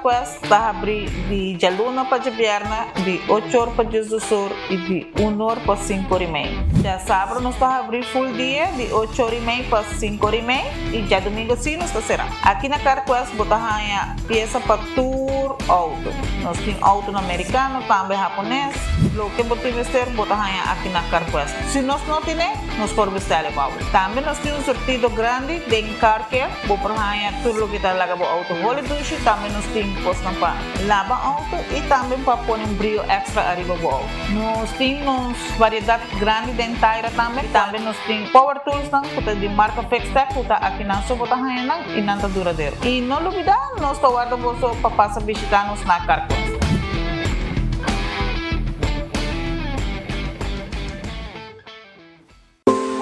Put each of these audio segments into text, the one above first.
CarQuest ta habri di djaluna pa djabièrnè di ocho or pa diesdos or i di un or pa sinku or i mei. Djasabra nos ta habri full dia di ocho or i mei pa sinku or i mei i djadumingu si nos ta será. Aki na CarQuest bo ta haña piesa pa tur outo. Nos tin outonan merikano, tambe hapones. Loke bo tin mester bo ta haña aki na CarQuest. Si nos no tine, nos por bestèl e pa bo. Tambe nos tin un surtido grandi den Car Care. Bo por haña tur loke ta laga bo outo holi dushi. Tambe nos tin kosnan pa laba outo i tambe pa pone un brio èkstra ariba bo outo. Nos tin nos variedat grandi den taira tambe. Tambe nos tin power toolsnan ku ta di marka Fixtech ku ta akinan so bo ta haña nan i nan ta duradero. I no lubidá, nos ta warda boso pa pasa bishitá nos na Carquest.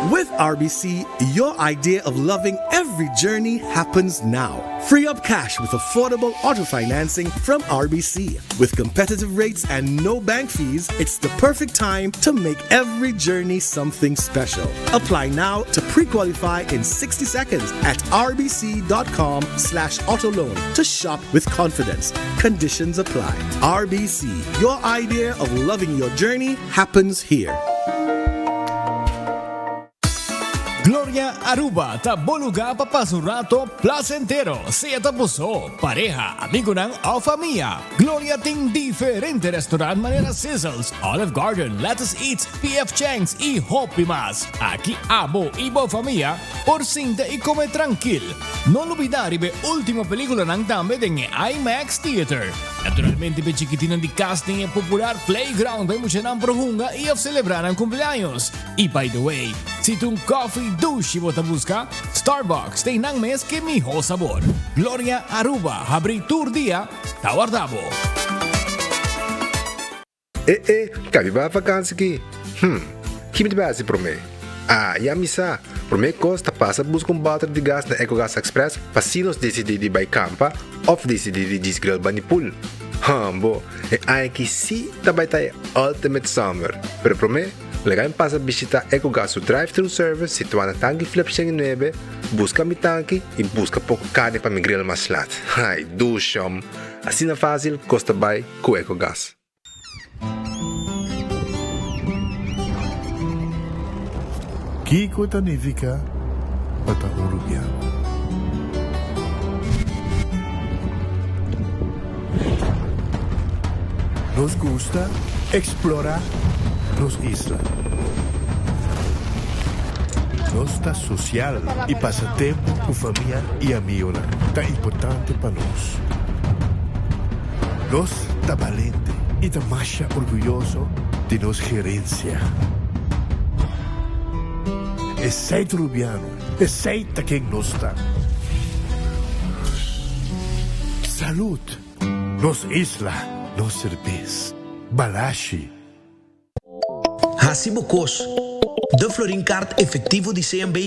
With RBC, your idea of loving every journey happens now. Free up cash with affordable auto financing from RBC. With competitive rates and no bank fees, it's the perfect time to make every journey something special. Apply now to pre-qualify in 60 seconds at rbc.com slash autoloan to shop with confidence. Conditions apply. RBC, your idea of loving your journey happens here. Gloria Aruba ta bo lugar pa pasa un rato placentero, sea ta bo so, pareha, amigonan of famia. Gloria tin diferente restaurant manera Sizzles, Olive Garden, Lettuce Eats, PF Chang's y hopi mas. Aki abo y bo famia por sinta y come trankil. No lubida riba e ultimo peliculanan tambe den e IMAX Theater. Naturalmente p'e chikitinnan di kas tin e popular playground pa e muchanan por hunga i of selebrá nan kumpleaños. I by the way, si ta un kòfi dushi bo ta buska, Starbucks ta einan mes ku e mihó sabor. Gloria Aruba habrí tur dia ta warda bo. E e, kabi bai vakansi ki? Hm, ki mi ta bai hasi promé? Ah, ya mi sa! Promé kos ta pasa buska un bòter di gas na Ecogas Express pa si nos disidí di bai kampa òf disidí di djis grill bani pool. Hambo, e aña aki sí ta bai ta e ultimate summer! Pero promé, laga mi pasa bishitá Ecogas su drive-thru service situá na Tanki Flip 109, buska mi tanki i buska poko karni pa mi grill mas lat. Ai, dushom! Asina fásil kos ta bai ku Ecogas. Kiko ta nifiká pa ta un rubiano? Nos gusta eksplorá nos isla. Nos ta sosial i pasa tempu ku famia i amigonan ta importante pa nos. Nos ta balente i ta masha orguyoso di nos gerensia. Esei ta Rubiano, esei ta ken nos ta. Salud! Nos isla, nos serbes. Balashi. Hasi bo kos. De Florin Card Efectivo di CMB,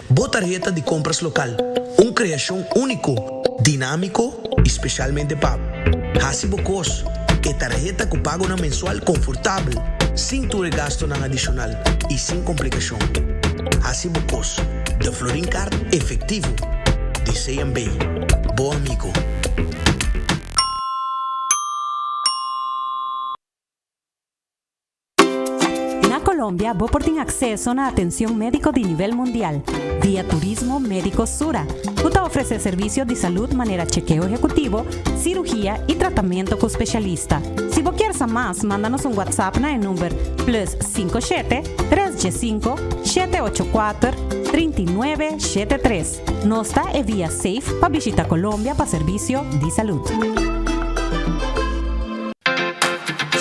bo tarheta di compras local. Un creacion unico, dinamico y specialmente pa bo. Hasi bo kos. E tarheta cu pagonan mensual confortabel, sin tur e gastonan adicional y sin complicacion. Hasi bo kos. De Florin Card Efectivo di CMB. Bo amigo. Na Colombia bo por tin acceso na atencion medico di nivel mundial via Turismo Medico Sura, cu ta ofrece servicio di salud manera chekeo ehecutivo, cirugia y tratamento cu specialista. Si bo kier sa mas, manda nos un WhatsApp na e number plus 57 315 784 39 73. Nos ta e via safe pa bishita Colombia pa servicio di salud.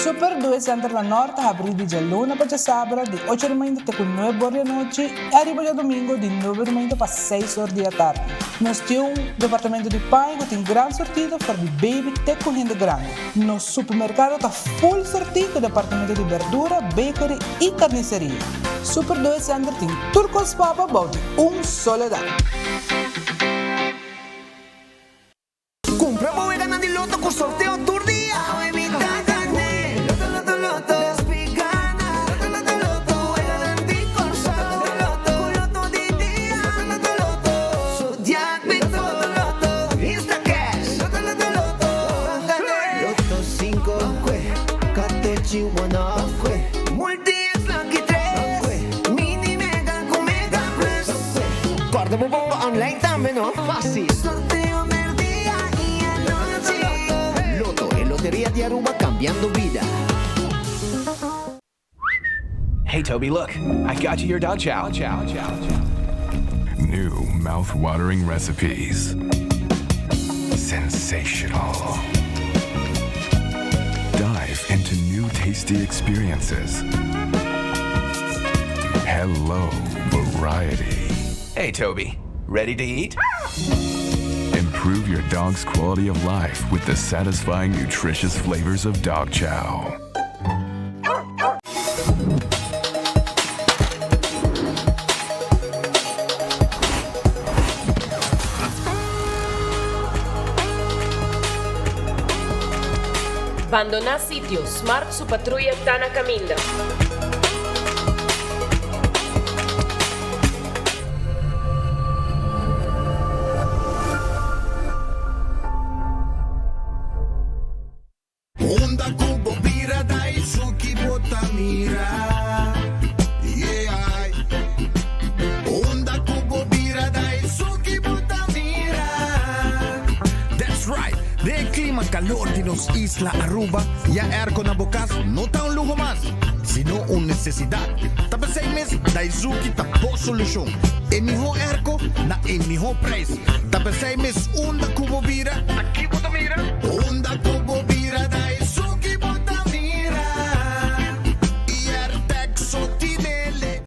Super Due Center na Nort ta habrí di djaluna pa djasabra di ocho di mainta te ku nuebe or di anochi i ariba djadumingu di nuebe di mainta pa seis or di atardi. Nos tin un departamento di paña ku tin gran sortido for di baby te ku hende grandi. Nos supermerkado ta full sortí ku departamento di berdura, bakery i karniseria. Super Due Center tin tur kos pa bo bou di un solo dak. Cumpra bo weganan di loto cu sorteo tur dia! Awe mi ta gane! Loto loto loto mi gana! Loto loto loto weganan di Corsou! Loto loto cu loto di dia! Loto loto loto Zodiac Big Four! Loto loto Instacash! Loto loto loto. what you wanna. Multi X Lucky 3. Mini Mega ku Mega Plus. Korda bo bomba online tambe, no? Fásil. Sorteo merdia i anochi. Lotto, e loteria di Aruba cambiando bida. Hey Toby, look, I got you your dog chow. Chow, chow, chow. New mouth-watering recipes. Sensational. Dive into new tasty experiences. Hello, variety. Hey Toby, ready to eat? Improve your dog's quality of life with the satisfying, nutritious flavors of dog chow. Bandoná sitio, Smart su patruya ta na kaminda. Unda ku bo bira Daisuki bo ta mira Yeah Unda ku bo bira Daisuki bo ta mira. That's right! Den e klima kalor di nos isla Aruba, ya airco na bo kas no ta un luho mas, sino un nesesidat. Ta p'esei mes Daisuki ta bo solushon. E mihó airco na e mihó prijs. Ta p'esei mes unda ku bo bira, ta ki bo ta mira? Unda ku bo bira Daisuki bo ta mira Airtec so tinele.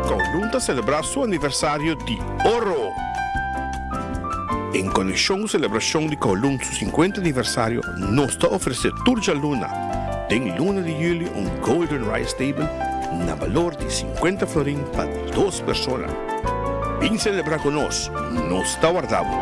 Kowloon ta selebrá su aniversario di oro! En konekshon ku selebrashon di Kowloon su 50 aniversario, nos ta ofresé tur djaluna den luna di yüli un Golden Rice Table na balor di 50 florin pa dos persona. Bin selebrá ku nos, nos ta warda bo!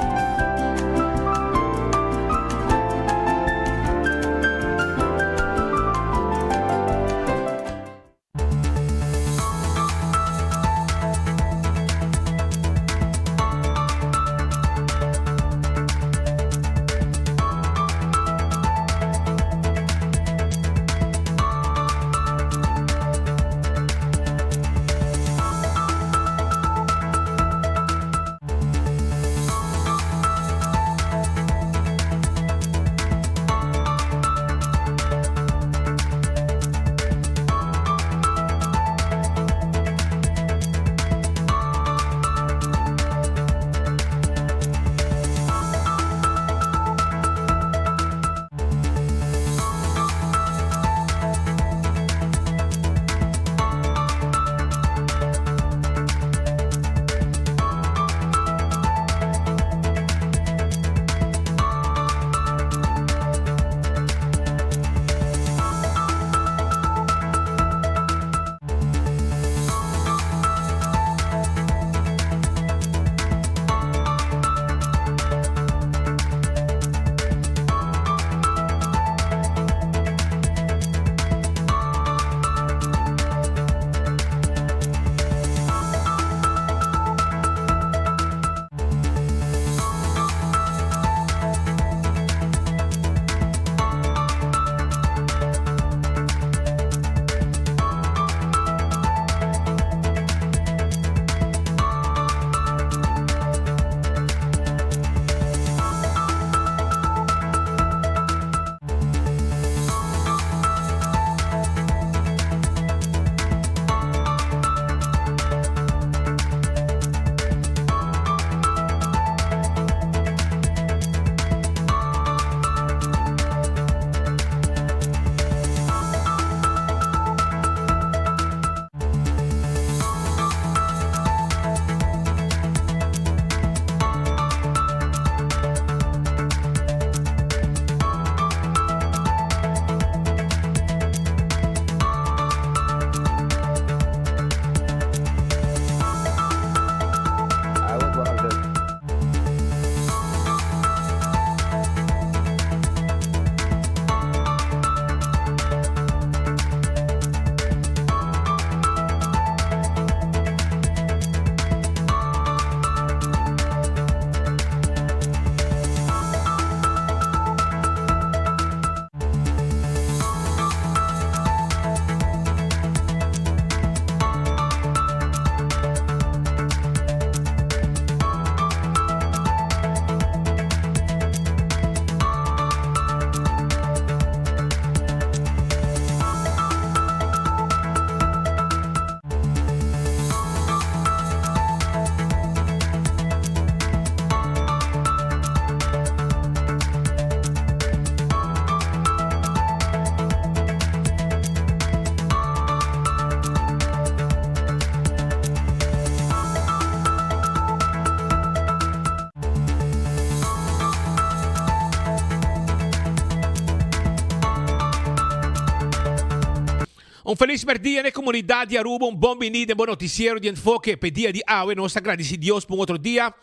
Un felis merdia na e comunidad di Aruba, un bon bini den bo noticiero di Enfoke. P'e dia di awe nos ta gradici Dios pa un otro dia.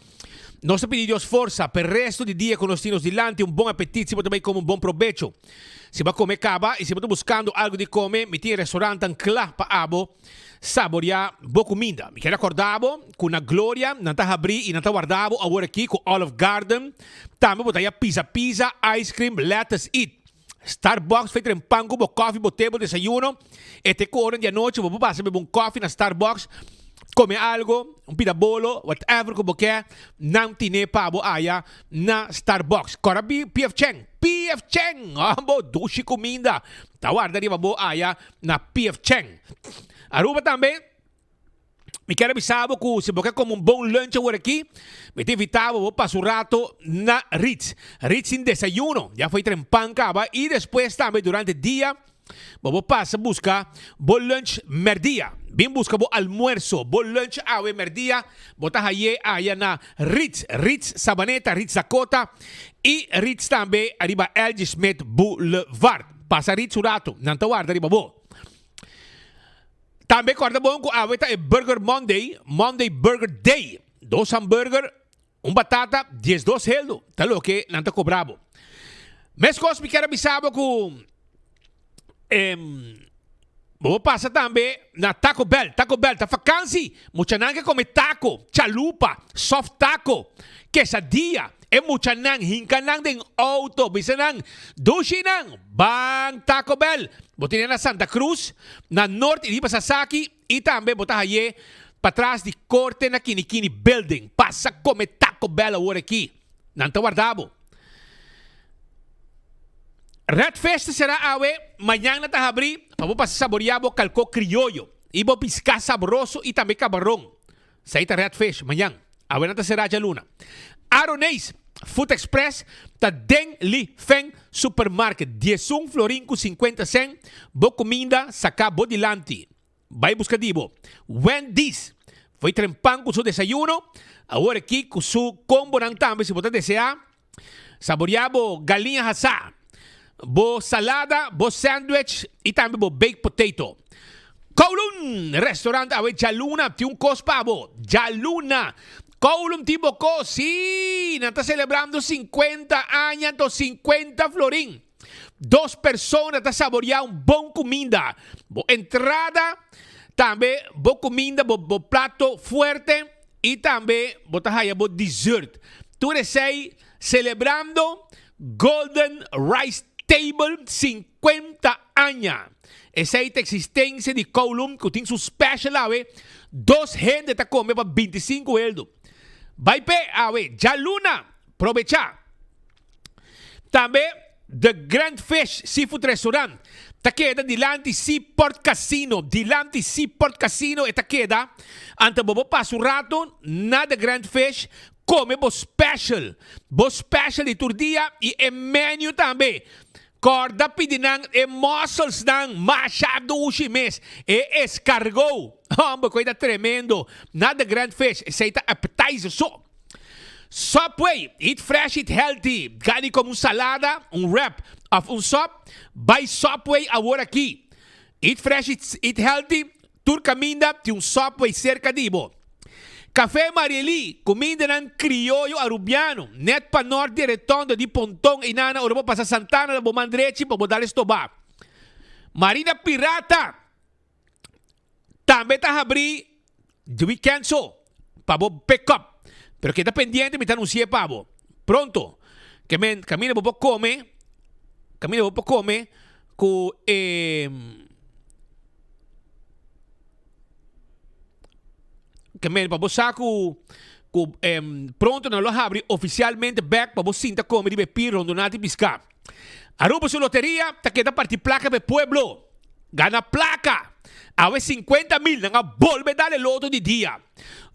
Nos ta pidi Dios forsa p'e resto di dia cu nos tin nos dilanti, un bon apetit si bo ta bay come un bon probecho. Si bo a come caba y si bo ta buscando algo di come, mi tin e restaurantnan cla pa abo saborea bo cuminda. Mi kier acorda bo cu na Gloria nan ta habri y nan ta warda bo awor aki cu Olive Garden. Tambe bo ta haya pizza pizza, ice cream, lettuce eat. Starbucks feita den pan ku bo kòfi, bo te, bo desayuno. E te ku ora di anochi bo por pasa bebe un kòfi na Starbucks, kome algo, un pida bolo, whatever ku bo ke, nan tine pa bo aya na Starbucks. Kòrda bi PF Chang, PF Chang! Abo dushi kuminda ta warda riba bo aya na PF Chang. Aruba tambe. Mi kier a bisa bo ku si bo ke kome un bon lunch awor aki, mi ta invita bo bo pasa un rato na Ritz. Ritz tin desayuno, ya foi trempan kaba i despues tambe durante dia bo por pasa buska bo lunch merdia. Bin buska bo almuerso, bo lunch awe merdia bo ta haye aya na Ritz, Ritz Sabaneta, Ritz Dakota i Ritz tambe ariba LG Smith Boulevard. Pasa Ritz un rato, nan ta warda riba bo. Tambe corda bon cu awe ta e Burger Monday, Monday Burger Day. Dos hamburger, un batata, diesdos heldo ta loke nan ta cobra bo. Mescos mi kier a bisa bo cu bo por pasa tambe na Taco Bell. Taco Bell ta vakansi, muchanan ke come taco, chalupa, soft taco, quesadilla. E muchanan hinca nan den auto, bisa nan, Dushi nan, ban Taco Bell. Bo tene na Santa Cruz, na Noord y riba Sasaki y tambe bo ta haye patras di Corte na Kinikini Building. Pasa come Taco Bell awor aki. Nan ta warda bo. Red Fish ta sera awe, mañan nan ta habri pa bo pasa saboria bo calco crioyo y bo pisca sabroso y tambe cabaron. Esei ta Red Fish, mañan. Awe nan ta sera djaluna. Aroneis Food Express ta den Li Feng Supermarket. Diesun florin ku sinkuenta sen, bo kuminda saká bo dilanti. Bai buska di bo. Wendy's foi trempan ku su desayuno, awor aki ku su kombonan tambe si bo ta deseá. Saboreá bo galiña hasá, bo salada, bo sandwich i tambe bo baked potato. Kowloon Restaurant awe djaluna tin un kos pa bo. Djaluna! Kowloon tin bo kos! Sí! Nan ta selebrando sinkuenta aña anto sinkuenta florin. Dos persona ta saboreá un bon kuminda. Bo entrada, tambe bo kuminda, bo bo plato fuerte i tambe bo ta haya bo dessert. Tur esei selebrando Golden Rice Table sinkuenta aña. Esei ta eksistensia di Kowloon ku tin su special awe, dos hende ta kome pa bintisinku eldo. Bai p'e awe djaluna, probechá! Tambe The Grand Fish Seafood Restaurant ta keda dilanti Seaport Casino. Dilanti Seaport Casino e ta keda. Anto bo por pasa un rato na The Grand Fish come bo special. Bo special di tur dia y e menu tambe. Corda pidi nan e musselsnan masha dushi mes. E escargot. Homber, cu ei ta tremendo. Na The Grand Fish esey ta appetizer so. Subway, eat fresh, eat healthy. Gani como un salada, un wrap of un sop, bay Subway awor aki. Eat fresh, eat healthy, tur caminda tin un Subway cerca di bo. Café Mariely, cumindanan crioyo Arubiano, net pa nort di e retondo di Ponton eynana ora bo pasa Santana na bo man drechi pa bo dal estoba. Marina Pirata. Tambe ta habrí di weekend so pa bo pick up. Pero keda pendiente mi ta anunci'é pa bo pronto. Ke men kaminda bo por kome, kaminda bo por kome ku e ke men pa bo sa ku ku pronto nan lo habri ofisialmente bek pa bo sinta kome riba e pir rondona di piská. Aruba su loteria ta keda parti plaka pa e pueblo. Gana plaka! Awe sinkuenta mil nan a bolbe dal e loto di dia.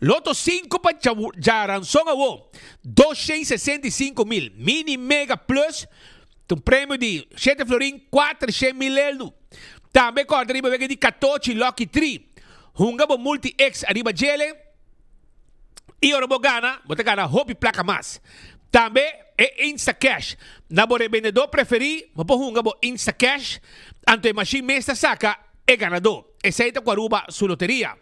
Loto sinku pa djaranson awo, doshen sesenta i sinku mil. Mini Mega Plus ta un premio di shete florin kuatershen mil eldu. Tambe kòrda riba wega di katochi Lucky Tree. Hunga bo Multi X ariba djele. I ora bo gana, bo ta gana hopi plaka mas. Tambe e Instacash. Na bo rebendedor preferí, bo por hunga bo Instacash, anto e mashin mes ta saka. e ganadó. Esei ta ku Aruba su loteria.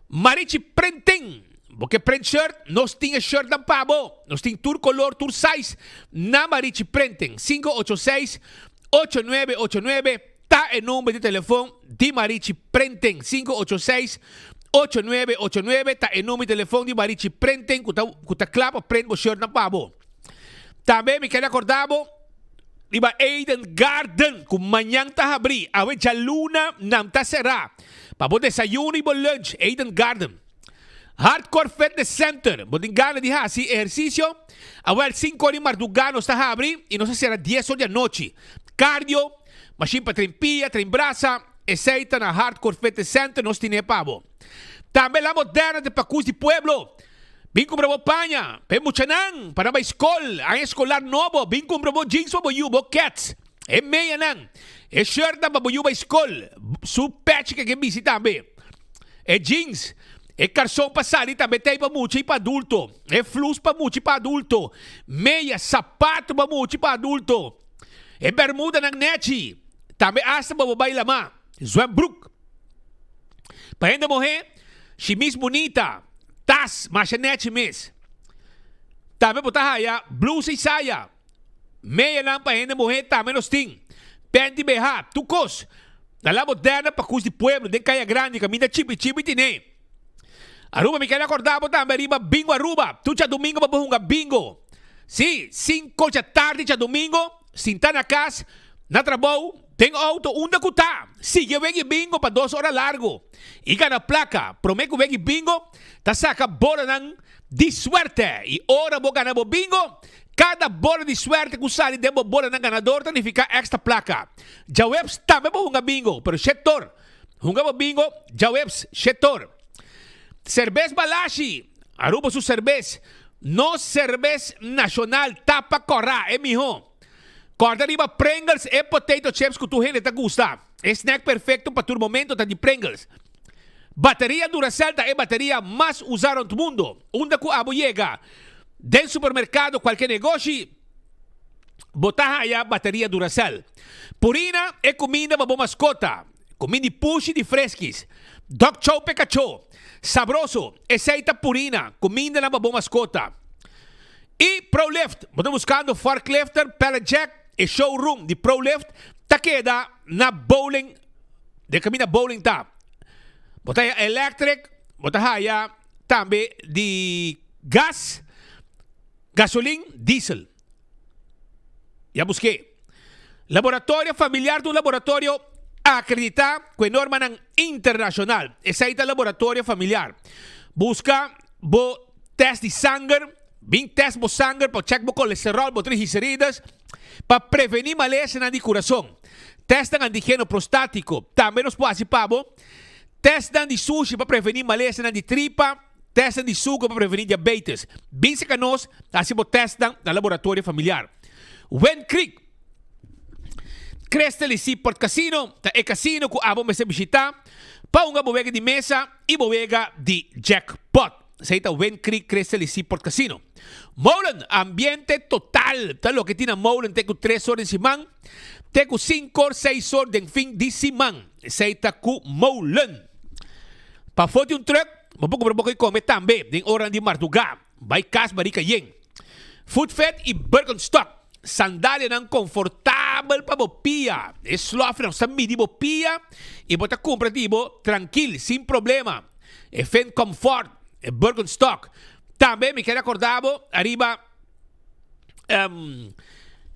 Marichi Printing, Bo ke print shirt? Nos tin e shirtnan pa bo. Nos tin tur kolor, tur size na Marichi Printing. 586 8989 ta e number di telefon di Marichi Printing. 586 8989 ta e number di telefon di Marichi Printing ku ta ku ta kla pa print bo shirtnan pa bo. Tambe mi kere akorda bo riba Eden Garden ku mañan ta habrí. Awe djaluna nan ta será. Pa bo desayuno y bo lunch, Eden Garden. Hardcore Fitness Center, bo tin gana di haci ehercicio? Awel cinco or di marduga nos ta habri y nos ta cera dies or di anochi. Cardio, machine pa train pia, train brasa, esey ta na Hardcore Fitness Center, nos tine pa bo. Tambe La Moderna te Pacus di Pueblo. Bin cumpra bo paña pa e muchanan pa nan bay scol, aña escolar nobo, bin cumpra bo jeans pa bo yu, bo kets. E meyanan, e shirtnan pa bo yu bai skol, su pèchi ke ke bisti tambe. E jeans, e karson pa sali tambe ta ei pa mucha i pa adulto. E flus pa mucha i pa adulto. Meya, sapato pa mucha i pa adulto. E bermudanan nèchi, tambe asta pa bo bai lamá. Zwembruk. Pa hende muhé, shimis bunita, tas masha nèchi mes. Tambe bo ta haya blusa i saya. Meyanan pa hende muhé tambe nos tin. Penti BH, tur kos. Na La Moderna pa kus di pueblo den Kaya Grandi kaminda chipi chipi tine. Aruba mi kere akorda bo tambe riba Bingo Aruba. Tur djadumingo pa bo hunga bingo. Si, sinko djatardi djadumingo, sinta na kas, na trabou, den outo, unda ku ta, sigui e wegi bingo pa dos ora largo i gana plaka. Promé ku wegi bingo ta saka bolanan di suerte i ora bo gana bo bingo, Kada bola di suerte ku sali den bo bolanan ganador ta nifiká èkstra plaka. Djaweps tambe bo hunga bingo, pero shetor. Hunga bo bingo djaweps, shetor. Serbes Balashi, Aruba su serbes. Nos serbes nashonal tapa kòrá, e mihó. Kòrda riba Pringles, e potato chips ku tur hende ta gusta. E snack perfekto pa tur momento ta di Pringles. Bateria Duracell ta e bateria mas usá rònt mundo. Unda ku abo yega, den supermerkado, kualke negoshi, bo ta haya bateria Duracell. Purina, e kuminda pa bo maskota. Kuminda di pushi di Friskies. Dog chow p'e kachó. Sabroso, esei ta Purina, kumindanan pa bo maskota. I Prolift, bo ta buskando forklifter, pallet jack, e showroom di Prolift ta keda na Bowling. Den kaminda bowling ta. Bo ta haya electric, bo ta haya tambe di gas, gasolin, diesel. Ya buské. Laboratorio Familiar ta un laboratorio akreditá ku e normanan internashonal. Esei ta Laboratorio Familiar. Buska bo tèst di sanger, bin tèst bo sanger pa chèk bo kolesteròl, bo triglicerides, pa prevení malesanan di kurason. Tèstnan antigeno prostátiko tambe nos por hasi pa bo. Tèstnan di sushi pa prevení malesanan di tripa. Tèstnan di suku pa prevení diabetes. Bin serka nos hasi bo tèstnan na Laboratorio Familiar. Wind Creek, Crystal y Seaport Casino ta e casino ku abo mester bishitá pa hunga bo wega di mesa y bo wega di jackpot. Esei ta Wind Creek Crystal y Seaport Casino. Molen, ambiente total ta loke tin na Molen te ku tres or den siman, te ku sinku or, seis or den fin di siman. Esei ta ku Molen. Pafó di un truck, bo por kumpra bo koi kome tambe den oranan di mardugá. Bai kas barika yen. Food Fit y Birkenstock, sandalianan konfortabel pa bo pia. E slòfnan sa midi bo pia y bo ta kumpra di bo trankil, sin problema. E Fin Comfort, e Birkenstock. Tambe mi ker acorda bo ariba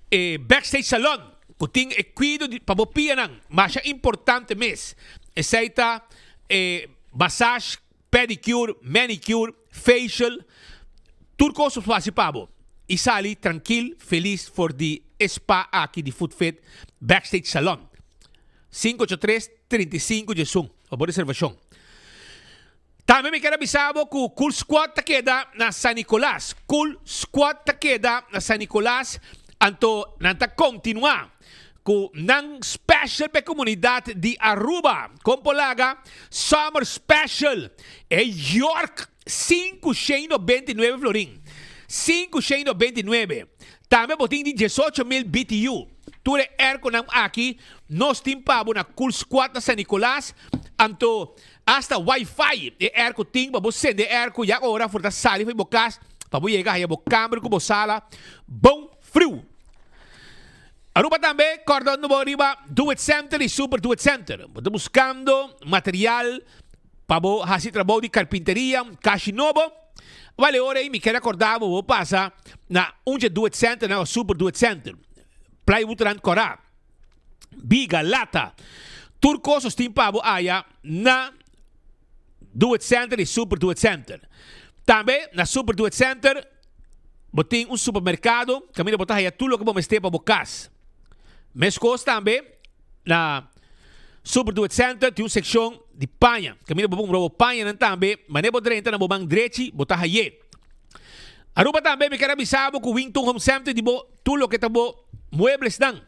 e Backstage Salon cu tin e cuido di pa bo pianan masha importante mes. Esey ta e massage, pedicure, manicure, facial, tur cos por haci pa bo y sali trankil, feliz for di e spa aki di Foot Fit Backstage Salon. 583 35 diesun pa bo reservacion. Tambe mi ker a bisa bo ku Cool Squad ta keda na San Nicolas. Cool Squad ta keda na San Nicolas, anto nan ta kontinuá ku nan special pa e komunidat di Aruba. Kon por laga Summer Special e York 599 florin. 599. Tambe bo tin di 18,000 BTU. Tur e airconan aki nos tin pa bo na Cool Squad na San Nicolas. Anto hasta wifi e airco tin pa bo sende e airco ya ora for ta sali for bo cas pa bo yega haya bo camber cu bo sala bon friu. Aruba tambe corda unda bo riba Do It Center y Super Do It Center. Bo ta buscando material pa bo haci trabou di carpinteria, un cashi nobo. Wal e ora ey mi kier acorda bo bo pasa na un dje Do It Center nan of Super Do It Center. Plywood rand cora, biga, lata, tur cos nos tin pa bo aya na Do It Center y Super Do It Center. Tambe na Super Do It Center bo tin un supermercado caminda bo ta haya tur loke bo mester pa bo cas. Mescos tambe na Super Do It Center tin un seccion di paña caminda bo por cumpra bo pañanan tambe. Manera bo drenta na bo man drechi bo ta haye. Aruba tambe mi kier a bisa bo cu Wington Home Center di bo tur loke ta bo mueblesnan.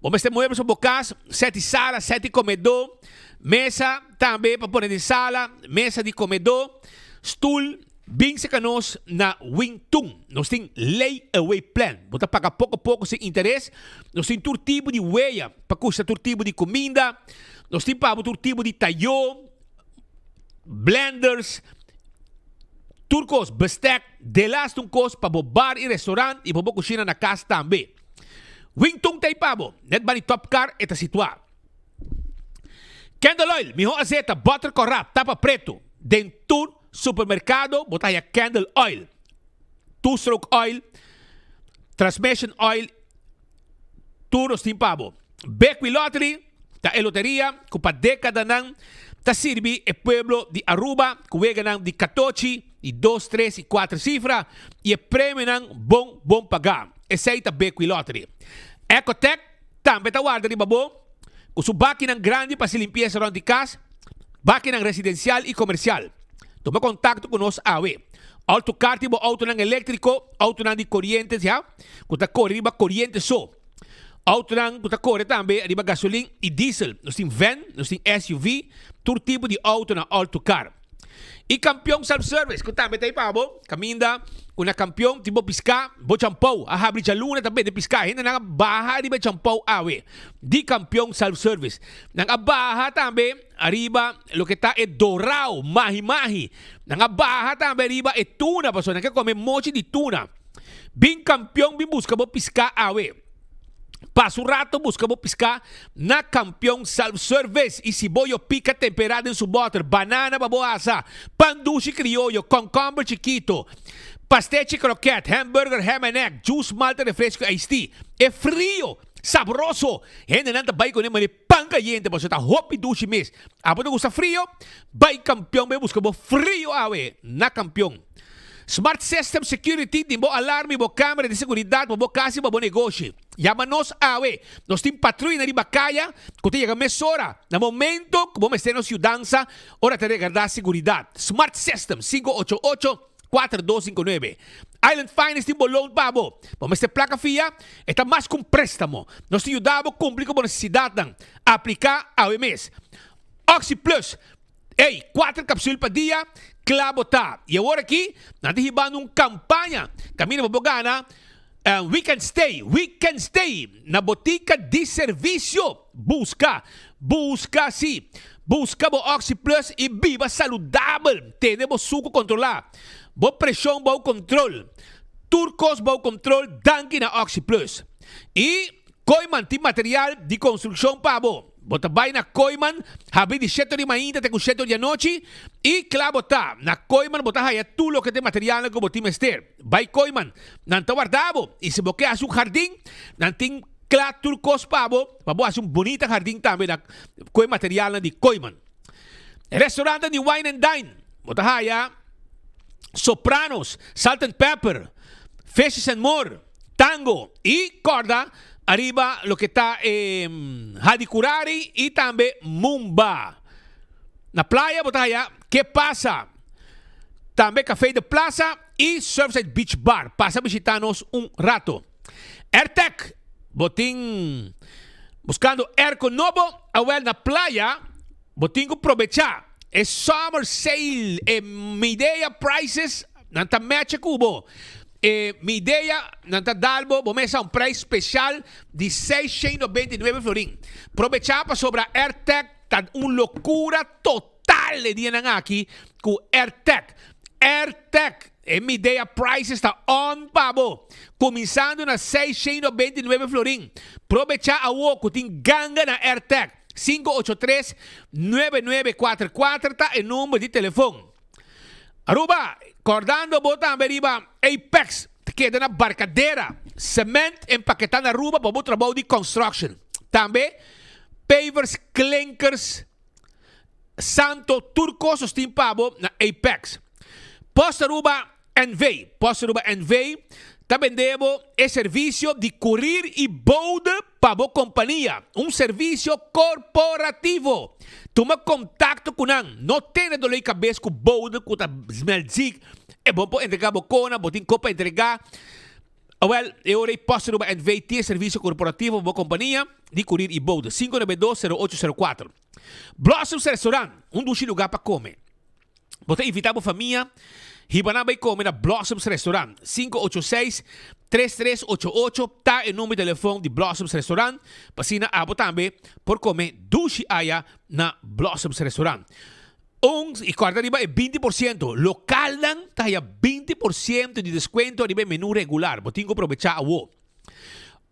Bo mester muebles pa bo cas, set di sala, set di comedor, mesa tambe pa pone den sala, mesa di comedor, stoel. Bin seca nos na Wing Tun. Nos tin lay away plan. Bo ta paga poco poco sin interes. Nos tin tur tipo di weya pa custa tur tipo di cuminda. Nos tin pa bo tur tipo di tayo, blenders, tur cos, bestek, delas un cos pa bo bar y restaurant y pa bo cushina na cas tambe. Wing Tun ta ey pa bo. Net bani Top Car e ta situa. Candle oil, miho azeta, butter corra, tapa preto, den tur Supermercado bo ta haya candle oil, two stroke oil, transmission oil, tur nos tin pa bo. Bequi Lottery ta e loteria cu pa decadanan ta sirbi e pueblo di Aruba cu weganan di catochi, di dos, tres y cuater cifra y e premionan bon bon paga. Esey ta Bequi Lottery. Ecotec tambe ta warda riba bo cu su bakinan grandi pa haci limpieza rond di cas, bakinan residencial y comercial. Tuma contacto cu nos awe. Auto car tin bo autonan electrico, autonan di coriente ya, cu ta core riba coriente so. Autonan cu ta core tambe riba gasolin y diesel. Nos tin van, nos tin SUV, tur tipo di auto na Auto Car. Y Campeon Self Service cu tambe ta ahí pa bo, caminda cu na Campeon tin bo pisca, bo champou a habri djaluna ta bende pisca. Hendenan a baha riba e champou awe di Campeon Self Service. Nan a baha tambe ariba loke ta e dorao, mahi mahi. Nan a baha tambe riba e tuna pasobra nan ke come mochi di tuna. Bin Campeon bin busca bo pisca awe. Pasa un rato busca bo pisca na Campeon Self Service y si bo yo pica tempera den su boter, banana pa bo asa, pan dushi crioyo, concomber chikito, pastechi croquet, hamburger, ham and egg, juice, malta, refresco y iced tea. E frio, sabroso! Hendenan ta bay cune mane pan cayente pasobra ta hopi dushi mes. Abo ta gusta frio? Bay Campeon bay busca bo frio awe na Campeon. Smart System Security tin bo alarm y bo camera di seguridad pa bo casa y pa bo negoshi. Yama nos awe. Nos tin patruya riba caya cu ta yega mesora na momento cu bo mester nos yudansa ora ta regarda seguridad. Smart System, 588 4259. Island Finance tin bo loan pa bo. Bo mester placa fia? E ta mas cu un prestamo. Nos ta yuda bo cumpli cu bo necesidadnan. Aplica awe mes. Oxi Plus. Ey, cuater capsul pa dia, cla bo ta. Y awor aki, nan ta hibando un campaña caminda pa bo gana weekend stay, weekend stay, na botica di servicio. Busca, busca si, busca bo Oxi Plus y biba saludabel. Tene bo sucu controla, bo presion bou control, tur cos bou control danki na Oxi Plus. Y Kooiman tin material di construccion pa bo. Bo ta bai na Kooiman, habri di shete di mainta te ku shete di anochi i kla bo ta. Na Kooiman bo ta haya tur loke ta e materialnan ku bo tin mester. Bai Kooiman, nan ta warda bo. I si bo ke hasi un hardin, nan tin kla tur kos pa bo, pa bo hasi un bunita hardin tambe na ku e materialnan di Kooiman. Restaurantnan di Wine and Dine, bo ta haya Sopranos, Salt and Pepper, Fishes and More. Tango y corda ariba loke ta e Hadicurari y tambe Mumba. Na playa bo ta haya Que Pasa, tambe Café de Plaza y Surfside Beach Bar. Pasa bishita nos un rato. Airtec, bo tin buscando airco nobo? Awel na playa bo tin cu probecha e summer sale, e Midea prices nan ta matcha cu bo. E Midea nan ta dal bo bo mesa un prijs special di 699 florin. Probecha pasobra AirTag ta un locura total e dianan aki cu AirTag. AirTag, e Midea prices ta on pa bo, cuminsando na 699 florin. Probecha awo cu tin ganga na AirTag. 583 9944 ta e number di telefon. Aruba, kordando bo tambe riba Apex ta keda na Barcadera, cement empaketá na Aruba pa bo trabou di construction. Tambe pavers, klinkers, santo, tur kos nos tin pa bo na Apex. Post Aruba NV, Post Aruba NV ta bende bo e servisio di kurir i bode pa bo kompania, un servisio korporativo. Tuma kontakto ku nan. No tene doló di kabes ku bode ku ta smel zik. E bo por entregá bo kona, bo tin ko pa entregá. Awèl, e ora ei Post Aruba NV tin e servisio korporativo pa bo kompania di kurir i bode. 592 0804. Blossoms Restaurant, un dushi lugá pa kome. Bo ta invitá bo famia hiba nan bai kome na Blossoms Restaurant. 586 3388 ta e number di telefon di Blossoms Restaurant pa asina abo tambe por kome dushi aya na Blossoms Restaurant. Un i kòrda riba e 20 por siento, lokalnan ta haya 20 por siento di deskuento riba e menu regular. Bo tin ku probechá awo.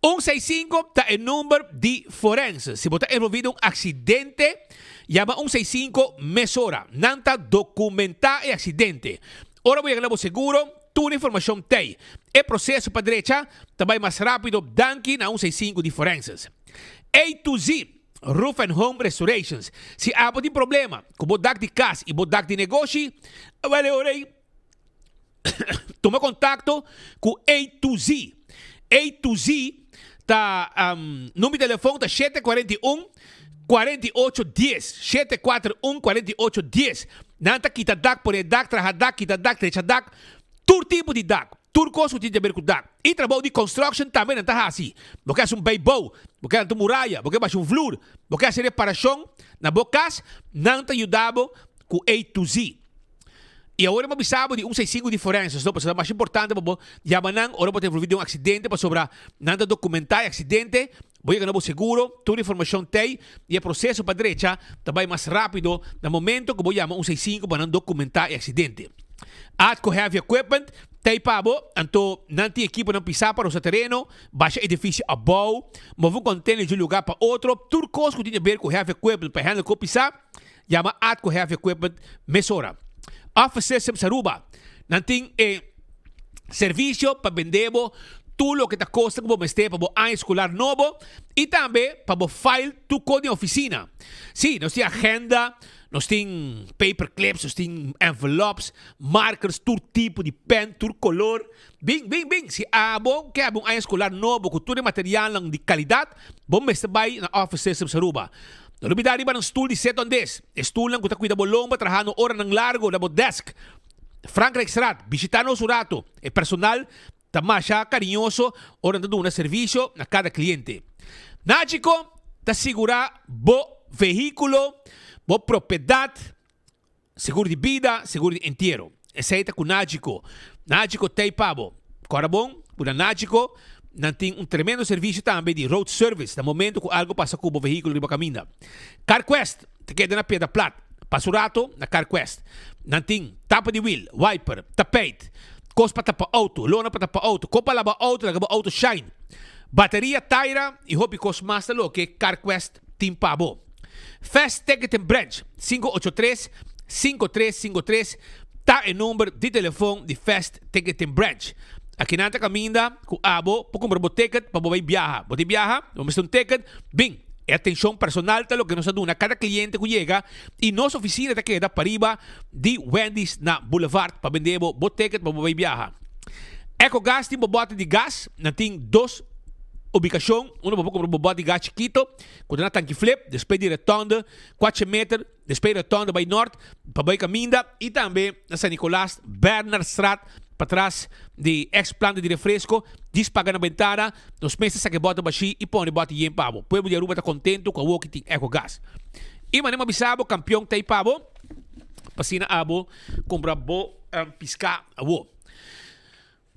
Un seis sinku ta e number di forense. Si bo ta envolví den un aksidente, yama un seis sinku mesora. Nan ta dokumentá e aksidente. Ora bo yega na bo seguro, tur informashon t'ei. E proseso pa drecha ta bai mas rápido danki na un seis sinku di forenses. A to Z Roof and Home Restorations. Si abo tin problema ku bo dak di kas i bo dak di negoshi, awel e ora ei Tuma kontakto ku A to Z. A to Z ta number di telefon ta 741 48 10. 741 48 10. Nan ta kita dak, pone dak, traha dak, kita dak, drecha dak. Tur tipo di dak. Tur kos ku tin di haber ku dak. I trabou di construction tambe nan ta hasi. Bo ke hasi un bijbouw, bo ke lanta un muraya, bo ke basha un vloer, bo ke hasi reparashon na bo kas, nan ta yuda bo ku A to Z. I awor bo bisa bo di un seis sinku di forenses, no? Pasobra ta mas importante pa bo yama nan ora bo ta envolvi den un aksidente, pasobra nan ta dokumentá e aksidente, bo yega na bo seguro, tur informashon t'ei, i e proseso pa drecha ta bai mas rápido na momento ku bo yama un seis sinku pa nan dokumentá e aksidente. Atco Heavy Equipment t'ei pa bo, anto nan tin ekiponan pisá pa rosa tereno, basha edifisio abou, move un kòntener di un lugá pa otro, tur kos ku tin di ber ku heavy equipment pa handle ku pisá. Yama Atco Heavy Equipment mesora. Office Systems Aruba, nan tin e servicio pa bende bo tur loke ta kosta ku bo mester pa bo aña escolar nobo y tambe pa bo file tur kos den oficina. Si, nos tin agenda, nos tin paper clips, nos tin envelopes, markers, tur tipo di pen, tur color. Bin, bin, bin! Si abo ke habi un aña escolar nobo ku tur e materialnan di calidad, bo mester bai na Office Systems Aruba. No lubida riba nan stul di set ondes, e stulnan ku ta kuida bo lomba trahando oranan largo na bo desk. Frankrijkstraat, bishita nos un rato. E personal ta masha kariñoso ora nan ta duna servisio na kada kliente. Nagico ta sigurá bo vehíkulo, bo propiedat. Seguro di bida, seguro di entiero. Esei ta ku Nagico. Nagico t'ei pa bo. Kòrda bon ku na Nagico nan tin un tremendo servisio tambe di road service na momento ku algo pasa ku bo vehíkulo riba kaminda. CarQuest ta keda na Piedra Plat. Pasa un rato na CarQuest. Nan tin tapa di wiel, wiper, tapijt, kos pa tapa outo, lona pa tapa outo, kon pa laba outo laga bo outo shine, bateria, taira i hopi kos mas ta loke CarQuest tin pa bo. Fast Ticketing Branch, 583 5353 ta e number di telefon di Fast Ticketing Branch. Akinan ta kaminda ku abo por kumpra bo ticket pa bo bai biaha. Bo tin biaha, bo mester un ticket, bin. E atenshon personal ta loke nos ta duna kada kliente ku yega i nos ofisina ta keda pariba di Wendy's na Boulevard pa bende bo bo ticket pa bo bai biaha. Ecogas tin bo bote di gas, nan tin dos ubikashon, unda bo por kumpra bo bote di gas chikito Ku ta na Tanki Flip, despues di retonde kuache meter, despues di retonde bai nort pa bai kaminda i tambe na San Nicolas, Bernardstraat, patras di ex planta di refresco, djis paga na bentana, nos mester saka e bòter bashí i pone bòter yen pa bo. Pueblo di Aruba ta kontento ku awoki tin Ecogas. I manera mi a bisa bo, kampion ta ei pa bo, pa asina abo kumpra bo piská awo.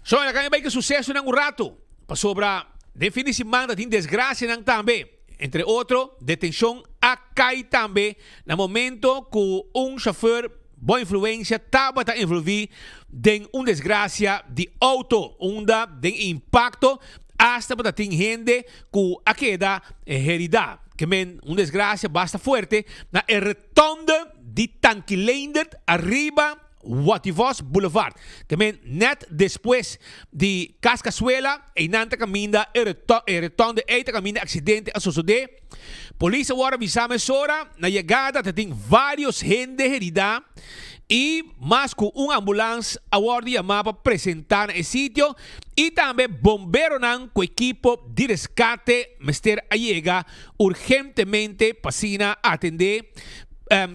So laga mi bai ku susesonan un ratu, pasobra den fin di siman ta tin desgrasianan tambe. Entre otro, detenshon a kai tambe na momento ku un shofùr bo influensia tabata envolví den un desgrasia di outo, unda den e impakto asta bo ta tin hende ku a keda heridá. Ke men un desgrasia basta fuerte na e rotonde di Tanki Leendert ariba Wativos Boulevard. Ke men net despues di Cas Casuela, einan ta kaminda e rotonde ei ta kaminda e aksidente a sosodé. Polis a wòrdu avisá mesora. Na yegada ta tin vários hende heridá i mas ku un ambulans a wòrdu yamá pa presentá na e sitio i tambe bomberonan ku ekipo di reskate mester a yega urgentemente pa asina atendé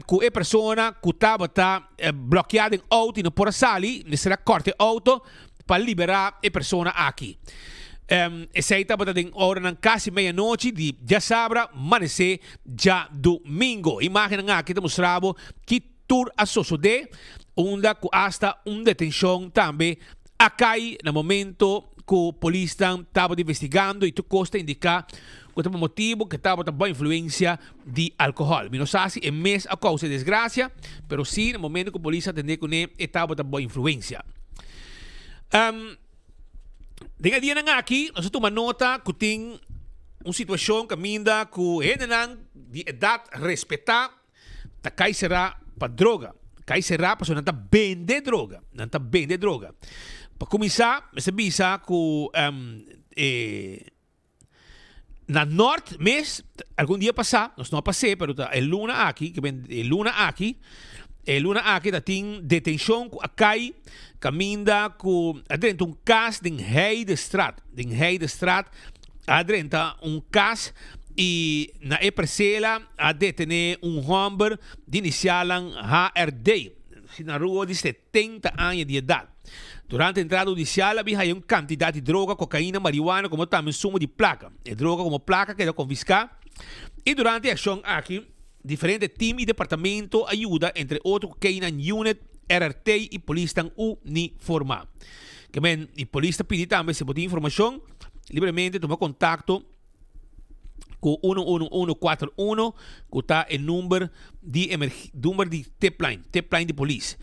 ku e persona ku tabata blòkiá den outo i no por a sali, mester a kòrta e outo pa liberá e persona aki. Esei tabata den oranan kasi medianochi di djasabra manesé djadumingo. Imágennan aki ta mustra bo ki tur a sosodé, unda ku asta un detenshon tambe a kai na momento ku polisnan tabata investigando i tur kos ta indiká ku ta pa motibu ku e tabata bou influensia di alkohòl. Mi no sa si e mes a kousa e desgrasia, pero si na momento ku polis a atendé kuné e tabata bou influensia. Den e dianan aki nos a tuma nota ku tin un situashon kaminda ku hendenan di edat respetá ta kai será pa droga. Kai será pasobra nan ta bende droga. Nan ta bende droga. Pa kuminsá mester bisa ku e. Na Nort mes, algun dia pasá, nos no a pas'é, pero ta e luna aki, ke ben e luna aki, e luna aki ta tin detenshon ku a kai kaminda ku a drenta un kas den Heidestraat. Den Heidestraat a drenta un kas i na e persela a detené un hòmber di inisialnan HRD, na rua di 70 aña di edat. Durante entrada hudisial a bin haya un kantidat di droga, kokaina, marihuana komo tambe un sumo di plaka. E droga komo plaka keda konfiská i durante e akshon aki diferente tim i departamento a yuda entre otro ku K-nine Unit, RRT i polisnan uniformá. Ke men i polis ta pidi tambe si bo tin informashon libremente tuma kontakto ku 11141 ku ta e number di number di tipline, tipline di polis.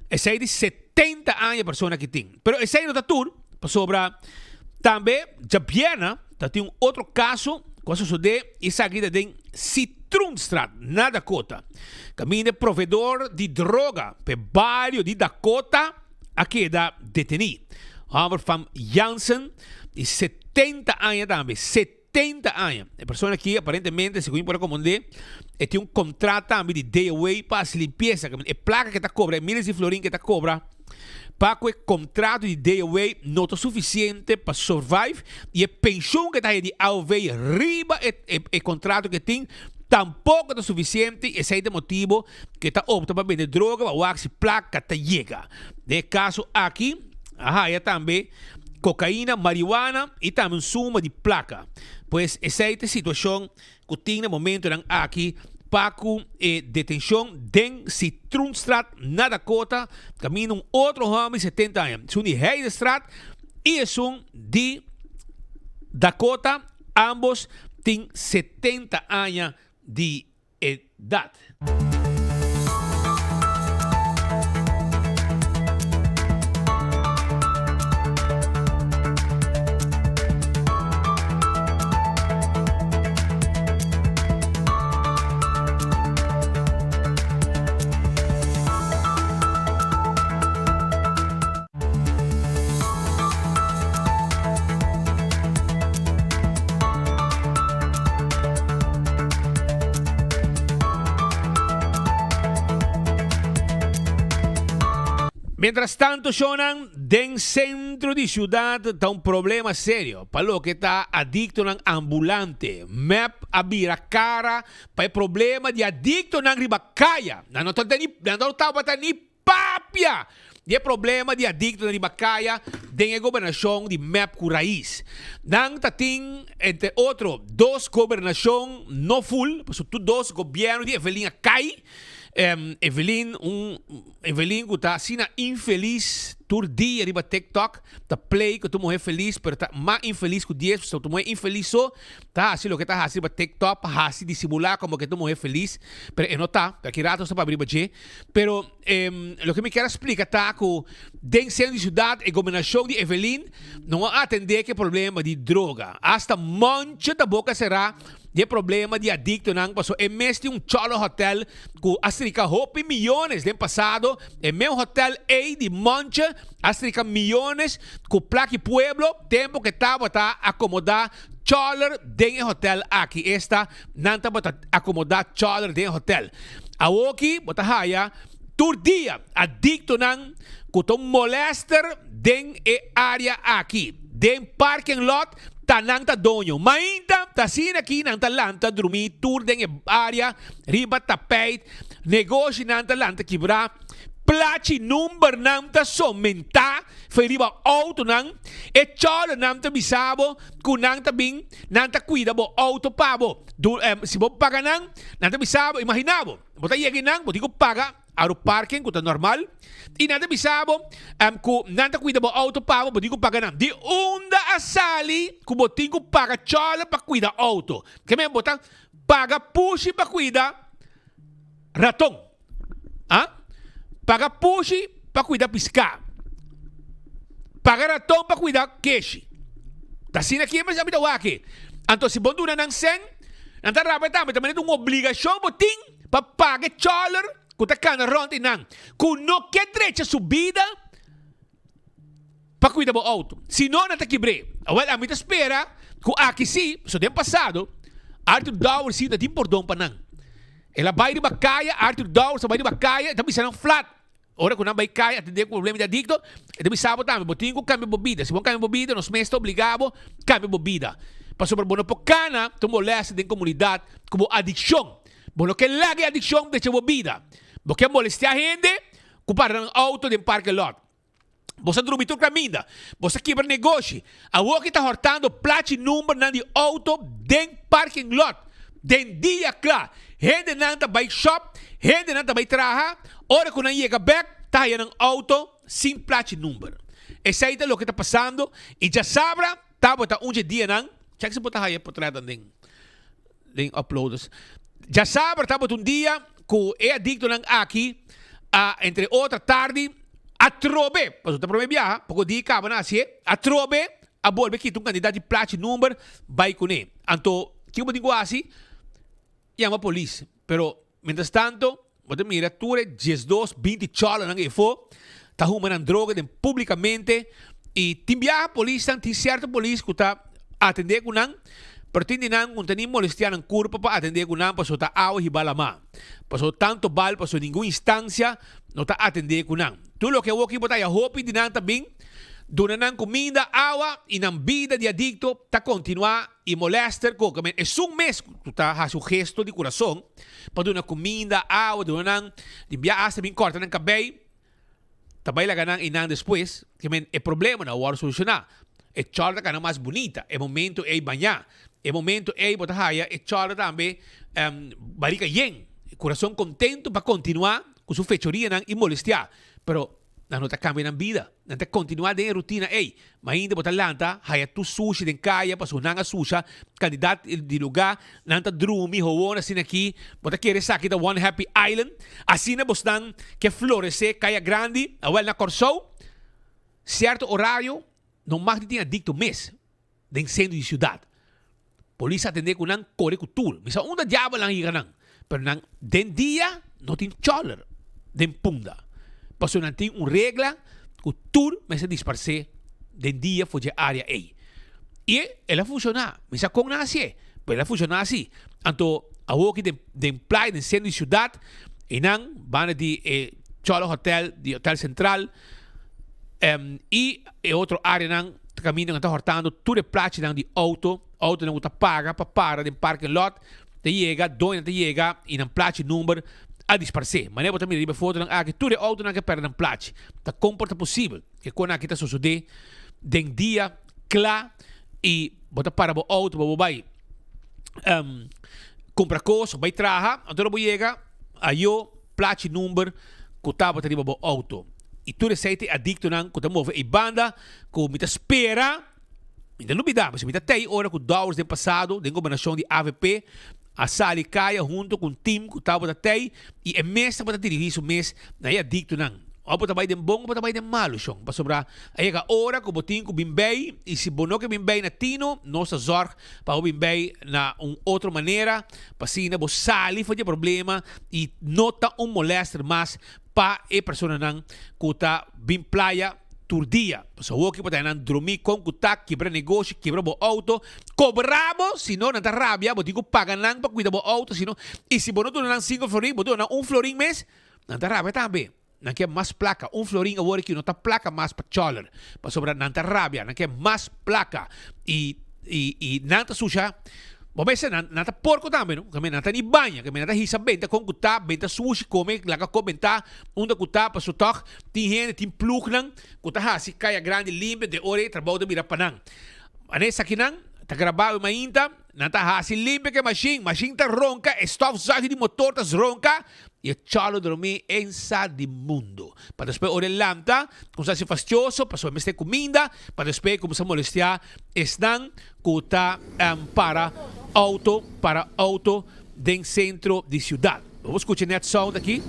Esei di 70 aña persona ki tin. Pero esei no ta tur, pasobra tambe djabièrnè ta tin un otro kaso ku a sosodé i esaki ta den Citroenstraat na Dakota. Kaminda e proveedor di droga pa e bario di Dakota a keda detení. Hòmber van Jansen di 70 aña tambe, 70 aña. E persona aki aparentemente, segun por a komprendé, e tin un kontrat tambe di day away pa hasi limpiesa. E plaka ke ta kobra, e miles di florin ke ta kobra pa ku e kontrato di day away no ta sufisiente pa survive i e penshun ke ta haya di AOV riba e e kontrato ke tin tampoko ta sufisiente i esei ta e motibu ke ta opta pa bende droga pa wak si plaka ta yega. Den e kaso aki a haya tambe kokaina, marihuana i tambe un suma di plaka. Pues esei ta e situashon ku tin na momentonan aki pa ku e detenshon den Citroenstraat na Dakota kaminda un otro hòmber di 70 aña, esun di Heidestraat i esun di Dakota, ambos tin 70 aña di edat. Mientras tanto shownan den centro di ciudad ta un problema serio pa loke ta adictonan ambulante. Mep a bira cara pa e problema di adictonan riba caya. Nan no ta nan no tabata ni Papia di e problema di adictonan riba caya den e gobernacion di mep cu Raiz. Nan ta tin entre otro dos gobernacion no full, pasobra tur dos gobierno di Evelyn a cay. Evelyn, un Evelyn ku ta asina infelis tur dia riba TikTok, ta play ku tur muher felis, pero ta mas infelis ku dies, pasobra tur muher infelis so ta hasi loke ta hasi riba TikTok pa hasi disimulá komo ke tur muher felis, pero e no ta, aki rato nos ta papia riba dje. Pero loke mi kier a splika ta ku den sentro di siudat e gobernashon di Evelyn no a atendé ku e problema di droga. Asta Moncho ta boka será di e problema di adiktonan pasobra e mes tin un cholo hotel ku a strika hopi miyones den pasado. E mes hotel ei di Moncho a strika miyones ku plaki pueblo tempu ku e tabata akomodá choler den e hotel aki, esta nan tabata akomodá choler den e hotel. Awoki bo ta haya tur dia adiktonan ku ta molester den e área aki. Den parking lot ta nan ta doño. Mainta ta asina aki nan ta lanta drumí tur den e área riba tapijt, negoshinan ta lanta kibrá, plachi numbernan ta somentá for riba outonan, e chòlernan ta bisa bo ku nan ta bin, nan ta kuida bo outo pa bo. Du, si bo paga nan, nan ta bisa bo, imagina bo, bo ta yega einan, bo tin ku paga aru parking ku ta normal, i nan ta bisa bo ku nan ta kuida bo outo pa bo, bo tin ku paga nan. Di unda a sali ku bo tin ku paga chòler pa kuida outo? Ke men bo ta paga pushi pa kuida raton. A Paga pushi pa kuida piská. Paga raton pa kuida keshi. Ta asina ki mi ta wak e. Anto si bo duna nan sèn, nan ta rabia tambe. Ta manera un obligashon bo tin pa paga e chòler ku ta kana rònt i nan ku no ke drecha su bida pa kuida bo outo. Si no, nan ta kibr'é. Awèl, ami ta spera ku aki sí, pasobra den pasado, Arthur Dowers sí no tin pordon pa nan. El a bai riba kaya, Arthur Dowers a bai riba kaya, e ta bisa nan flat. Ora ku nan bai kaya atendé ku problema di adikto, e ta bisa bo tambe, bo tin ku kambia bo bida. Si bo no kambia bo bida, nos mes ta obligá bo kambia bo bida. Pasobra bo no por kana ta un molèstia den komunidat ku bo adikshon. Bo no ke laga e adikshon drecha bo bida. Bo ke molestiá hende ku para nan outo den parke lòt. Bo sa drumi tur kaminda. Bo sa kibra negoshi. Awor ki ta hortando plachi numbernan di auto den parking lot. Den dia kla. Hendenan ta bai shop, hendenan ta bai traha. Ora ku nan yega bek, ta haya nan auto sin plachi number. Esei ta loke ta pasando i djasabra tabata un dje dianan. Chek si bo ta haya potretnan den. Den uploaders. Djasabra tabata un dia ku e adiktonan aki a entre otro tardi atrobe, pasobra ta prome biaha, poko dia kaba nan hasié, atrobe a bolbe kita un kantidat di plachi number bai kuné. Anto kiko bo tin ku hasi? Yama polis. Pero mientras tanto Bo ta mira tur e diesdos, binti chòlernan efo ta huma nan droga den públikamente i tin biaha polisnan, tin sierto polis ku ta atendé ku nan, pero tin di nan ku no ta ni molestiá nan kurpa pa atendé ku nan pasobra ta awa hiba lamá. Pasobra tantu bal pasobra ningun instansia no ta atendé ku nan. Tur loke awoki bo ta haya hopi di nan ta bin duna nan kuminda, awa i nan bida di adikto ta kontinuá. I molester ku men esun mes ku ta hasi un gesto di kurason pa duna kuminda, awa, duna nan di bia asta bin kòrta nan kabei, ta bai laga nan einan despues, ke men e problema no a wòrdu solushoná. E chòr ta kana mas bunita e momento ei bañá, e momento ei bo ta haya e chòr tambe barika yen, kurason kontentu pa kontinuá ku su fechorianan i molestiá, pero. Nan no ta kambia nan bida. Nan ta kontinuá den e rutina ei. Ma ainda bo ta lanta, haya tur sushi den kaya pasobra nan a susha kandidat di lugá. Nan ta drumi howon asina aki. Bo ta kere esaki ta One Happy Island. Asina bosnan ke floresé Kaya Grandi. Awèl na Kòrsou, sierto orario no mag di tin adikto mes. Den sentro di ciudad. Polis a atende cu nan core cu tur. Mi sa unda diabel nan yega nan. Pero nan den dia no tin choler den Punda. Pasobra nan tin un regla cu tur mester disparce den dia for dje area ey. Y el a funciona. Mi sa con nan hacié, pero el a funciona asi. Anto awoki den den playa den sentro di ciudad eynan banda di e choler hotel di hotel central. I e otro areanan ta kaminda nan ta hortando tur e plachinan di outo, outonan ku ta paga pa para den parking lot, ta yega, doñonan ta yega i nan plachi number a disparsé. Manera bo ta mira riba e fotonan aki, tur e outonan ke pèrdè nan plachi. Ta kon por ta posibel ke kon aki ta sosodé den dia kla i bo ta para bo outo pa bo bai kumpra kos, bai traha, anto ora bo yega ayo. Plachi number ku tabata riba bo outo. I tur esei ta e adiktonan ku ta move ei banda ku mi ta spera, mi ta lubida, pasobra mi ta tei ora ku Dowers den pasado den gobernashon di avp a sali kaya hunto ku un tim ku tabata tei i e mes tabata dirigí su mes na e adiktonan. Òf bo ta bai den bon òf bo ta bai den malu, shon, pasobra a yega ora ku bo tin ku bin bei i si bo no ke bin bei na tino, nos ta zòrg pa bo bin bei na un otro manera. Pa asina bo sali for di e problema i no ta un molester mas pa e personanan ku ta bin playa tur dia. Pasobra awoki bo ta nan drumí kon ku ta, kibra negoshi, kibra bo outo, kobra bo, si no nan ta rabia, bo tin ku paga nan pa kuida bo outo, si no, i si bo no duna nan sinku florin, bo duna nan un florin mes, nan ta rabia tambe. Nan ke mas plaka. Un florin awor aki no ta plaka mas pa choler, pasobra nan ta rabia, nan ke mas plaka. I, i, i nan ta susha, bo mester, nan, nan ta porko tambe, no? Kame nan ta ni baña, kame nan ta hisa benta kon ku ta, benta sushi, kome, laga kop benta unda ku ta, paso tòg tin hende, tin plugnan ku ta hasi Kaya Grandi limpio, den ora ei trabou ta bira pa nan. Ane esakinan ta grabá awe mainta, nan ta hasi limpio ku e mashin, mashin ta ronka, e stofzuiger di motor ta ronka, I e chòlo drumí en sa di mundu. Pa despues ora e lanta, kumsa hasi fastioso, pasobra e mester kuminda, pa despues e kumsa molestiá esnan ku ta para outo, para outo den sentro di siudat. Bo por skucha net sound aki.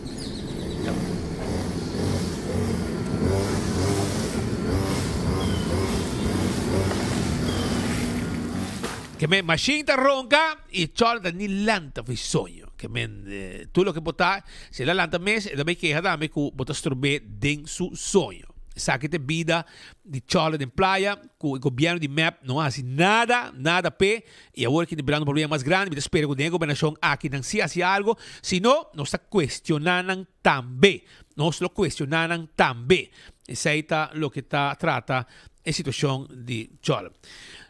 Ke men mashin ta ronka i e chòlo ta ni lanta for e soño. Ke men tur loke bo ta, si el a lanta mes, e ta bay keha tambe ku bo ta strob'é den su soño. Esaki ta e bida di chòle den playa ku e gobièrnu di mep no a hasi nada, nada p'e i awor ki ta birando un problema mas grandi. Mi ta spera ku den e gobernashon aki nan si hasi algu, si no, nos ta kuestioná nan tambe. Nos lo kuestioná nan tambe. Esei ta loke ta trata e situashon di chòle.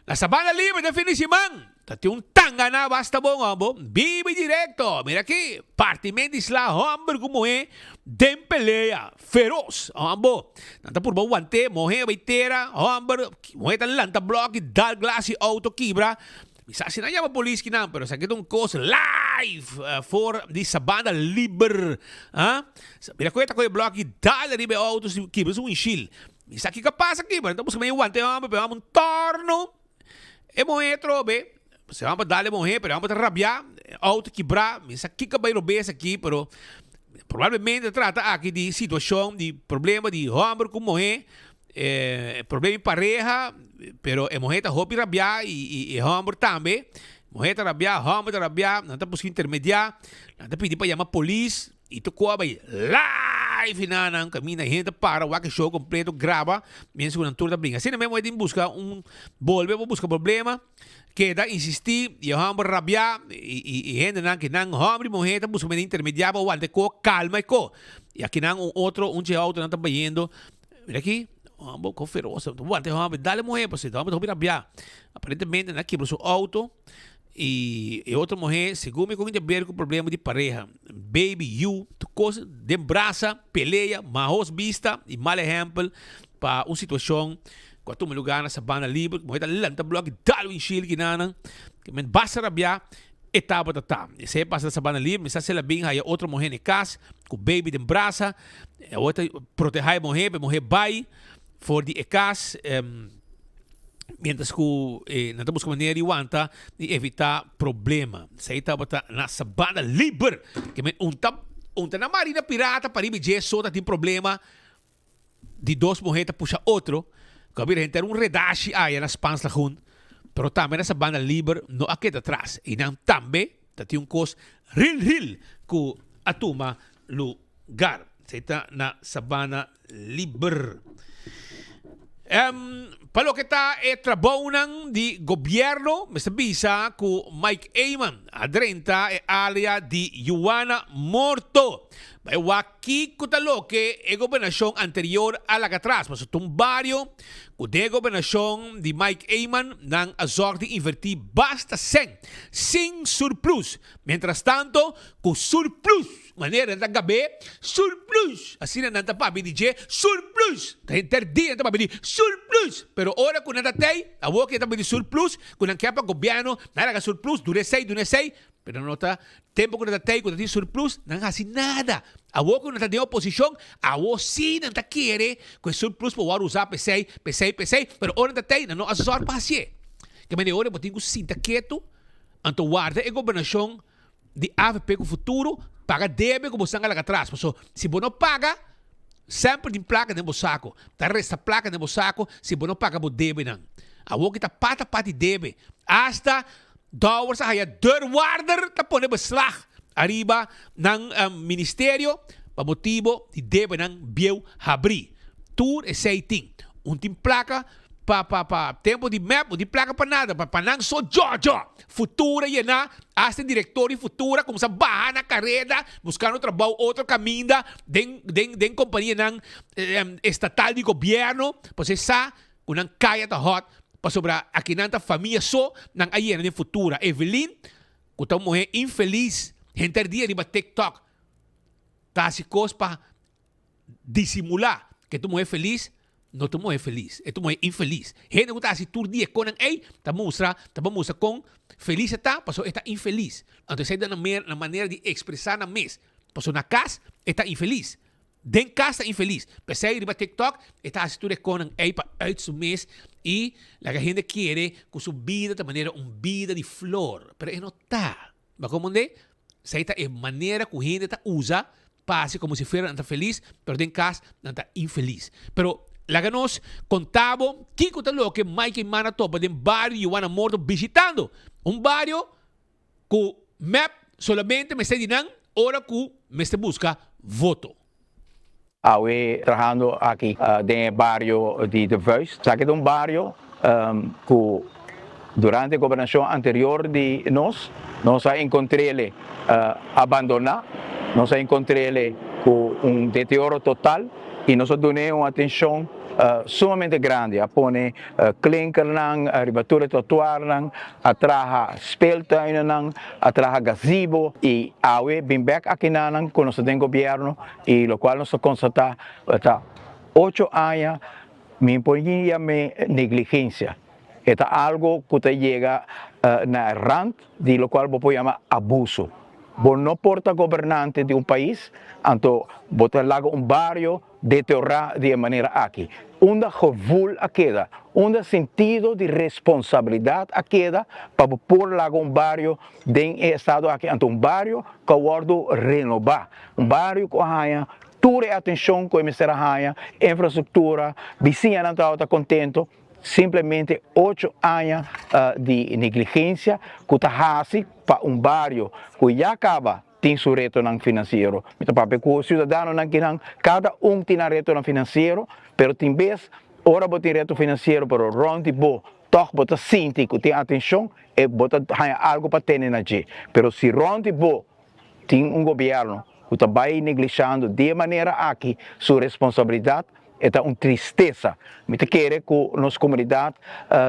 Na Sabana Libre den fin di siman! Ta tin un tangana basta bon hombo. Bibi directo. Mira aki. Partiment di sla homber cu muhe den pelea. Feroz. Hombo. Nan ta purba wante. Muhe bay tera. Homber. Muhe ta lanta bloki. Dal glas di auto kibra. Mi sa si nan yama polis kinan. Pero esaki ta un cos live. For di Sabana Liber. Ha. Mira cu e ta coge bloki. Dal ariba e auto. Kibra su windshield. Mi sa kico a pasa aki. Pero nan ta busca manera di wante homber. Pero homber un torno. E muhé trobe, se van pa dal e muhé, pero e homber ta rabiá, auto kibrá, mi sa kiko bai robes aki, pero probablemente ta trata aki di situacion, di problema di homber cu muhé, problema di pareha, pero e muhé ta hopi rabiá y e homber tambe, muhé ta rabiá, homber ta rabiá, nan ta busca intermediá, nan ta pidi pa yama polis. I ta koa bai live na nan kaminda hende ta para wak e show kompleto graba mientras ku nan tur ta bringa. Asina mesmo e tin buska un bolbe pa buska problema keda insistí i e hòmber rabiá i i hendenan ke nan hòmber i muhé ta buska manera intermediá pa wanta e ko kalma e ko. I akinan un otro un dje outonan ta bayendo mira aki hòmber kon feroz ta wanta e hòmber dale muhé pasobra e hòmber ta hopi rabiá aparentemente nan a kibra su outo. I e otro muhé, segun mi kon ta ber ku problema di pareha, baby, yu, tur kos den brasa, pelea, mahos bista i mal ehèmpel pa un situashon ku a tuma lugá na Sabana Libre, muhé ta lanta blòk i dal un shil kinanan, ke men basta rabiá e tabata ta. Esei a pasa na Sabana Libre, mi sa si el a bin haya otro muhé na e kas ku baby den brasa, awor ta protehá e muhé pa e muhé bai for di e kas. Mientras ku eh, nan ta buska manera di wanta i evitá problema. Esei tabata na Sabana Liber. Ke men un ta un ta na Marina Pirata pariba i dje so ta tin problema di dos muhé ta pusha otro. Ku a bira henter un redashi aya na Spaans Lagoen. Pero tambe na Sabana Liber no a keda atras. I nan tambe ta tin un kos ril ril ku a tuma lugar. Esei ta na Sabana Liber. Pa loke ta e trabounan di gobierno, mester bisa cu Mike Eman a drenta e area di Juana Morto. Bai wak kico ta loke e gobernacion anterior a laga atras. Pasobra ta un bario cu den e gobernacion di Mike Eman nan a zorg di inverti basta cen, sin surplus. Mientras tanto cu surplus. Manera nan ta gab'é, Surplus! Asina nan ta papia di dje, Surplus! Ta henter dia nan ta papia di surplus! Pero ora ku nan ta tei, awor ku nan ta papia di surplus, ku nan ke pa gobièrnu, nan laga surplus, duna esei, duna esei. Pero nan no ta, tempo ku nan ta tei ku ta tin surplus, nan hasi nada. Awor ku nan ta den oposishon, awor sí nan ta kere ku e surplus por wòrdu usá p'esei, p'esei, p'esei, pero ora nan ta tei, nan no a zòrg pa hasié. Ke manera ora bo tin ku sinta ketu, anto warda e gobernashon di avp ku futuro paga debe ku bo sanga laga atras. Paso si bo no paga, semper tin plaka den bo sako. Ta resta plaka den bo sako si bo no paga bo debenan. Awor ki ta pata pati debe. Asta Dowers a haya deurwaarder ta pone beslag ariba nan ministerio pa motibo di debenan bieu habri. Tur esey tin. Un tin placa pa pa pa tempo di mep, un tin placa pa nada, pa pa nan so jojo. Futura yena, hasta e director di Futura cuminsa baha na careda buscando trabou otro caminda den den den companianan estatal di gobierno, pasobra e sa Ku nan kaya ta hòt, pasobra akinan ta famia so nan a yena den futura. Evelyn, ku ta un muhé infelis, henter dia riba TikTok ta hasi kos pa disimulá ku e ta un muhé felis, no ta un muhé felis, e ta un muhé infelis. Hende ku ta hasi tur dia e konan ei ta mustra, ta por mustra kon felis e ta, pasobra e ta infelis. Anto esei ta nan manera di ekspresá nan mes, pasobra na kas e ta infelis. Den kas ta infelis. P'esei riba TikTok e ta hasi tur e konan ei pa uit su mes i laga hende kere ku su bida ta manera un bida di flor. Pero e no ta. Bo a komprendé? Esei ta e manera ku hende ta usa pa hasi komo si fuera nan ta felis, pero den kas nan ta infelis. Pero laga nos konta bo kiko ta loke Mike i Mana topa den bario di Juana Morto bishitando un bario Ku mep solamente mester di nan ora ku mester buska voto. Awe trahando aki den e bario di De Vuist. Esaki ta un bario ku durante e gobernashon anterior di nos, nos a enkontr'ele abandoná, nos a enkontr'ele ku un deterioro total i nos a dun'é un atenshon sumamente grandi. A pone klinkernan riba tur e trotuarnan, a traha speeltuinennan, a traha gazebo y awe bin bek akinanan cu nos ta den gobierno y locual nos ta constata ta ocho aña mi por yam'e negligencia. E ta algo cu ta yega na e rand di locual bo por yama abuso. Bo no por ta gobernante di un pais anto bo ta laga un bario deteorá di e manera aki? Unda gevoel a keda? Unda sentido di responsabilidat a keda pa bo por laga un bario den e estado aki? Anto un bario ku a wòrdu renobá, un bario ku a haña tur e atenshon ku e mester a haña, infrastruktura, bisiñanan tabata kontento, simplemente ocho aña di negligensia ku ta hasi pa un bario ku ya kaba tin su retonan finansiero. Mi ta papia ku siudadanonan kinan, kada un tin nan retonan finansiero, pero tin bes ora bo tin reto finansiero pero rònt di bo tòg bo ta sinti ku tin atenshon e bo ta haña algu pa tene na dje. Pero si rònt di bo tin un gobièrnu ku ta bai neglishando di e manera aki su responsabilidat, e ta un tristesa. Mi ta kere ku nos komunidat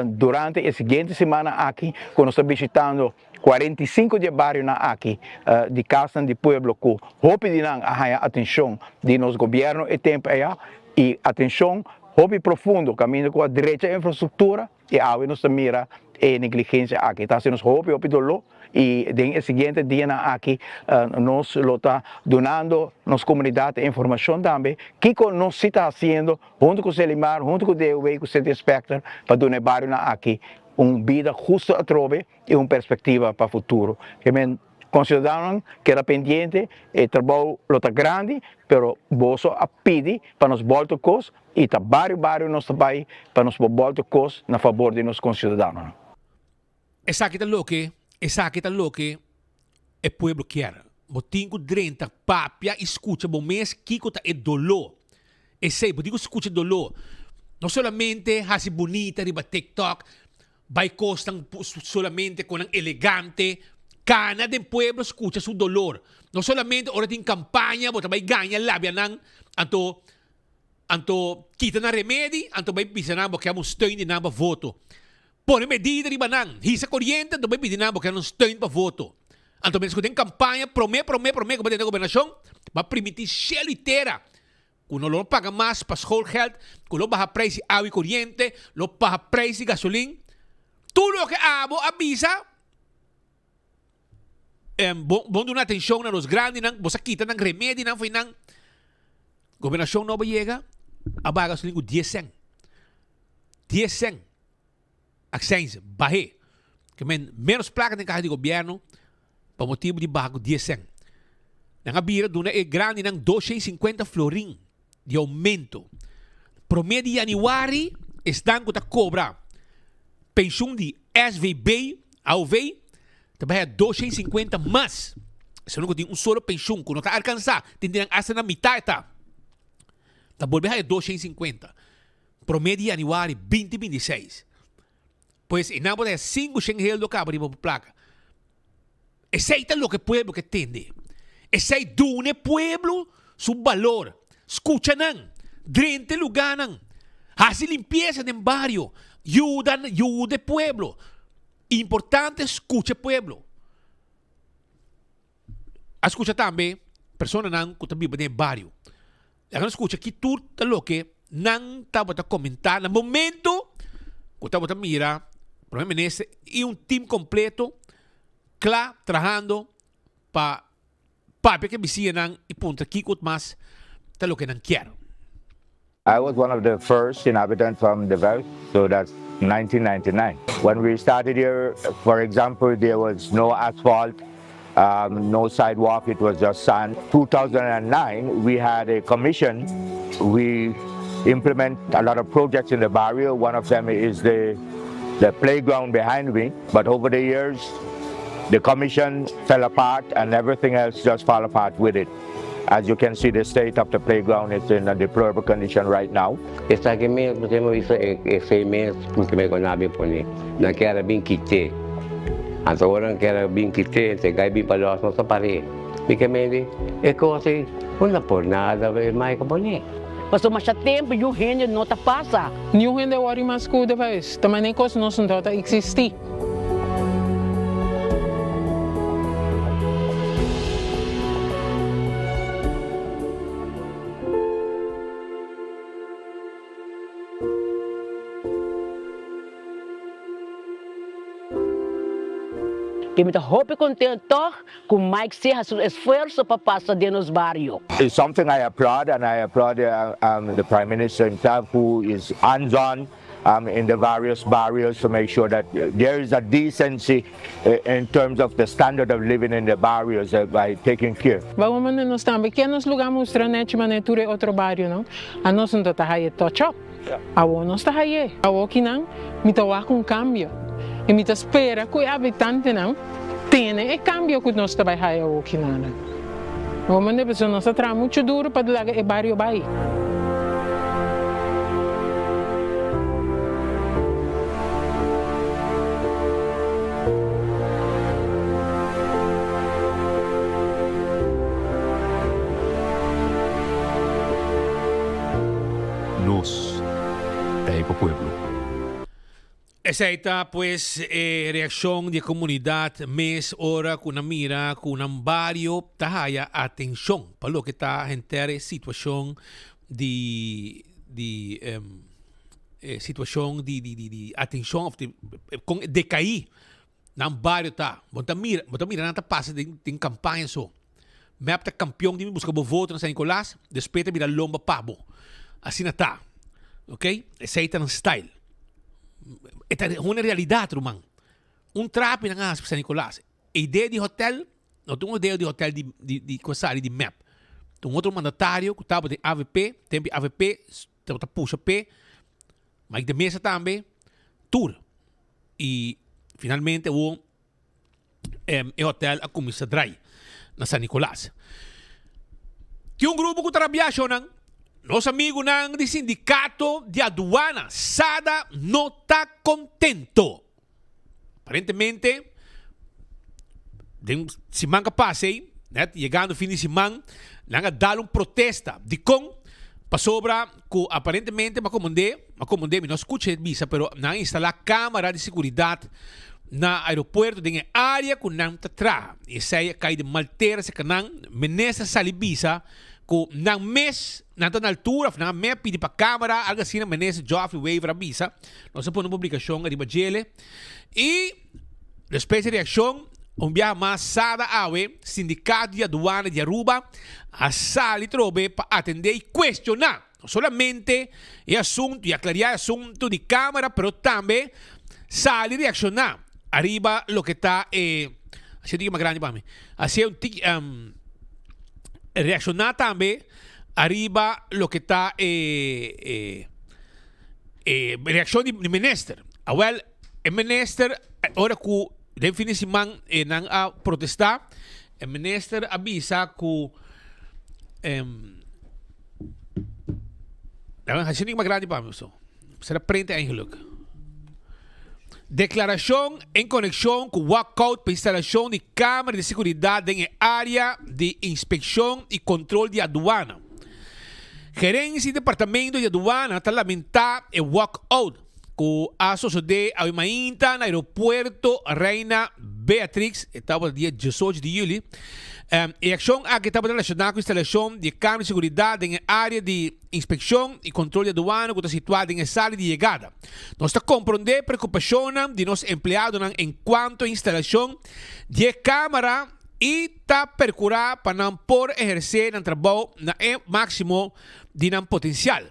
durante e siguiente simana aki ku nos ta bishitando 45 di e barionan aki di kasnan di pueblo ku hopi di nan a haña atenshon di nos gobièrnu e tempu aya i atenshon hopi profundo kaminda ku a drecha infrastruktura i awe nos ta mira e negligensia aki ta hasi nos hopi hopi doló i den e siguiente dianan aki nos lo ta dunando nos komunidat e informashon tambe kiko nos si ta hasiendo huntu ku Selimar huntu ku DOW ku City Inspector pa duna e barionan aki un bida husto atrobe i un perspektiva pa futuro. Ke men konsiudadanonan keda pendiente, e trabou lo ta grandi, pero boso a pidi pa nos bòlta kos i ta bario bario nos ta bai pa nos por bòlta kos na fabor di nos konsiudadanonan. Esaki ta loke, esaki ta loke e pueblo kier. Bo tin ku drenta, papia i skucha bo mes kiko ta e doló. Esei, bo tin ku skucha doló. No solamente hasi bunita riba TikTok, Bai kosnan solamente konan elegante, kana den pueblo skucha su dolor. No solamente ora tin kampaña bo ta bai gaña labia nan, anto anto kita nan remedi, anto bai bisa nan bo ke un steun di nan pa voto. Pone medida riba nan, hisa koriente anto bai pidi nan bo ke un steun pa voto. Anto mientras ku den kampaña prome prome prome ku bo tene gobernashon, bo a primiti shelu i tera. Ku no lo paga mas pa schoolgeld, ku lo baha prijs di awa i koriente, lo baha prijs di gasolin. Tur loke abo a bisa, Bo bo duna atenshon na nos grandinan, bo sa kita nan remedinan fo'i nan. Gobernashon nobo yega, a baha gasolin ku dies sèn. Dies sèn. Akseins bah'é. Ke men ménos plaka den kaha di gobièrnu pa motibu di baha ku dies sèn. Nan a bira duna e grandinan 250 florin di oumento. Promé di yanüari esnan ku ta kobra penshun di SVB, AOV, ta bai a 250 mas. Esnan ku tin un solo penshun ku no ta alkansá, tin di nan asta na mitá e ta, ta bolbe haya 250 promé di yanüari 2026. Pues e nan por haya 500 heldo kaba riba bo plaka. Esei ta loke pueblo ke tende. Esei duna e pueblo su balor. Skucha nan. Drenta e lugánan. Hasi limpiesa den bario. Yuda, yuda e pueblo. Importante skucha e pueblo. A skucha tambe personanan ku ta biba den e bario. Laga nos skucha ki tur ta loke nan tabata komentá na momento ku tabata mira Prome Minister i un tim kompleto kla trahando pa papia ku e bisiñanan i puntra kiko mas ta loke nan kier. I was one of the first inhabitants from De Veld, so that's 1999. When we started here, for example, there was no asphalt, um, no sidewalk, it was just sand. 2009, we had a commission. We implement a lot of projects in the barrio. One of them is the, the playground behind me. But over the years, the commission fell apart and everything else just fell apart with it. As you can see, the state of the playground is in a deplorable condition right now. Esaki mes bo tin bisa esei mes ku mi ku nan a bin pone. Nan kier a bin kit'é. Anto ora nan kier a bin kit'é, te gai bin pa los nos a par'é. Mi ke mende e kos ei no ta por nada e mai ku pone. Pasobra masha tempu yu hende no ta pasa. Niun hende wòrdu mas ku de vez. Ta manera kos nos no ta eksistí. I mi ta hopi kontent tòg ku Mike si hasi un esfuerso pa pasa den nos bario. It's something I applaud and I applaud the Prime Minister himself who is hands on in the various barrios to make sure that there is a decency in terms of the standard of living in the barrios by taking care. Ba manda nos tambe ke nos lugar mustra nechi manera tur e otro barionan. Anos no ta haye touch up. Awor nos ta haye. Awor kinan mi ta wak un cambio y mi ta spera cu e habitantenan tene e cambio cu nos ta bay haye awor kinanan. Bo manda pasobra nos a traha mucho duro pa laga e bario bay. Nos ta e pa pueblo. Esei ta pues e reaccion di e comunidad mes ora cu nan mira cu nan bario ta haya atencion pa loke ta henter e situacion di di e situacion di di di atencion of di con decai nan bario ta. Bo ta mira bo ta mira nan ta pasa den den campaña so. Mep ta campeon di mi busca bo voto na San Nicolas despues ta bira lomba pa bo. Asina ta. Ok, esei ta nan style. E ta una realidad ruman. Un trapi nan a hasi pa San Nicolas. E idea di hotel, no ta un idea di hotel di di di ku a sali di mep. Ta un otro mandatario ku tabata den avp, tempo di avp tabata pusha p'e, Mike de Meza tambe, tur. I finalmente awor e hotel a cuminsa drai na San Nicolas. Tin un grupo cu ta rabia shownan. Nos amigunan di sindicato di aduana, SADA, no ta contento. Aparentemente, den siman cu a pasa ey, net yegando fin di siman, nan a dal un protesta. Dicon? Pasobra cu aparentemente, m'a comende, m'a comende, mi no a scucha e bisa, pero nan a instala camara di seguridad na aeropuerto den e area cu nan ta traha. Y esey a cay den mal tera cerca nan. Minister sali bisa cu nan mes nan ta na altura of nan a me pidi pa camara, algo asina Minister Geoffrey Wever a bisa. Nos a pone un publicacion ariba djele. Y despues di reaccion. Un biaha mas Sada awe, Sindicato di Aduana di Aruba a sali trobe pa atende y cuestiona no solamente e asunto y aclaria e asunto di camera pero tambe sali reacciona ariba loke ta e haci un tiki mas grandi pa mi haci un tiki reacciona tambe ariba loke ta e e reaccion di minister. Awel e minister ora cu den fin di siman e nan a protesta e minister a bisa cu haci un mas grandi pa mi so sera prente eigenlijk. Declaracion en conexion cu walkout pa instalacion di camera di seguridad den e area di inspeccion y control di aduana. Gerencia di Departamento di Aduana ta lamenta e walkout cu a sosode awe mainta na Aeropuerto Reina Beatrix, e tabata dia diesocho di juli. E accion aki tabata relaciona cu instalacion di e camera di seguridad den e area di inspeccion y control di aduana cu ta situa den e sala di yegada. Nos ta comprende preocupacionnan di nos empleadonan en cuanto e instalacion di e camera y ta percura pa nan por eherce nan trabou na e maximo di nan potencial.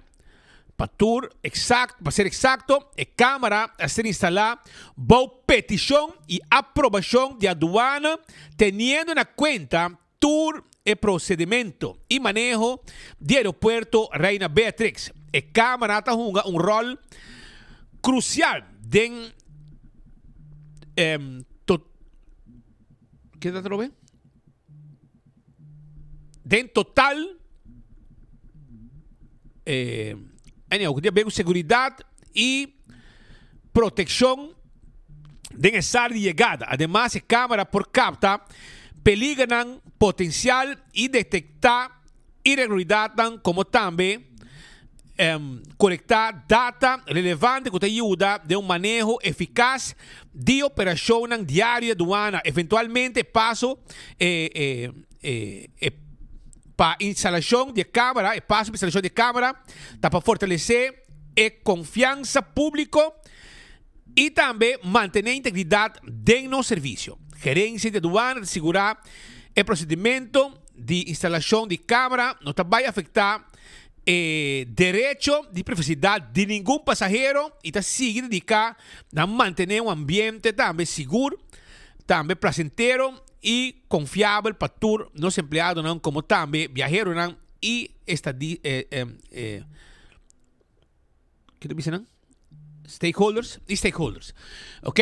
Pa tur exact, pa ser exacto, e camera a ser instala bou peticion y aprobacion di aduana teniendo na cuenta tur e procedimento y maneho di Aeropuerto Reina Beatrix. E camera ta hunga un rol crucial den to Ke ta trobe? Den total eh, anyhow, ku tin ku seguridad y proteccion den e sala di yegada. Ademas e camera por capta peligernan potencial y detecta Iregularidadnan como tambe colecta data relevante cu ta yuda den un maneho eficas di operacionnan diario di aduana. Eventualmente e paso pa instalacion di e camera, e paso pa instalacion di e camera ta pa fortalece e confiansa publico y tambe mantene integridad den nos servicio. Gerencia di aduana ta sigura e procedimento di instalashon di kamera no ta bai afektá e derecho di privasidat di ningun pasahero i ta sigui dediká na mantené un ambiente tambe sigur, tambe plasentero i konfiabel pa tur nos empleadonan komo tambe biaheronan i estadi Ke ta bisa nan? Stakeholders y stakeholders. Ok?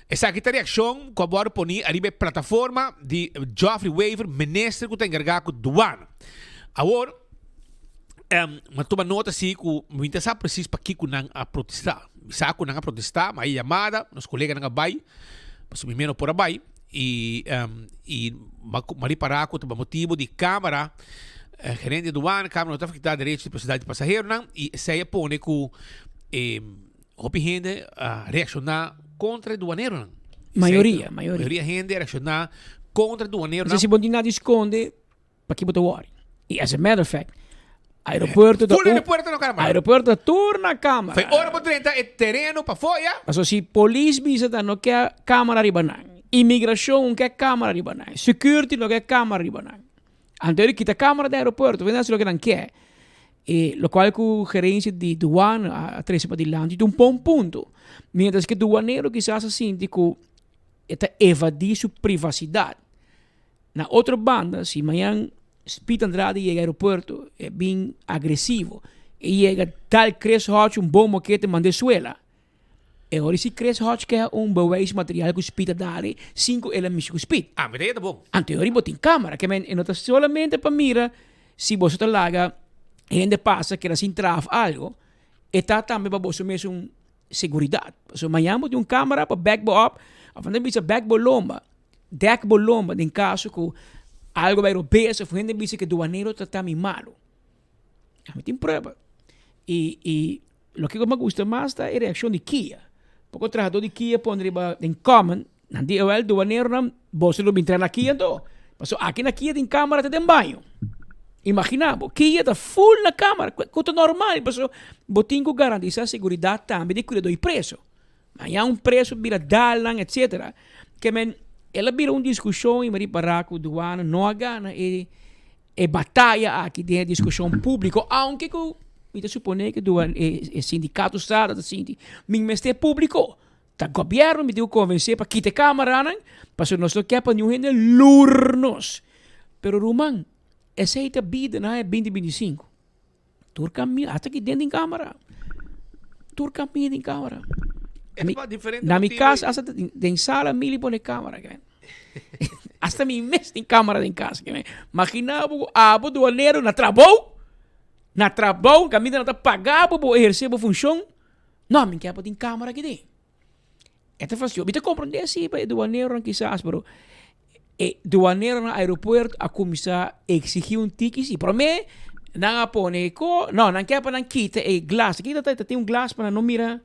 Esaki ta reaccion cu a wordo poni ariba e plataforma di Geoffrey Wever, minister cu ta encarga cu douane. Awor, um, mi a tuma nota si cu mi ta sa precies pakico nan a protesta. Mi sa cu nan a protesta, ma a yamada, nos coleganan a bay, pasobra mi meno por a bay, y, um, y mi a ripara cu ta pa motibo di camera, Gerente di aduana, Kamer no ta afecta derecho di privacidad di pasaheronan y esey a pone cu e hopi hende a reacciona contra e duaneronan. Mayoria, mayoria. Mayoria hende a reacciona contra e duaneronan. Si bo tin nada di sconde, paki bo ta worry? Y as a matter of fact, aeropuerto ta Full aeropuerto na camera. Aeropuerto ta tur na camera. Fai ora bo drenta e tereno pafo ya. Paso si polis bisa ta no ke camera riba nan, inmigracion no ke camera riba nan, security no ke camera riba nan. Anto el'i kita camera den aeropuerto, ven haci loke nan kier. E locual cu gerencia di douane a trece padilanti ta un bon punto. Mientras cu e douanero kisas a sinti cu e ta evadi su privacidad. Na otro banda, si mañan Speed Andrade yega aeropuerto, e bin agresivo, e yega dal Chris Hodge un bon mokete mand'e suela. E ora si Chris Hodge ke un bewijsmateriaal ku Speed a dale sin ku el a mishi ku Speed. Ah, mi ta yeta bon. Anto e ora bo tin camera, ke men e no ta solamente pa mira si boso ta laga hende pasa keda sin traha of algo, e ta tambe pa boso mesun seguridad. Pasobra mañan bo tin un camera pa back bo up, of nan ta bisa back bo lomba, dek bo lomba den caso ku algo bai robes of hende bisa ke duanero ta trata mi malo. Ami tin prueba. Y y Loke ku mi a gusta mas ta e reakshon di Kia. Poko trahadó di Kia pone riba den comment, nan di ewel duaneronan boso lo bin traha na Kia anto. Pasobra aki na Kia tin kamera te den baño. Imagina bo, Kia ta full na kamera, ku ta normal pasobra bo tin ku garantisa seguridat tambe di kuidadó di preso. Mañan un preso bira dal nan etcetera. Ke men. El a bira un diskushon i mi a ripará ku duana no a gana e e bataya aki den e diskushon públiko, aunke ku mi ta suponé ku duan e e sindikato sa ta sinti mi mester públiko. Ta gobièrnu mi tin ku konvensé pa kita e kámaranan pasobra nos no ke pa niun hende lur nos. Pero ruman, esei ta bida na e binti 25. Tur kaminda, hasta aki den tin kámara. Tur kaminda tin kámara. E ta diferente Na mi motibu kas hasta den sala Mili pone kámara. Hasta mi mes tin kámara den kas. Magina bo ku abo duanero na trabou, na trabou kaminda nan ta paga bo bo ehersé bo funshon. No, mi ke bo tin kámara aki den. E ta fastioso. Mi ta komprondé si pa e duaneronan kisas, pero e duaneronan na aeropuerto a kuminsá eksigí un tiki si. Promé nan a pone ko, no, nan ke pa nan kita e glas. Kita ta tin un glas pa nan no mira,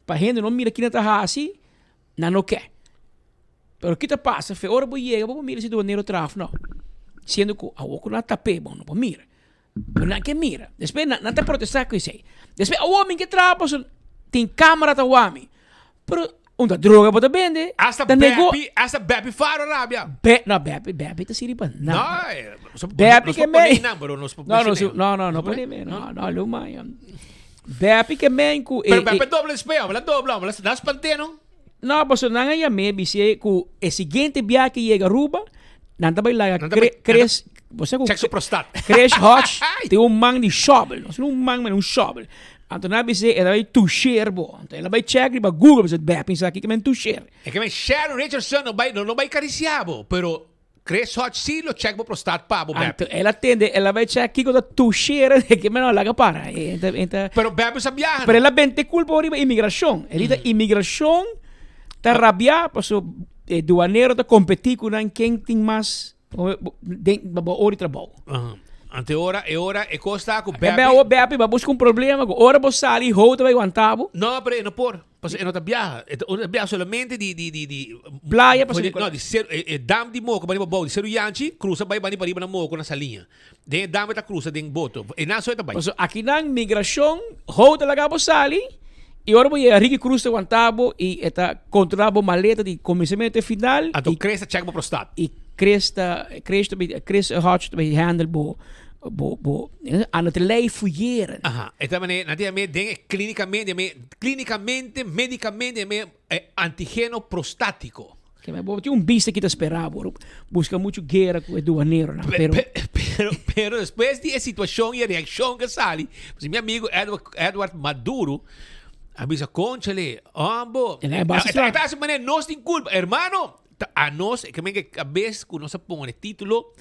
pa hende no mira kina ta hasi, nan no ke. Pero kita pasa fe ora bo yega bo por mira si duanero traha òf no. Siendo ku awor ku nan a tap'é bo no por mira. Pero nan ke mira. Despues nan, nan ta protestá ku esei. Despues awor mi ke traha pasobra tin kamera ta wak mi. Pero un ta droga bo ta bende. Hasta Ta nego. Beppy, hasta Beppy Faro rabia. Be, no, Beppy, Beppy ta sirbi pa No, nada. eh, nos, Beppy nos ke por pone men. nan, pero nos por No, no, mencion'é. su, no, no, no Nos pone pone? me. No, no, lo man. Beppy ke men ku Pero e, Beppy e, dobla espejo, la dobla, la la spanté, no? No, pasobra nan a yam'é bis'é ku e siguiente biaha ke yega Aruba, nan ta bai laga Nan ta bai- Cre- Chris, bo sa ku Check su prostat. Chris Hodge tin un man di shovel, no un man, ma un shovel. Anto nan a bis'é e ta bai tusheer bo. Anto el a bai check riba Google, bisa bè pensa kiko men tusheer. E ke men Sharon Richardson no bai no no bai karisiá bo, pero Chris Hodge sí lo check bo prostat pa bo, Anto Beppy. el a tende, el a bai check kiko ta tusheer, e ke men no laga para. E ta e ta Pero Beppy sa biaha Pero no. el a bente kulpa riba imigrashon. El ta imigrashon ta rabiá paso e duanero ta kompetí ku nan ken tin mas den bo ora di trabou. Anto e ora, e ora e kos ta ku Beppy. Beppy. Awor Beppy bo a buska un problema ku ora bo sali hou ta bai wanta bo. No, pero e no por. Pasobra e no ta biaha. E ta e biaha solamente di di di di Playa pa for di San no di seru e e dam di Moko bani pa bou di Seru Yanchi krusa bai bani pariba na Moko na Saliña. Den e dam e ta krusa den boto. E nan so e ta bai. Pasobra akinan migrashon hou ta laga bo sali i ora bo yega Ricky Cruz ta wanta bo i e ta kontrola bo maleta di kuminsamentu te final. Anto Chris ta check bo prostat. I Chris ta Chris ta bai Chris Hodge ta bai handle bo bo bo aan het lijf fouilleren. Aha, e ta manera nan ta yam'é den e klinikamente yam'é klinikamente medikamente yam'é e antigeno prostatiko. Ke men bo tin un bista ki ta spera bo buska muchu guera ku e duaneronan pero. Pero pero despues di e situashon i e reakshon ke sali pues mi amigo Edward Edward Maduro a bisa konchale hombo El a basa e ta hasi manera nos tin kulpa hermano ta anos ke men ke kabes ku nos a pone titulo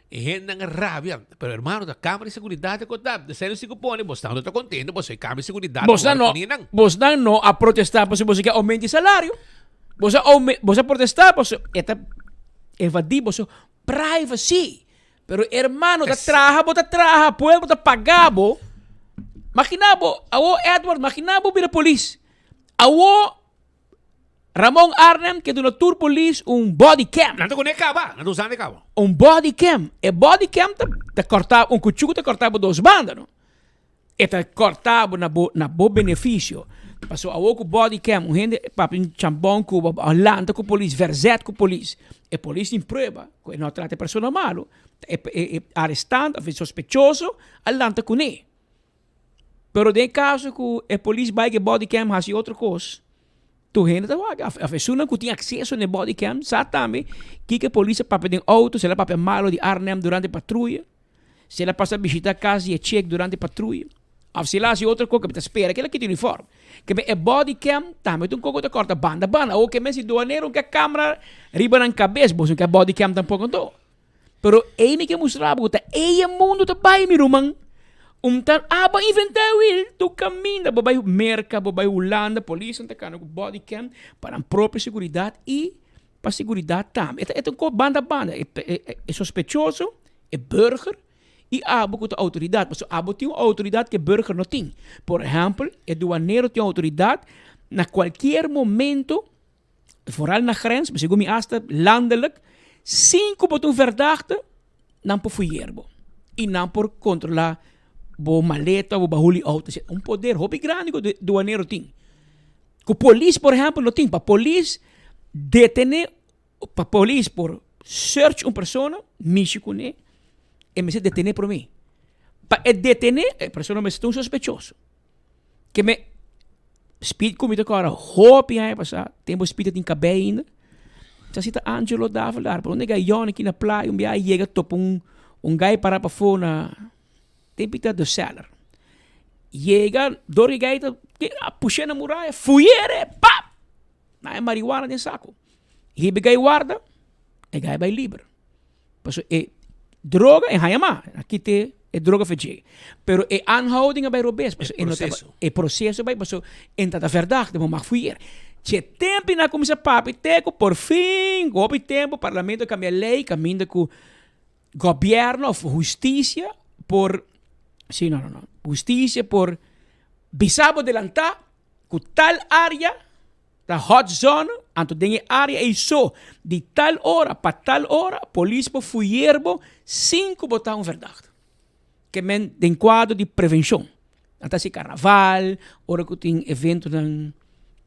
E hendenan a rabia, pero hermano ta camera di seguridad e cota, de serio si cu pone, bosnan no ta contento pasobra e camera di seguridad Bosnan ta no, worde poni nan. bosnan no a protesta pasobra boso ke aumenta e salario. Boso a aume, boso a protesta pasobra e ta evadi boso privacy. Pero hermano ta traha, bo ta traha, pueblo ta paga bo. Magina bo, awo Edward, magina bo bira polis. Awo Ramon Arnhem ke duna tur polis un body cam. Nan ta kone kaba, nan ta usando e kaba. Un body cam. E body cam ta ta korta un kuchu ku ta korta bo dos banda no. E ta korta bo na bo na bo benefisio. Pasobra awor ku body cam un hende papia un chambon ku bo a lanta ku polis, verzet ku polis. E polis tin prueba ku e no a trata e persona malu. E e arestant of e sospechoso a lanta kuné. Pero den caso cu e polis bay cu e body cam haci otro cos, tur hende ta wak. Of esunnan cu tin acceso na e body cam sa tambe kico e polis a papia den auto, si el a papia malo di Arnhem durante patruya, si el a pasa bishita cas di e chick durante patruya, of si el a haci otro cos cu ta spera cu el a kita uniform. Keme e body cam tambe ta un cos cu ta corta banda banda. Awor keme si duanero un ke camera riba nan cabes, boso no ke body cam tampoco anto. Pero ei mi ke mustra bo ku ta ei e mundu ta bai mi ruman. Un ta abo inventá e wiel tur kaminda. Bo bai Merka, bo bai Hulanda, polisnan ta kana ku body cam pa nan propio seguridat i pa seguridat tambe. E ta e ta un kos banda banda. E e sospechoso, e burger i abo ku ta outoridat. Pasobra abo tin un outoridat ku e burger no tin. Por ehèmpel, e duanero tin outoridat na kualkier momento. Vooral na grens, maar segun mi hasta landelijk, sin ku bo ta un verdachte, nan por fuyer bo. I nan por kontrolá bo maleta, bo bahul di outo. Un poder hopi grandi ku duanero tin. Ku polis, por ehèmpel, no tin. Pa polis detené. Pa polis por search un persona, mishi kuné, e mester detené promé. Pa e detené, e persona mester ta un sospechoso. Ke me Speed ku mi ta kòrda hopi aña pasá, tempu Speed a tin kabei ainda, sa si ta Angelo Davelaar, pero un gai yòn aki na playa un bia a yega topa un un gai pará pafó na tempu ta The Cellar. Yega dor e gai ta a push'é na muraya, fuyere, pap! Nan e marihuana den saku. Hiba e gai warda, e gai bai liber. Pasobra e droga e haña mas, a kita e droga for dje. Pero e aanhouding a bai robes, pasobra e no taba, e proceso a bai, pasobra e no tabata verdachte, bo mag fuyer. Dje tempu nan a kuminsá papia te ku por fin, ku hopi tempu parlamento a kambia lei kaminda ku gobièrnu òf hustisia por, si no no no, hustisia por bisa bo delantá ku tal área Ta hot zone, anto den e area ei so, di tal ora pa tal ora, polis por fuyer bo sin ku bo ta un verdachte. Ke men den kuadro di prevenshon. Nan ta hasi karnaval, ora ku tin eventonan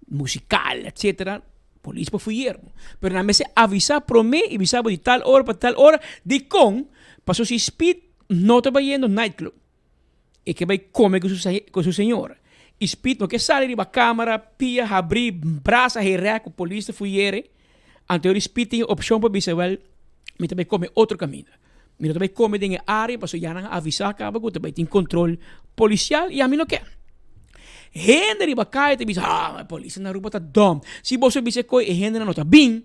musikal, etsetera, polis por fuyer bo. Pero nan mester avisá promé i bisa bo di tal ora pa tal ora, dikon? Pasobra si speed no ta bayendo nightclub. E ke bai kome ku su ku su señora. I Speed no ke sali riba kamera, pia habrí, brasa herè ku polis ta fuyere. Anto yori Speed tin e opshon pa bisa, wèl, mi ta bai kome otro kaminda. Mi no ta bai kome den e área pasobra ya nan a avisá kaba ku ta bai tin kontrol polisial i ami no ke. Hende riba kaya ta bisa, ah, e polis na Aruba ta dòm. Si boso bisa e koi e hendenan no ta bin.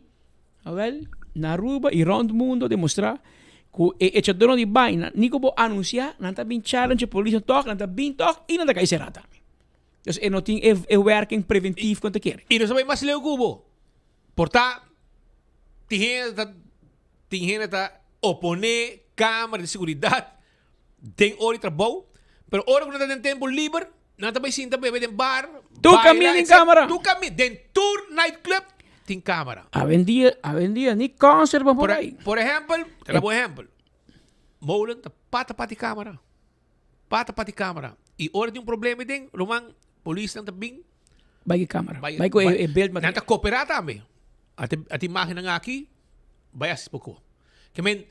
Awel, na Aruba y rond mundo a demostra cu e echadornan di baina, ni cu bo anuncia, nan ta bin challenge e polisnan toch, nan ta bin toch y nan ta cay cera tambe. Dus e no tin e e werking preventief cu nan ta kere. Y nos a bay mas leu cu bo. Por ta tin hende ta tin hende ta opone camera di seguridad den ora di trabou, pero ora cu nan ta den tempo liber, nan ta bay sinta bebe den bar, Tur baila, caminda tin etc. camera. Tur caminda, den tur nightclub tin camera. Awendia, awendia ni concert bo por Por, bay. por ehempel, te da bo ehempel. Molen ta pata pati camera. Pata pati camera. Y ora tin un problema den, ruman, polisnan ta bin. Bay ki camera. Bay cu e, e beeld Nan ta coopera tambe. Ate, ate imagennan aki, bay haci poco. Ke men,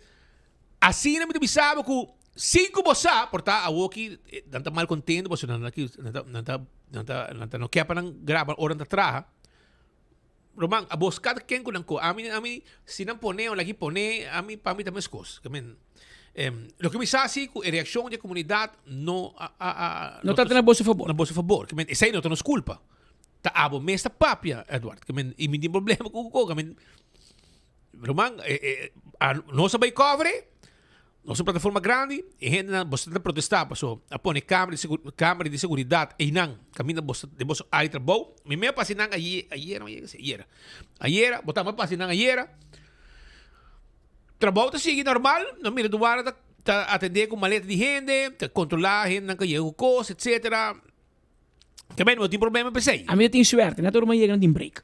Asina mi ta bisa bo ku sin ku bo sa, por ta awoki nan ta mal kontento pasobra nan ta nan ta nan ta nan ta nan ta no ke pa nan graba ora nan ta traha. Ruman, abos kada ken ku nan ko. Ami ami si nan pone o laki pone, ami pa mi ta meskos. Ke men loke mi sa si ku e reakshon di e komunidat no a a a No ta na boso fabor. Na boso fabor. Ke men esei no ta nos kulpa. Ta abo mes ta papia, Edward. Ke men i mi tin problema ku ku ke men Ruman, nos a bay cover, nos un plataforma grandi, e hendenan boso ta protesta paso a pone camera di camera di seguridad eynan caminda boso den boso área di trabou. Mi me a pasa eynan ayer, ayer no ayer, ayera. Ayera, bo tambe a pasa eynan ayera. Trabou ta sigui normal, no mira duana ta ta atende cu maleta di hende, ta controla hendenan cu yega cu cos, etcetera. Tambe no tin problema p'esey. Ami ta tin suerte, na tur ruman yega nan tin break.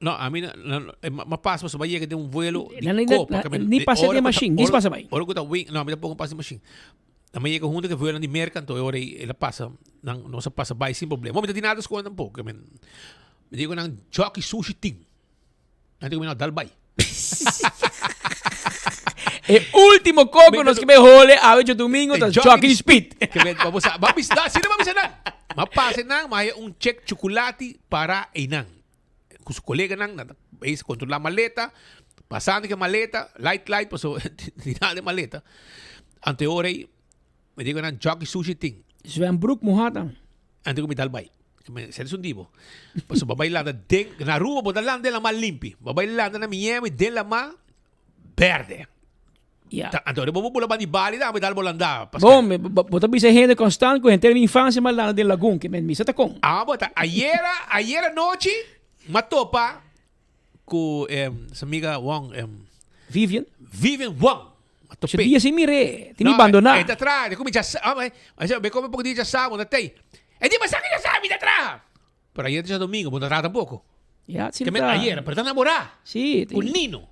No, ami na, na, na, eh, ma, ma pasa pasobra yega den un vuelo di Na, na, na, Copa, na, que mi- ni de pasa ora den ku ta- machine, dis ora- pasa bai. Ora ku ta wing, no, mi tampoco pasa den machine. Na mi yega hunto ke vuelo di Merca, anto e ora ei el a pasa, nan, nos a pasa bai sin problema. Mi ta tin nada skonde tampoco, ke men, mi digo nan Jockey Sushi tin. Nan digo mi no, dal bai. E ultimo coco nos ke bai hole awe djadumingo ta Jockey di Speed. Ke men, ba bo sa, ba bisa, si no ba bisa nan. Ma pasa nan, ma haya un check chocolati para einan. Ku su koleganan, nan ta bezig kontrolá maleta, pasando ke maleta, light light, paso tin nada den maleta. Anto e ora ei, mi digo nan Jockey Sushi tin. Zwembroek muhá tan. Anto ku mi dal bai. Seri sun di bo. Paso bo bai landa den, na Aruba bo ta landa den lama limpi. Bo bai landa na Miami den lama berde. Ya. Ta, anto bo bula bandi Bali tambe dal bo landa. Bon, bo ta bisa hende constant ku henter mi infancia m'a landa den lagoon, ke men misa ta kon. Ah, bo ta ayera, ayera nochi m'a topa ku su amiga Wong. Vivian? Vivian Wong. M'a Su top'é. dia sin mir'é, tin mi No, bandoná. e ta traha, e kuminsá sa, ah, me come poko dia djasabu, bo ta tei. E di, ma sa ki djasabu mi ta traha? Pero ayer djadomingo, bo no ta traha tampoco. Ya, si Ke men ta. ayera, pero ta namorá. Sí, Ku Nino.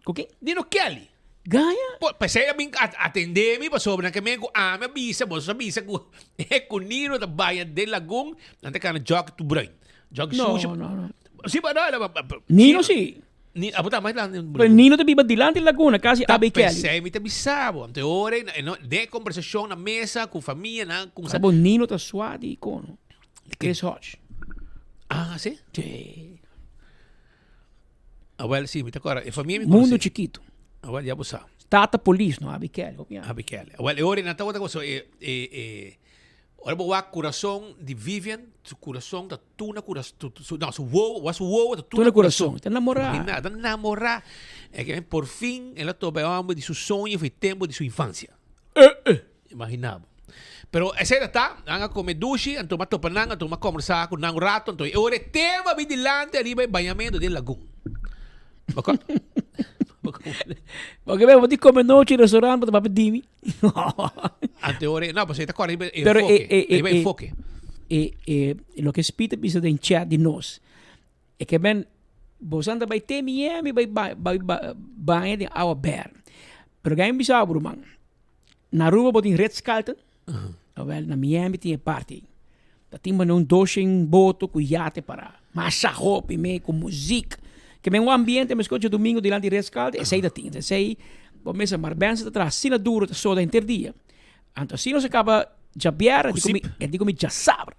Ku ken? Nino Kelly. Gaña? Po, p'esei a bin atendé mi pasobra nan ke men ku ami a bisa, boso a bisa ku ku Nino ta baña den lagun, nan ta kana jòk tu bruin. Jòk No, sushi. no, no. Sí, pa no, Nino sí. Ni, abo ta mas dilanti Pero Nino ta biba dilanti Laguna, kasi Ta Abe Kelly. pesei mi ta bisa bo. Anto e ora ei, no, den e kombersashon na mesa ku famia nan kumsa. Abo Nino ta swa di kono. Chris Hodge. Ah, si? Si. Awel, si, mi ta kòrda. E famia mi Mundo konosé. chikitu. Awel, ya bo sa. Tata polis, no? Abe Kelly, hopi aña. Abe Kelly. Awel, e ora ei nan tabata koso e, e, e, ora bo wak kurason di Vivian, su kurason ta tur na kurason, su, no, su wowo, wak su wowo ta tur na kurason. Ta namorá. Imagina, ta namorá. E ke por fin el a topa e hòmber di su soño for e tempu di su infansia. Imagina bo. Pero esei ta ta, nan a kome dushi, anto m'a topa nan, anto m'a kòmbersá ku nan un rato, anto e ora e tema bin dilanti ariba e bañamentu den lagun. Bo kòrda? Bo kòrda? Bo ke bo di kome nochi restaurant bo ta papia di mi. Anto e ora e, no, pasobra e ta kòrda riba e Pero enfoke, e, e, riba e e, enfoke. e, e, loke Speed a bisa den chat di nos, e ke men, boso anda bai te Miami bai bai bai baña den awa ber. Pero gai mi bisa bo ruman, Na Aruba bo tin Ritz Carlton, awel na Miami tin e party. Ta tin mane un doshen boto ku yate pará. Masha hopi me ku muzik. Ke men un ambiente meskos djadumingu dilanti Ritz Carlton, esei ta tin. Esei bo mester mar bense ta traha asina duro ta soda henter dia. Anto asina nos a kaba djabièrnè di ku mi e di ku mi djasabra.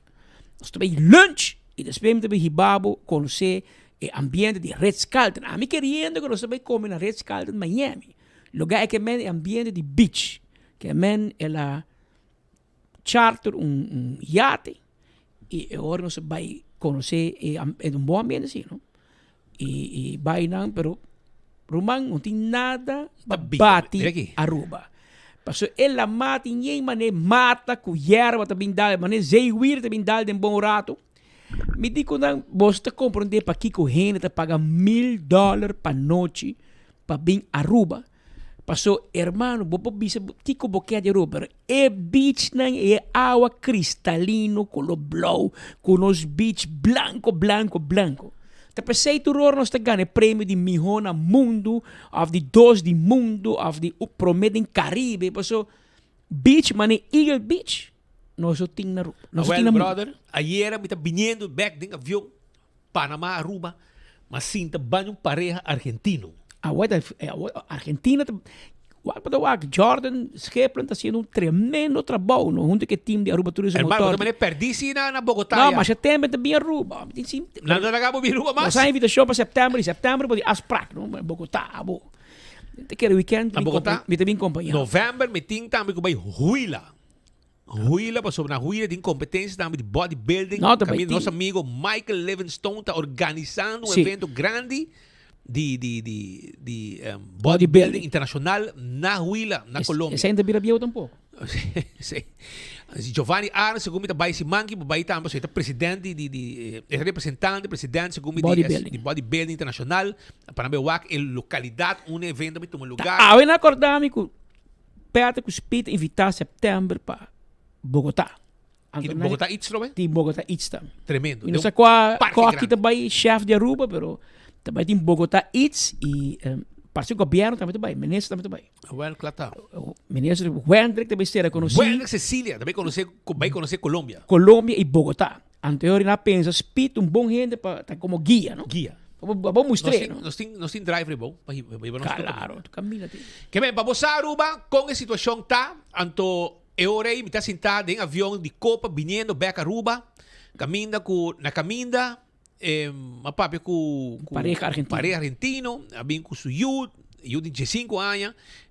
Nos ta bai lunch i despues mi ta bai hiba bo konosé e ambiente di Ritz Carlton. Ami keriendo ku nos ta bai kome na Ritz Carlton Miami. Lugar e ke men e ambiente di beach. Ke men el a charter un, un yate y e ora nos a bai conoce e, e un bon ambiente si, no? Y, y bai nan, pero ruman no tin nada pa bati Mira aki. Aruba. Paso e la mati yen mane mata ku yerba ta bin dal, mane zeewier ta bin dal den bon rato. Mi di ku nan, boso ta comprende pakiko hende ta paga $1000 pa nochi pa bin Aruba. Paso, hermano, bo por bisa kiko bo kier di Aruba, pero e beachnan, e awa cristalino, color blauw, cu nos beach blanco, blanco, blanco. Ta pesey tur ora nos ta gana e premio di miho na mundo, of di dos di mundo, of di prome den Caribe. Paso, beach mane Eagle Beach, nos no tin na Aruba. Nos no tin Awel, na mundo. brother, ayera mi ta biniendo bek den avion. Panama, Aruba, ma sinta banda un pareha argentino. Awor ta Argentina ta wak pa ta wak Jordan Schepelen ta haciendo un tremendo trabou no hunto cu e team di Aruba Tourism Hermano, Authority. bo ta mane perdi si na na Bogota No, ya. masha tempo ta bin Aruba. Mi tin sin Nan no laga bo bin Aruba mas? Nos a invitacion pa september y september bo di afspraak no Bogota abo. Ta kere weekend Na Bogota? mi ta bin compaña. November mi tin tambe cu bay Huila. Huila pasobra na Huila tin competencia tambe di bodybuilding. No, ta bay Caminda nos tin. amigo Michael Livingstone ta organisando un Sí. evento grandi di di di di em, Bodybuilding. bodybuilding internacional na Huila, na Es- Colombia. Esei no ta bira bieu tampoco. Sí. Así, Giovanni Arns, segun mi ta bay siman ki bo bay tambe, pasobra e ta presidente di di di e ta representante, presidente segun mi di Bodybuilding. di bodybuilding internacional. Pa nan bay wak e localidad unda e evento bay tuma Ta lugar. awe na acorda mi cu Peter ku Speed invitá sèptèmber pa Bogotá. I Bogotá iets lo be? Tin Bogotá iets tambe. Tremendo. Mi no sa kua kòki ta bai chèf di Aruba, pero ta bai tin Bogotá iets i parse gobièrnu tambe ta bai, minister tambe ta bai. Wèl, kla ta. Minister Wendrick ta bai ser rekonosí. Wendrick Cecilia ta bai konosé, bai konosé Colombia. Colombia i Bogotá. Anto e ora nan a pensa Speed un bon hende pa ta komo guia, no? Guia. Pa bo mustr'é, no? Nos tin, nos tin driver bo pa hiba nos tur. Claro, tu caminda tin. Ke men, pa bo sa Aruba kon e situashon ta, anto e ora ei mi ta sintá den avion di Copa biniendo bek Aruba, kaminda ku na kaminda a papia ku ku Pareha argentino. pareha argentino, a bin ku su yu, yu di diesinku aña,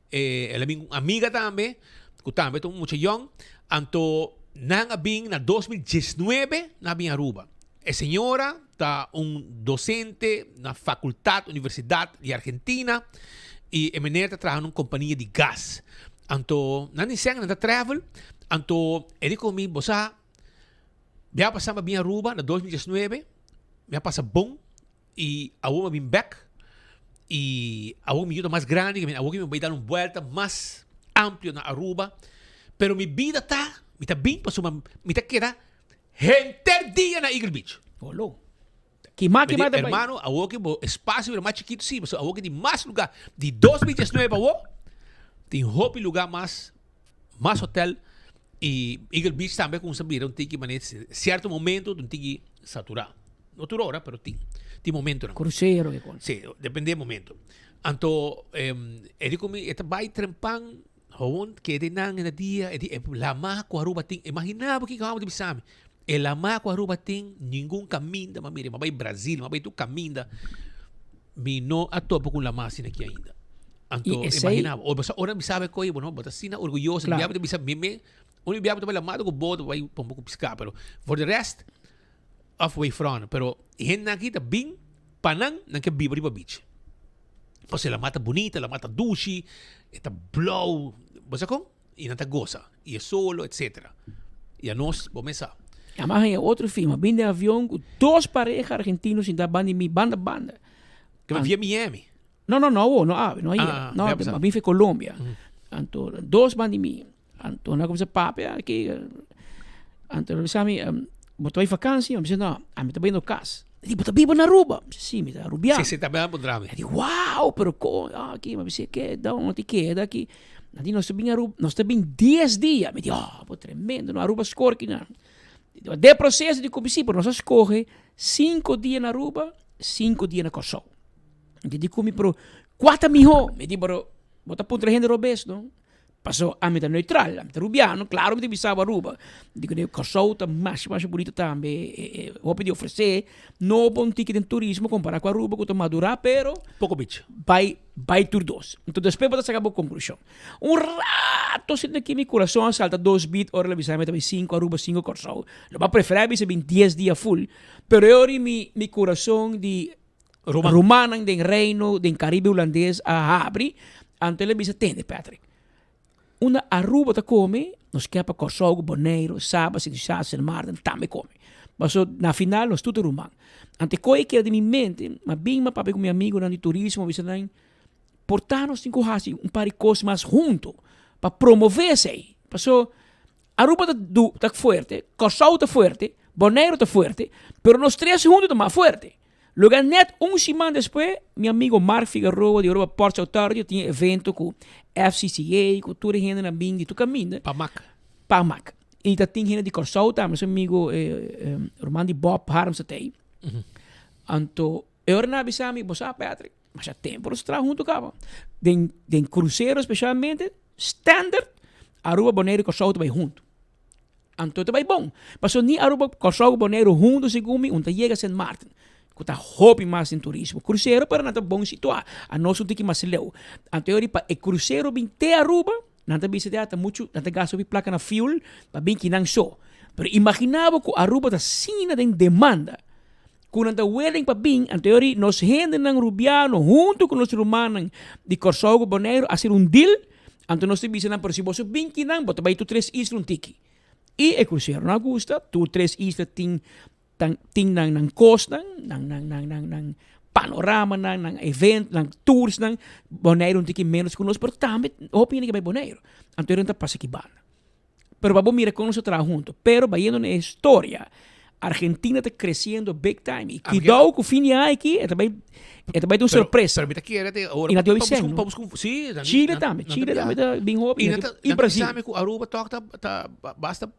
el a bin ku un amiga tambe, ku tambe ta un mucha yòn, anto nan a bin na 2019 nan a bin Aruba. E señora ta un docente na facultad universidad di Argentina y e meneer ta traha na un compania di gas. Anto nan di sèn nan ta travel, anto e di ku mi bo sa mi a pasa mi a bin Aruba na 2019 mi a pasa bon y awor mi a bin bek y awor mi yu ta mas grandi awor mi bai dal un buelta mas amplio na Aruba pero mi bida ta mi ta bin pasobra mi ta keda Henter dia na Eagle Beach. Olo. Kima, kima ta bai. Hermano, awor ke bo espacio bira mas chikitu si, pasobra awor ke tin mas lugar. Di 2019 pa awor, tin hopi lugar mas, mas hotel y Eagle Beach tambe a cuminsa bira un tiki manera, cierto momento un tiki satura. No tur ora, pero tin. Tin momentonan. Crucero ke kon. Sí, depende e momento. Anto e di ku mi e ta bai trempan gewoon kede nan e dia e di e lama ku Aruba tin. Imagina bo kiko amo ta bisa mi. E lama ku Aruba tin ningun kaminda m'a mira. M'a bai Brazil, m'a bai tur kaminda. Mi no a topa ku un lama asina aki ainda. Anto I esei. imagina bo. Ora mi sabe koe bo no bo ta asina orguyoso. Claro. Bia bo ta bisa mi me un bia bo ta bai lama ku boto bai pon poko piska pero for the rest of way front pero hendenan aki ta bin pa nan nan ke biba riba beach pasobra e lama ta bunita lama ta dushi e ta blou bo sa kon y nan ta gosa y e solo etcetera y anos bo mes sa. Amas haña otro firma bin den avion ku dos pareha argentino sinta banda di mi banda banda. Ke via Miami. No no no awo no awe no ayer Ah, no bia pasa. a bin fe Colombia anto dos banda di mi Anto nan a kuminsá papia aki, anto nan a bisa mi, bo ta bai vakansi? Mi bisa no, ami ta bayendo kas. E di, bo ta biba na Aruba? Mi bisa, si, mi ta Arubiano. Si, si, tambe a puntra mi. E di, wow, pero kon aki? Mi bisa, keda, no ti keda aki. Nan di, nos ta bin Aruba, nos ta bin dies dia. Mi di, oh, bo tremendo, no, Aruba skor kinan. Den proseso di kuminsá, pero nos a skohe sinku dia na Aruba, sinku dia na Kòrsou. Mi di ku mi, pero kua ta mihó? Mi di, pero bo ta puntra hende robes, no? Paso ami ta neutral, ami ta Rubiano, claro mi ta bisa bo Aruba. Dico de Kòrsou ta masha masha bunito tambe, hopi di ofrece, no bon tiki den turismo compara cu Aruba cu ta madura pero Poko beach. Bai bai tur dos. Enton despues bo ta saca bo conclusion. Un rato sinti aki mi curason a salta dos beat ora el a bisa mi ta bai cinco Aruba cinco Kòrsou. Lo bo a prefera bisa bin dies dia full, pero e ora mi mi curason di Ruman. Rumannan den Reino, den Caribe Hulandes a habri, anto el a bisa, Tende Patrick, unda Aruba ta come, nos kier pa Kòrsou, Boneiru, Saba, Sint Eustatius, Sint Maarten tambe come. Paso na final nos tur ta ruman. Anto e koe keda den mi mente, m'a bin m'a papia ku mi amigonan di turismo, m'a bisa nan, por ta nos tin ku hasi un par di kos mas hunto pa promove esei. Paso Aruba ta du ta fuerte, Kòrsou ta fuerte, Boneiru ta fuerte, pero nos tres huntu ta mas fuerte. Loke net un siman despues, mi amigo Mark Figueroa di Aruba Ports Authority tin e evento ku FCCA, ku tur e hendenan bin di tur kaminda. Pa mak. Pa mak. I ta tin hende di Kòrsou tambe, su amigo ruman di Bob Harms ta tei. Anto e ora nan a bisa mi, bo sa Patrick, masha tempu nos a traha huntu kaba. Den den krusero spesialmente, standard Aruba, Boneiru i Kòrsou ta bai huntu. Anto ta bai bon. Pasobra ni Aruba, Kòrsou ku Boneiru huntu segun mi un ta yega Sint Maarten, ku ta hopi mas den turismo. Krusero pero nan ta bon situá. Anos un tiki mas leu. Anto e ora pa e krusero bin te Aruba, nan ta bisa ta muchu, nan ta gasta hopi plaka na fuel pa bin kinan so. Pero imagina bo ku Aruba ta asina den demanda ku nan ta willing pa bin, anto e ora nos hendenan Rubiano huntu ku nos rumannan di Kòrsou ku Boneiru a hasi un deal. Anto nos ta bisa nan, pero si boso bin kinan, bo ta bai tur tres isla un tiki. I e kruseronan a gusta, tur tres isla tin tan tin nan nan kosnan, nan nan nan nan nan panoramanan, nan event, nan toursnan. Boneiru un tiki ménos ku nos, pero tambe hopi hende ke bai Boneiru. Anto e ta pasa ki banda. Pero pa bo mira kon nos a traha hunto. Pero bayendo na e historia, Argentina ta creciendo big time. Y cuidao cu fin di aña aki e ta bay e ta bay ta un sorpresa. Pero mi ta kere te ora Y na pa Diobi busca Sen, un no? pa busca un sí, nan Chile nan tambe, nan ta Chile bia. tambe ta bin hopi Y y nan ta y nan ta Brasil. bisa mi cu Aruba toch ta ta basta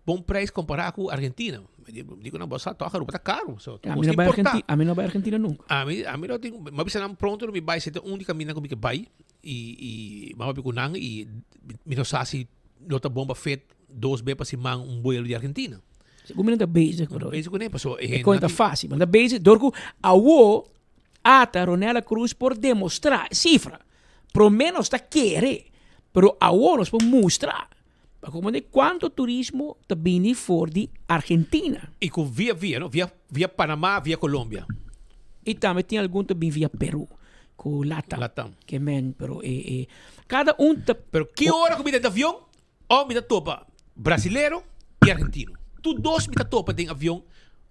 bon prijs compara cu Argentina. Mi di mi di cu nan bo sa toch Aruba ta caro. So A nos mi no ta bay importa. Argentina, a mi no bay Argentina nunca. A mi a mi lo tin mi a bisa nan pronto lo mi bay si ta un di caminda cu mi ke bay y y mi a papia cu nan y mi no sa si lo ta bon pa fet dos be pa siman un buelo di Argentina. Segun mi nan ta bezig bro. Bezig kuné paso e E kon ta fácil, nan ta bezig dor ku awo ata Ronella Cruz por demostrá sifra. Promé nos ta kere, pero awo nos por mustra pa komo di kuantu turismo ta bini for di Argentina. I ku via via no, via via Panama, via Colombia. I tambe tin algun ta bini via Peru ku Latam. Latam. Ke men pero e e kada un ta. Pero ki ora ku mi ta den avion Of mi ta topa brasilero y argentino. Tur dos mi ta topa den avion,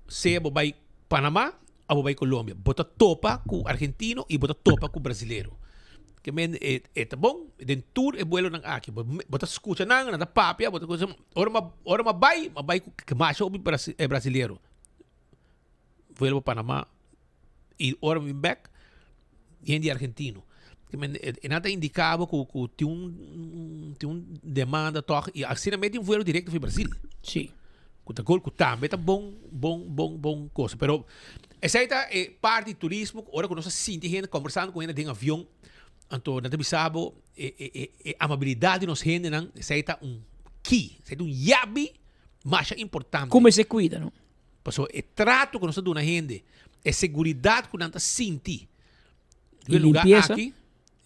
sea bo bay Panama of bo bay Colombia. Bo ta topa cu argentino y bo ta topa cu brasilero. Ke men e e ta bon den tur e buelonan aki. Bo bo ta scucha nan, nan ta papia, bo ta scucha. Ora mi ora mi bay, mi bay cu masha hopi brasilero. Vuelo pa Panama y ora mi bin bek hende argentino. E nan ta indica bo cu cu tin un tin un demanda toch y asina mes tin vuelo directo fi Brasil. Sí. Cu ta gol cu tambe ta bon bon bon bon cosa pero. Esei ta e parti di turismo ora ku nos a sinti hende kombersando ku hende den avion, anto nan ta bisa bo e e e e amabilidat di nos hendenan, esei ta un key, esei ta un yabi masha importante. Ku mester kuida no. Pasobra e trato ku nos ta duna hende, e seguridat ku nan ta sinti E den e lugar limpiesa. aki,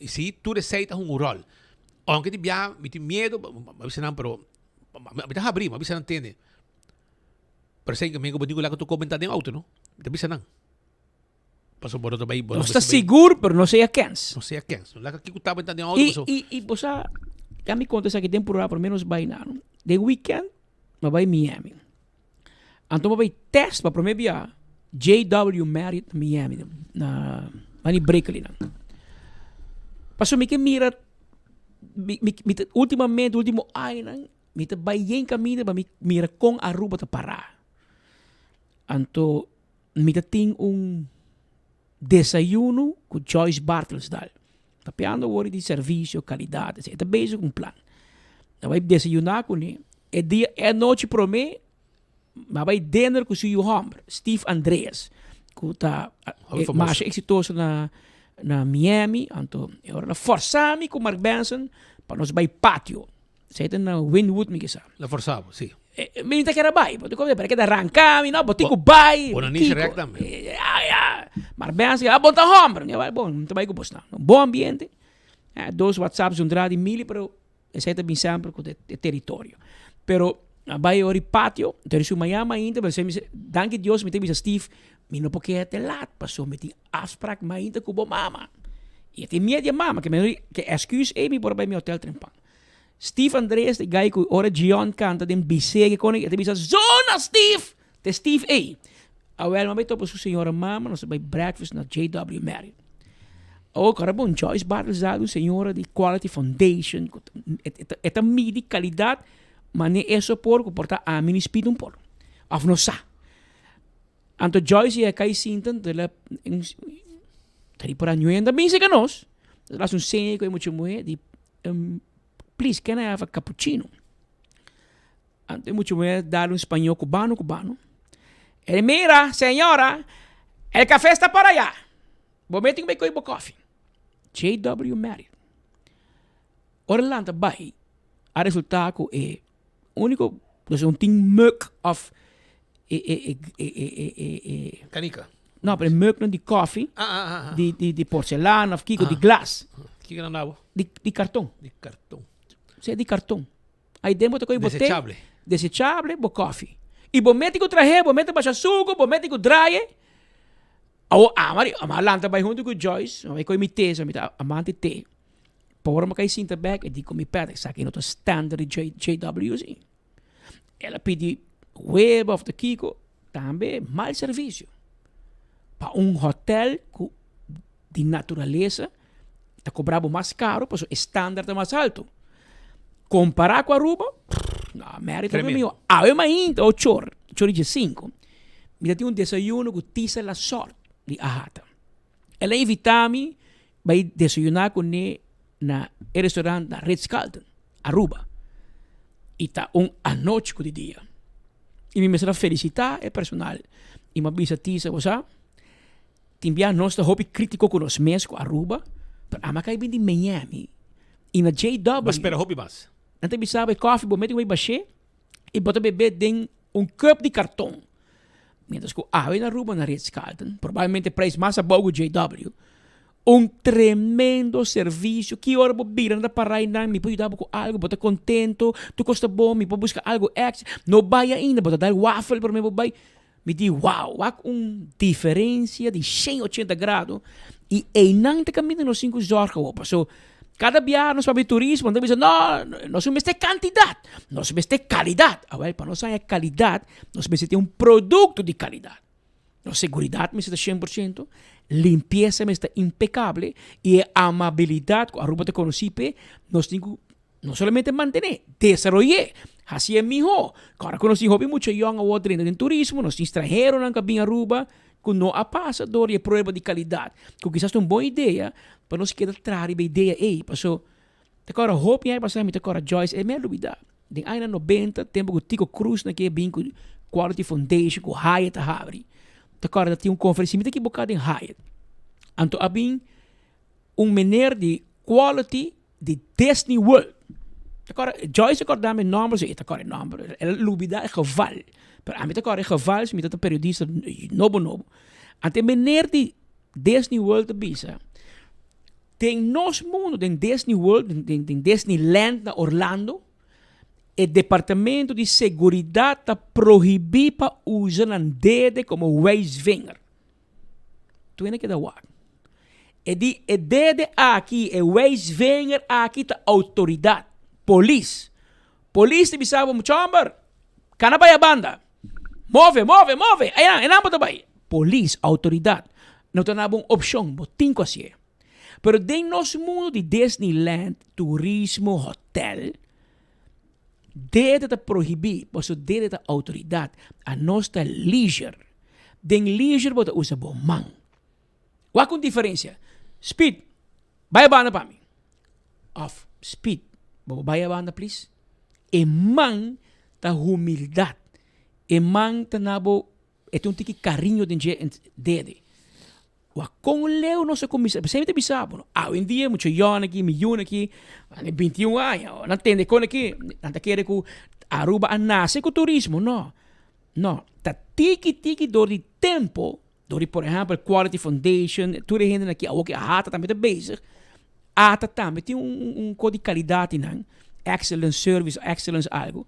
i si tur esei ta hunga un ròl. Ounke di biaha mi tin miedu, mi a bisa nan pero mi ta habri, mi a bisa nan tende. Pero esei mi ku bo tin ku laga tur komentá den outo no. Mi ta bisa nan. Pasobra bo no ta bai, bo no Nos ta mester bai. sigur pero no sea kens. No sea kens. No laga kiko ta benta den outo I pasobra. i i bo sa, ya mi konta esaki den purá por menos bai na no. Den weekend mi a bai Miami. Anto mi a bai test pa prome bia JW Marriott na Miami na bani Berkeley nan. Pasobra mi ke mira mi mi mi ta ultimamente ultimo añanan Mi ta bai yen kaminda pa mi mira kon Aruba ta pará. Anto mi ta tin un desayuno ku Joyce Bartelsdal. Papiando awor di servisio, kalidat, e ta bezig ku un plan. Mi a bai desayuná kuné. E dia, e anochi promé mi a bai dinner ku su yu hòmber, Steve Andreas, ku ta masha eksitoso na na Miami. Anto e ora el a fòrsá mi ku Mark Benson pa nos bai patio. Esei ta na Wynwood mi kisa. La forsa bo, si. Mi no ta kere bai, bo tin ku pero e keda ranka mi, no, bo tin ku bai. Bo no nishi rek tambe. Ya, ya. Mar Benson, ah, bo ta homber. Mi a bai, bon, mi ta bai ku bosnan. Un bon ambiente. Dos whatsapp zundra di mili, pero esei ta bin semper ku e teritorio. Pero a bai ora di patio, anto su mañana mainta, pero mi danki Dios mi ta bisa Steve, mi no por keda te lat, pasobra mi tin afspraak mainta ku bo mama. I e tin miedu di e mama, ke mi ke excuse ei mi por a bai mi hotel trempan. Steve Andreas e guy ku ora Gion kanta den Bisé ke kone e ta bisa Zona Steve! Ta e Steve ei. Awel mi a bai topa su señora mama nos a bai breakfast na JW Marriott. Awor ku ora bon Joyce Bartels dal un señora di Quality Foundation ku e ta midi kalidat mane eso por ku por ta ami ni Speed un por of no sa. Anto Joyce yega kai sinta anto el a ta di por añuenda bin seka nos. El a hasi un seña ku e mucha muhé di Please can I have a cappuccino? Anto e mucha muhé dal un spañó cubano cubano. El mira señora el café sta por allá. Bo mete ku bai koe bo koffie. JW Marriott. Ora el lanta bai a resulta ku e úniko dus un tin mug of e e e e e e e Kanika. No, pero e mugnan di koffie, Ah, ah, ah, ah. di di di porcelana of kiko, Ah. di glas. Kiko nan dabo? Di di karton. Di karton. Sea di karton. Ai den bo ta koe bo te. Desechable. Desechable bo koffie. I bo mete ku trahe, bo mete basha suku, bo mete ku draye. Awo ama di, ama lanta bai huntu ku Joyce, mi bai koe mi te, so mi ta amante te. Pa ora mi kai sinta bek, e di ku mi pet, esaki no ta standard di J JWC. El a pidi web of ta kiko, tambe mal servisio. Pa un hotel ku di naturalesa ta kobra bo mas karo pasobra e standard ta mas alto. Kompara ku Aruba, no, Merita ta mihó. Awe mainta ocho or, ocho or i diesinko, mi ta tin un desayuno ku Tisa Lasort di Ahata. El a invita mi bai desayuná kuné na e restaurant na Ritz Carlton, Aruba. I ta un anochi ku di dia. I mi mester a felisitá e personal. I mi a bisa Tisa, bo sa, tin bia nos ta hopi krítiko ku nos mes ku Aruba, pero ami a kai bin di Miami i na JW. Bo a spera hopi mas. Nan ta bisa bo e kòfi bo mete ku bai bash'é i bo ta bebé den un cup di karton. Mientras ku awe na Aruba na Ritz Carlton, probablemente prijs mas abou ku JW, un tremendo servicio. Ki ora bo bira nan ta para einan, mi por yuda bo ku algo, bo ta contento, tur cos ta bon, mi por busca algo extra. No bai ainda, bo ta dal wafel prome bo bai. Mi di wow, wak un diferencia di shen ochenta grado y einan ta caminda nos tin cu zorg awor. Paso cada biaha nos papia di turismo, nan ta bisa no, nos no mester cantidad, nos mester calidad. Awel, pa nos haya calidad, nos mester tin un producto di calidad. Nos seguridad mester ta shen por ciento, limpieza mester ta impecable y e amabilidad cu Aruba ta conoci p'e, nos tin cu No solamente mantené, desaroy'é, hasié mihó. Kòrda ku nos tin hopi mucha yòn awor drenta den turismo, nos tin stranheronan ku a bin Aruba ku no a pasa dor di e prueba di kalidat, ku kisas ta un bon idea pa nos keda traha riba e idea ei. Paso, ta kòrda hopi aña pasá mi ta kòrda Joyce, e mi a lubidá, den añanan nobenta, tempu ku Tico Cruz na ke bin ku Quality Foundation ku Hyatt a habri. Ta kòrda tin un konferensia, si mi ta ekiboká den Hyatt. Anto a bin un meneer di quality di Disney World. Ta kòrda, Joyce a kòrda mi e nòmber, si e ta kòrda e nòmber, el a lubidá e geval. Pero ami ta kòrda e geval si mi ta periodista nobo nobo. Anto e meneer di Disney World ta bisa, den nos mundo, den Disney World, den Disneyland na Orlando, E departamento di seguridat ta prohibí pa usa nan dede komo wijsvinger. Tur hende keda wak. E di e dede aki, e wijsvinger aki ta outoridat, polis. Polis ta bisa bo, mucha hòmber, kana bai a banda. Move, move, move! Einan, einan bo ta bai. Polis, outoridat, no ta na bo un opshon, bo tin ku hasié. Pero den nos mundo di Disneyland, turismo, hotel, dede ta prohibí, pasobra dede ta outoridat. Anos ta leisure. Den leisure bo ta usa bo man. Wak un diferensia. Speed, bai a banda pa mi. Of, Speed, bo por bai a banda please? E man ta humildat. E man ta na bo E tin un tiki cariño den dje dede. Wak con leu nos a cuminsa, p'esei mi ta bisa bo, no, awendia mucha yòn aki, mi yun aki, nan e bintiun aña, nan tende con aki, nan ta kere cu Aruba a nace cu turismo, no, no, ta tiki tiki door di tempo, door di por ehempel Quality Foundation, tur e hendenan aki awo ki ATA tambe ta bezig, ATA tambe tin un un cos di calidad di nan, excellence service, excellence algo,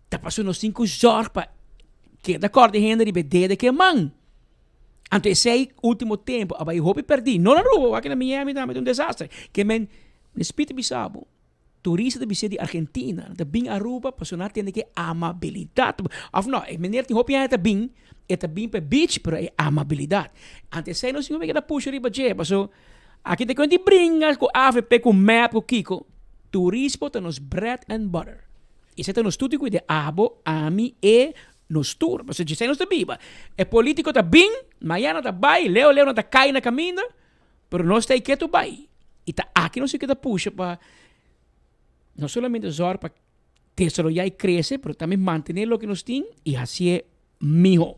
Ta pasobra nos tin ku zòrg pa keda kòrda e hende riba e dede ku e man. Anto esei último tempu a bai hopi pèrdí. No na Aruba, wak na Miami tambe ta un desastre. Ke men, mi spit ta bisa bo, turista ta bisé di Argentina, nan ta bin Aruba pasobra nan a tende ku e amabilidat. Òf no, e meneer tin hopi aña ta bin, e ta bin pa e beach, pero e amabilidat. Anto esei nos tin ku keda pusha riba dje, pasobra aki ta kuenta di bringa ku avp, ku mep, ku kiko. Turismo ta nos bread and butter. Esei ta nos tur di cuida, abo, ami, e, nos tur. Pasobra djesei nos ta biba. E politico ta bin, mañana ta bay, leo leo nan ta cay na caminda, pero nos ta ey ketu bay. Y ta aki nos tin cu ta pusha pa no solamente zorg pa desaroya y crece, pero tambe mantene loke nos tin y hacié miho.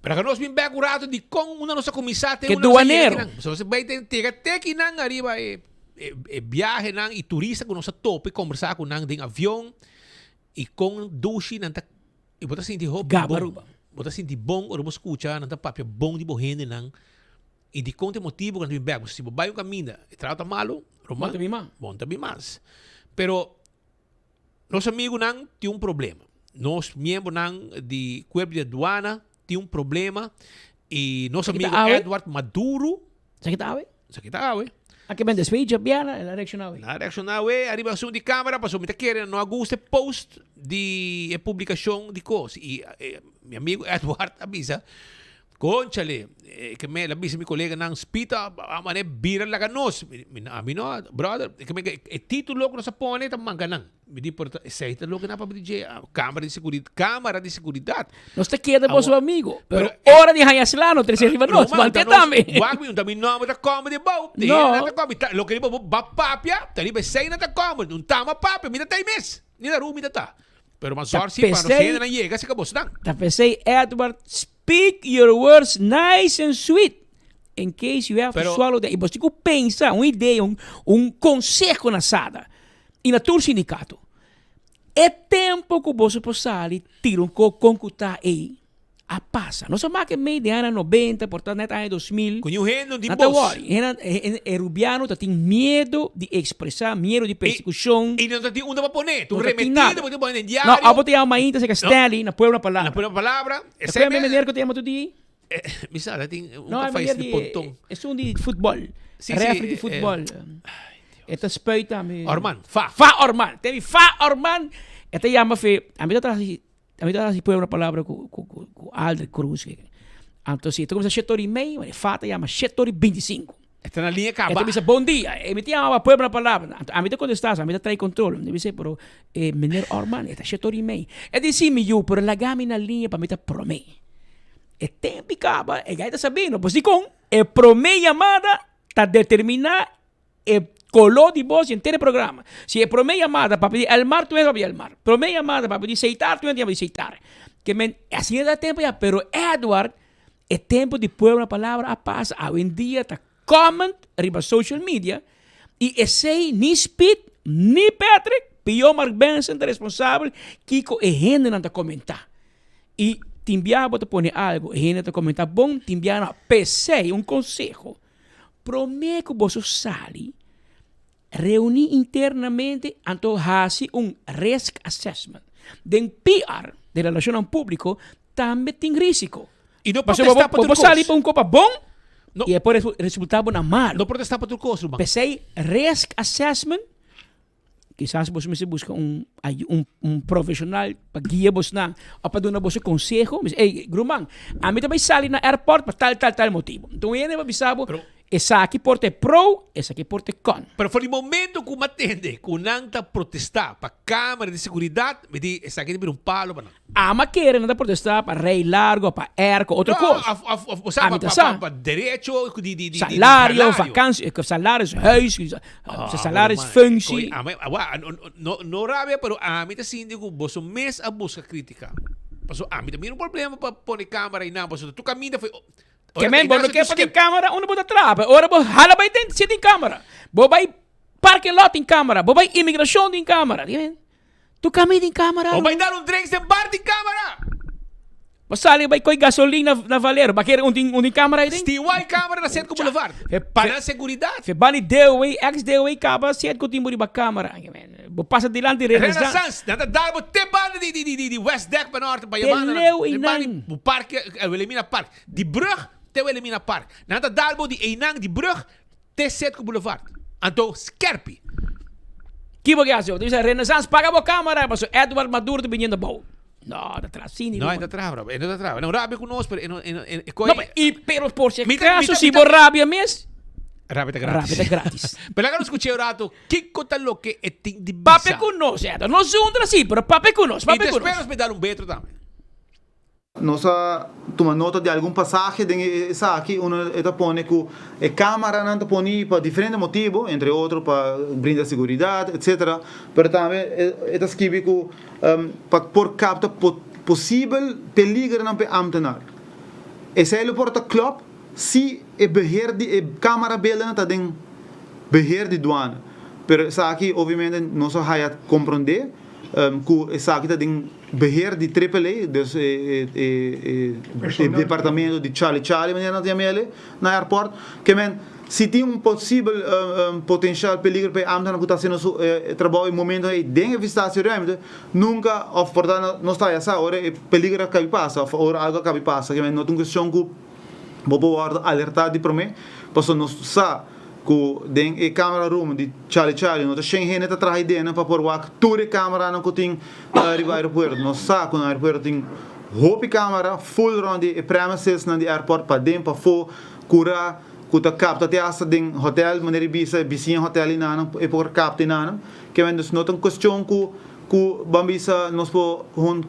Pero que nos bin bek un rato di con una nos a cuminsa te Que una nos a yega duanero. kinan. So nos bay te tega te kinan ariba e e e viahenan y turista cu nos a topa y conversa cu nan den avion y con dushi nan ta y bo ta sinti hopi Gaba bon. Aruba. Bo ta sinti bon ora bo scucha nan ta papia bon di bo hendenan y di con ta e motibo cu nan ta bin bek. Si bo bay un caminda e trato ta malo, Bo ta bin mas. Bo ta bin mas. Pero Nos amigunan tin un problema. Nos miembronan di Cuerpo di Aduana tin un problema y nos Esaki ta amigo awe? Edward Maduro. Esaki ta awe? Esaki ta awe. A ke ben despues djabiana el a reacciona awe. El a reacciona awe ariba asunto di camera pasobra mi ta kere no a gusta e post di e publicacion di cos y mi amigo Edward a bisa Conchale, ke me la bisa mi coleganan, Spita a mane bira laga nos. Mi, ami no, brother, ke me, e titulo ku nos a pone ta manka nan. Mi di, pero esei ta loke nan papia di dje, camera di seguridad, camera di seguridad. Nos ta keda boso amigo, pero ora di haña sla no trese riba nos, mante tambe. Wak mi, un ta mi nomber ta come di bou, de hende nan ta come, loke riba bo ba papia, ta riba esei nan ta come, un tama papia, mi ta ta ei mes, ni na rumi ta ta. Pero mas Ta zòrg si pa nos pesei, hende nan yega seka boso nan. Ta pesei Edward Speak your words nice and sweet in case you have to Pero swallow them. I bo tin ku pensa un idea, un, un konseho na Sada i na tur sindikato. E tempo ku boso por sali tira un kok kon ku ta ei a pasa. Nos a maka e mei den añanan nobenta, por ta net aña 2000. Ku niun hende no tin Nan ta bos. wòri. Hende, e, e rubiano ta tin miedo di ekspresá, miedo di persekushon. I no ta tin unda pa pone. Tu No ta tin remetido nada. bo tin pone den No, diario. abo ta yama mainta serka No. Stanley na Pueblo Palabra. Na Pueblo Palabra. Ta kué mi meneer ku ta yama tur dia ei? Mi sa, ta tin un No, e kafé meneer di di, ponton. esun di futbol. Sí, sí, Refri di eh, futbol. E ta spuit tambe. Orman, Fa. Fa Orman. Te mi Fa Orman. E ta yama fe, ami ta traha ami ta hasi Pueblo Palabra ku ku ku ku Aldrich Cruz. Anto si e ta kuminsá shete ora i mei, e Fa ta yama shete ora i bintisinko. E ta na liña kaba. E ta bisa bon dia. E mi ta yama pa Pueblo Palabra. Anto ami ta kontestá, ami ta trae kontrol. Mi ta bisa pero e meneer Orman e ta shete ora i mei. E di si mi yu pero laga mi na liña pa mi ta promé. E tempu kaba e gai ta sabí no. Pues dikon e promé yamada ta determiná e koló di bos di henter e programa. Si e promé yamada papia di Elmar, tur hende papia di Elmar. Promé yamada papia di Seitar, tur hende yama di Seitar. Ke men asina ta tempo ya, pero Edward, e tempo di pueblo na palabra a pasa. Awendia ta comment riba social media y esey ni Speed ni Patrick, pio Mark Benson ta responsabel kiko e hendenan ta comenta. Y tin bia bo ta pone algo, e hende ta comenta bon, tin bia no. P'esey un conseho, prome cu boso sali, Reuní internamente anto hasi un risk assessment. Den PR, den relashonnan públiko, tambe tin rísiko. I no Pasobra protestá pa bo tur por sali kos. pa un kopa bon i e por resultá bo na malu. No protestá pa tur kos, ruman. P'esei risk assessment, kisas boso mester buska un un un profeshonal pa guia bosnan òf pa duna boso konseho. Bisa, ey, ruman, ami ta bai sali na airport pa tal, tal, tal motibu. Nton un hende por bisa bo, Esaki por ta e pro, esaki por ta e con. Pero for di momento cu m'atende cu nan ta protesta pa camera di seguridad, mi di esaki ta bira un palo pa nan. Ama kere nan ta protesta pa rey largo, pa airco, otro No, cos. of, of, of, o sea, Ami pa, ta pa, sa. pa, pa derecho di, di, di, di Salario, salario. vakantie, salaris, huis, Ah, salaris, bueno, man, functie. coi, ami, awa, no, no, no rabia, pero ami ta sinti cu boso mes a busca critica. Paso ami ta mira un problema pa pone camera y nan, paso tu caminda foi. Ke men, bo no ke pa tin camera, unda bo ta traha? Pero ora bo hala bai den, si tin camera. Bo bai parking lot tin camera, bo bai inmigracion tin camera. Di men, tu kami tin camera. Bo bai dar un drinks den bar tin camera. Bo sali bai koi gasolina na Valero, ba kere un tin un tin camera ahi den? Stiwai camera na Cetco Boulevard. Pa nan seguridad. Fe bani DOW, ex DOW kaba Cetco tin bo riba camera. Bo pasa dilanti Renaissance. Renaissance, nan ta dal bo te banda di di di di West Deck pa norte pa Te yamanda nan. leu Te banda di einan. bo parke Wilhelmina Park. Di brug te Wilhelmina Park. Nan ta dal bo di einan di brug te Cetco Boulevard. Anto skerpi. Ki bo ke hasi? Bo ta bisa Renaissance paga bo camera paso Edward Maduro ta biniendo abou. No, ta traha asina No, e ruman. ta traha bro. E no ta traha. No rabia ku nos, pero e no e no e koi. No, y pero por si Mi ta- mi acaso ta- si mi ta- bo rabia mes. Rabia ta gratis. Rabia ta gratis. Pero laga nos skucha un rato kiko ta loke e tin di bisa. Papia ku nos, Edward. Nos zundra si, pero papia ku nos, Y papia ku despues nos. nos me dar un betro tambe. Nos a tuma nota di algun pasahe den esaki unda e ta pone ku e kamaranan ta poni pa diferente motibu, entre otro pa brinda seguridat, etcetera. Pero tambe e ta skibi ku pa por kapta posibel peligernan pa e ámtenar. Esei lo por ta klòp si e beheer di e kamarabelnan ta den beheer di duana. Pero esaki obviamente nos a haya komprondé ku esaki ta den beheer di Triple A, dus e e departamento di Charlie Charlie manera nan ta yama el'e na airport. Ke men si tin un posibel potencial peligro pa e ambtenaar ku ta hasiendo su trabou e momento ei den e visitatie-ruimte, nunka òf por ta nos ta haya sa ora e peligro a kabi pasa òf ora algu a kabi pasa. Ke men no ta un kuestion ku bo por wòrdu alertá di promé, pasobra nos sa ku den e camera room di Charlie Charlie no ta shen hende ta traha idena pa por wak tur e cameranan ku tin riba aeropuerto. Nos sa ku na aeropuerto tin hopi camera full rond di e premisesnan di airport paden pafó kura ku ta kapta te hasta den hotel manera e bisa e bisiña hotel inanan e por kapta inanan. Kimen dus no ta un kuestion ku ku ban bisa nos por hun